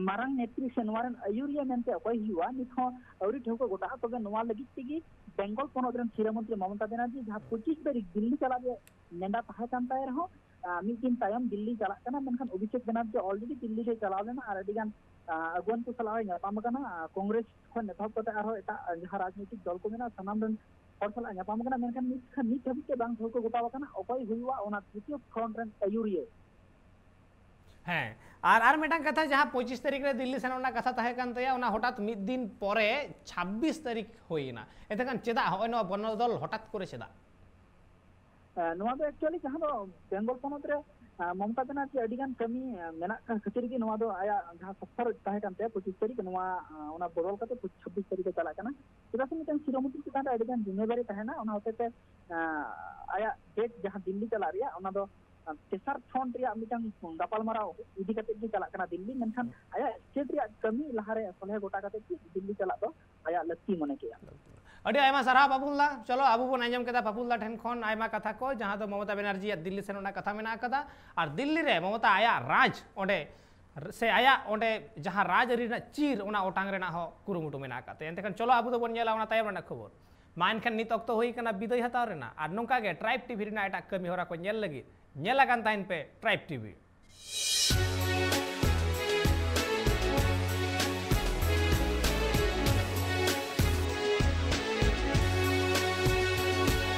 ᱢᱟᱨᱟᱝ ᱱᱮᱛᱨᱤ ᱥᱮ ᱱᱚᱣᱟ ᱨᱮᱱ ᱟᱹᱭᱩᱨᱤᱭᱟᱹ ᱢᱮᱱᱛᱮ ᱚᱠᱚᱭ ᱦᱩᱭᱩᱜᱼᱟ, ᱱᱤᱛ ᱦᱚᱸ ᱟᱹᱣᱨᱤ ᱴᱷᱟᱹᱣᱠᱟᱹ ᱜᱚᱴᱟᱜᱼᱟ᱾ ᱛᱚᱵᱮ ᱱᱚᱣᱟ ᱞᱟᱹᱜᱤᱫ ᱛᱮᱜᱮ ᱵᱮᱝᱜᱚᱞ ᱯᱚᱱᱚᱛ ᱨᱮᱱ ᱥᱤᱨᱟᱹ ᱢᱚᱱᱛᱨᱤ ᱢᱚᱢᱚᱛᱟ ᱵᱮᱱᱟᱨᱡᱤ ᱡᱟᱦᱟᱸ ᱯᱚᱸᱪᱤᱥ ᱛᱟᱹᱨᱤᱠᱷ ᱫᱤᱞᱞᱤ ᱪᱟᱞᱟᱜ ᱨᱮᱭᱟᱜ ᱱᱮᱰᱟ ᱛᱟᱦᱮᱸ ᱠᱟᱱ ᱛᱟᱭ ᱨᱮᱦᱚᱸ, ᱟᱸ, ᱢᱤᱫ ᱫᱤᱱ ᱛᱟᱭᱚᱢ ᱫᱤᱞᱞᱤ ᱪᱟᱞᱟᱜ ᱠᱟᱱᱟ᱾ ᱢᱮᱱᱠᱷᱟᱱ ᱚᱵᱷᱤᱥᱮᱠ ᱵᱮᱱᱟᱨᱡᱤ already ᱫᱤᱞᱞᱤ ᱨᱮ ᱪᱟᱞᱟᱣ ᱞᱮᱱᱟ ᱟᱨ ᱟᱹᱰᱤ ᱜᱟᱱ, ᱟᱸ, ᱟᱹᱜᱩᱣᱟᱹᱱ ᱠᱚ ᱥᱟᱞᱟᱜ ᱦᱚᱸᱭ ᱧᱟᱯᱟᱢ ᱟᱠᱟᱱᱟ᱾ ᱟᱸ, ᱠᱚᱝᱜᱨᱮᱥ ᱠᱷᱚᱱ ᱮᱛᱚᱦᱚᱵ ᱠᱟᱛᱮ ᱟᱨᱦᱚᱸ ᱮᱴᱟᱜ, ᱟᱸ, ᱡᱟᱦᱟᱸ ᱨᱟᱡᱽᱱᱳᱭᱛᱤᱠ ᱫᱚᱞ ᱠᱚ ᱢᱮᱱᱟᱜᱼᱟ, ᱥᱟᱱᱟᱢ ᱨᱮᱱ ᱦᱚᱲ ᱥᱟᱞᱟᱜ ᱧᱟᱯᱟᱢ ᱟᱠᱟᱱᱟ᱾ ᱢᱮᱱᱠᱷᱟᱱ ᱱᱤᱛ ᱠᱷᱟᱱ ᱱᱤᱛ ᱦᱟᱹᱵᱤᱡ ᱛᱮ ᱵᱟᱝ ᱴᱷᱟᱹᱣᱠᱟᱹ ᱜᱚᱴᱟᱣ ᱟᱠᱟᱱᱟ ᱚᱠᱚᱭ ᱦᱩᱭᱩᱜᱼᱟ ᱚᱱᱟ ᱛᱨᱤᱛᱤᱭᱚ ᱯᱷᱨᱚᱱᱴ ᱨᱮᱱ ᱟᱹᱭᱩᱨᱤᱭᱟᱹ᱾ ᱦᱮᱸ, ᱟᱨ ᱟᱨ ᱢᱤᱫᱴᱟᱝ ᱠᱟᱛᱷᱟ, ᱡᱟᱦᱟᱸ ᱯᱚᱸᱪᱤᱥ ᱛᱟᱹᱨᱤᱠᱷ ᱨᱮ ᱫᱤᱞᱞᱤ ᱥᱮᱱᱚᱜ ᱨᱮᱱᱟᱜ ᱠᱟᱛᱷᱟ ᱛᱟᱦᱮᱸ ᱠᱟᱱ ᱛᱟᱭᱟ, ᱚᱱᱟ ᱦᱚᱴᱟᱛ ᱢᱤᱫ ᱫᱤᱱ ᱯᱚᱨᱮ ᱪᱷᱟᱵᱵᱤᱥ ᱛᱟᱹᱨᱤᱠᱷ ᱦᱩᱭᱮᱱᱟ᱾ ᱮᱱᱛᱮᱠᱷᱟᱱ ᱪᱮᱫᱟᱜ ᱦᱚᱸᱜᱼᱚᱭ ᱱᱚᱣᱟ ᱵᱚᱱᱚᱫᱚᱞ ᱦᱚᱴᱟᱛ ᱠᱚᱨᱮ ᱪᱮᱫᱟᱜ? ᱮᱸ, ᱱᱚᱣᱟ ᱫᱚ actually ᱡᱟᱦᱟᱸ ᱫᱚ ᱵᱮᱝᱜᱚᱞ ᱯᱚᱱᱚᱛ ᱨᱮ, ᱮᱸ, ᱢᱚᱢᱚᱛᱟ ᱵᱮᱱᱟᱨᱡᱤ ᱟᱹᱰᱤ ᱜᱟᱱ ᱠᱟᱹᱢᱤ, ᱮᱸ, ᱢᱮᱱᱟᱜ ᱠᱷᱟᱹᱛᱤᱨ ᱜᱮ ᱱᱚᱣᱟ ᱫᱚ ᱟᱭᱟᱜ ᱡᱟᱦᱟᱸ ᱥᱚᱯᱷᱚᱨ ᱛᱟᱦᱮᱸ ᱠᱟᱱ ᱛᱟᱭᱟ ᱯᱚᱸᱪᱤᱥ ᱛᱟᱹᱨᱤᱠᱷ, ᱱᱚᱣᱟ, ᱮᱸ, ᱚᱱᱟ ᱵᱚᱫᱚᱞ ᱠᱟᱛᱮ ᱪᱷᱟᱵᱵᱤᱥ ᱛᱟᱹᱨᱤᱠᱷ ᱮ ᱪᱟᱞᱟᱜ ᱠᱟᱱᱟ᱾ ᱪᱮᱫᱟᱜ ᱥᱮ ᱢᱤᱫᱴᱟᱝ ᱥᱤᱨᱟᱹ ᱢᱚᱱᱛᱨᱤ ᱪᱮᱛᱟᱱ ᱨᱮ ᱟᱹᱰᱤ ᱜᱟᱱ ᱡᱤᱢᱢᱮᱫᱟᱨᱤ ᱛᱟᱦᱮᱱᱟ, ᱚᱱᱟ ᱦᱚᱛᱮᱛᱮ, ᱮᱸ, ᱟᱭᱟᱜ ᱰᱮᱴ ᱡᱟᱦᱟᱸ ᱫᱤᱞᱞᱤ ᱪᱟᱞᱟᱜ ᱨᱮᱭᱟᱜ, ᱚᱱᱟ ᱫᱚ, ᱮᱸ, ᱛᱮᱥᱟᱨ ᱯᱷᱨᱚᱱᱴ ᱨᱮᱭᱟᱜ ᱢᱤᱫᱴᱟᱝ ᱜᱟᱯᱟᱞᱢᱟᱨᱟᱣ ᱤᱫᱤ ᱠᱟᱛᱮ ᱜᱮ ᱪᱟᱞᱟᱜ ᱠᱟᱱᱟ ᱫᱤᱞᱞᱤ, ᱢᱮᱱᱠᱷᱟᱱ ᱟᱭᱟᱜ ᱥᱴᱮᱴ ᱨᱮᱭᱟᱜ ᱠᱟᱹᱢᱤ ᱞᱟᱦᱟᱨᱮ ᱥᱚᱞᱦᱮ ᱜᱚᱴᱟ ᱠᱟᱛᱮ ᱜᱮ ᱫᱤᱞᱞᱤ ᱪᱟᱞᱟᱜ ᱫᱚ ᱟᱭᱟᱜ ᱞᱟᱹᱠᱛᱤ ᱢᱚᱱᱮ ᱠᱮᱜᱼᱟ᱾ ᱟᱹᱰᱤ ᱟᱭᱢᱟ ᱥᱟᱨᱦᱟᱣ ᱯᱟᱯᱩᱞ ᱫᱟ᱾ ᱪᱚᱞᱚ, ᱟᱵᱚ ᱵᱚᱱ ᱟᱸᱡᱚᱢ ᱠᱮᱫᱟ ᱯᱟᱯᱩᱞ ᱫᱟ ᱴᱷᱮᱱ ᱠᱷᱚᱱ ᱟᱭᱢᱟ ᱠᱟᱛᱷᱟ ᱠᱚ, ᱡᱟᱦᱟᱸ ᱫᱚ ᱢᱚᱢᱚᱛᱟ ᱵᱮᱱᱟᱨᱡᱤᱭᱟᱜ ᱫᱤᱞᱞᱤ ᱥᱮᱱᱚᱜ ᱨᱮᱱᱟᱜ ᱠᱟᱛᱷᱟ ᱢᱮᱱᱟᱜ ᱟᱠᱟᱫᱟ᱾ ᱟᱨ ᱫᱤᱞᱞᱤ ᱨᱮ ᱢᱚᱢᱚᱛᱟ ᱟᱭᱟᱜ ᱨᱟᱡᱽ ᱚᱸᱰᱮ ᱥᱮ ᱟᱭᱟᱜ ᱚᱸᱰᱮ ᱡᱟᱦᱟᱸ ᱨᱟᱡᱽ ᱟᱹᱨᱤ ᱨᱮᱱᱟᱜ ᱪᱤᱨ, ᱚᱱᱟ ᱚᱴᱟᱝ ᱨᱮᱱᱟᱜ ᱦᱚᱸ ᱠᱩᱨᱩᱢᱩᱴᱩ ᱢᱮᱱᱟᱜ ᱟᱠᱟᱫ ᱛᱟᱭᱟ᱾ ᱮᱱᱛᱮᱠᱷᱟᱱ ᱪᱚᱞᱚ, ᱟᱵᱚ ᱫᱚᱵᱚᱱ ᱧᱮᱞᱟ ᱚᱱᱟ ᱛᱟᱭᱚᱢ ᱨᱮᱱᱟᱜ ᱠᱷᱚᱵᱚᱨ᱾ ᱢᱟ ᱮᱱᱠᱷᱟᱱ ᱱᱤᱛ ᱚᱠᱛᱚ ᱦᱩᱭ ᱟᱠᱟᱱᱟ ᱵᱤᱫᱟᱹᱭ ᱦᱟᱛᱟᱣ ᱨᱮᱱᱟᱜ, ᱟᱨ ᱱᱚᱝᱠᱟ ᱜᱮ ᱴᱨᱟᱭᱤᱵᱽ ᱴᱤᱵᱷᱤ ᱨᱮᱱᱟᱜ ᱮᱴᱟᱜ ᱠᱟᱹᱢᱤ ᱦᱚᱨᱟ ᱠᱚ ᱧᱮᱞ ᱞᱟᱹᱜᱤᱫ ᱧᱮᱞ ᱟᱠᱟᱱ ᱛᱟᱦᱮᱱ ᱯᱮ ᱴᱨᱟᱭᱤᱵᱽ ᱴᱤᱵᱷᱤ᱾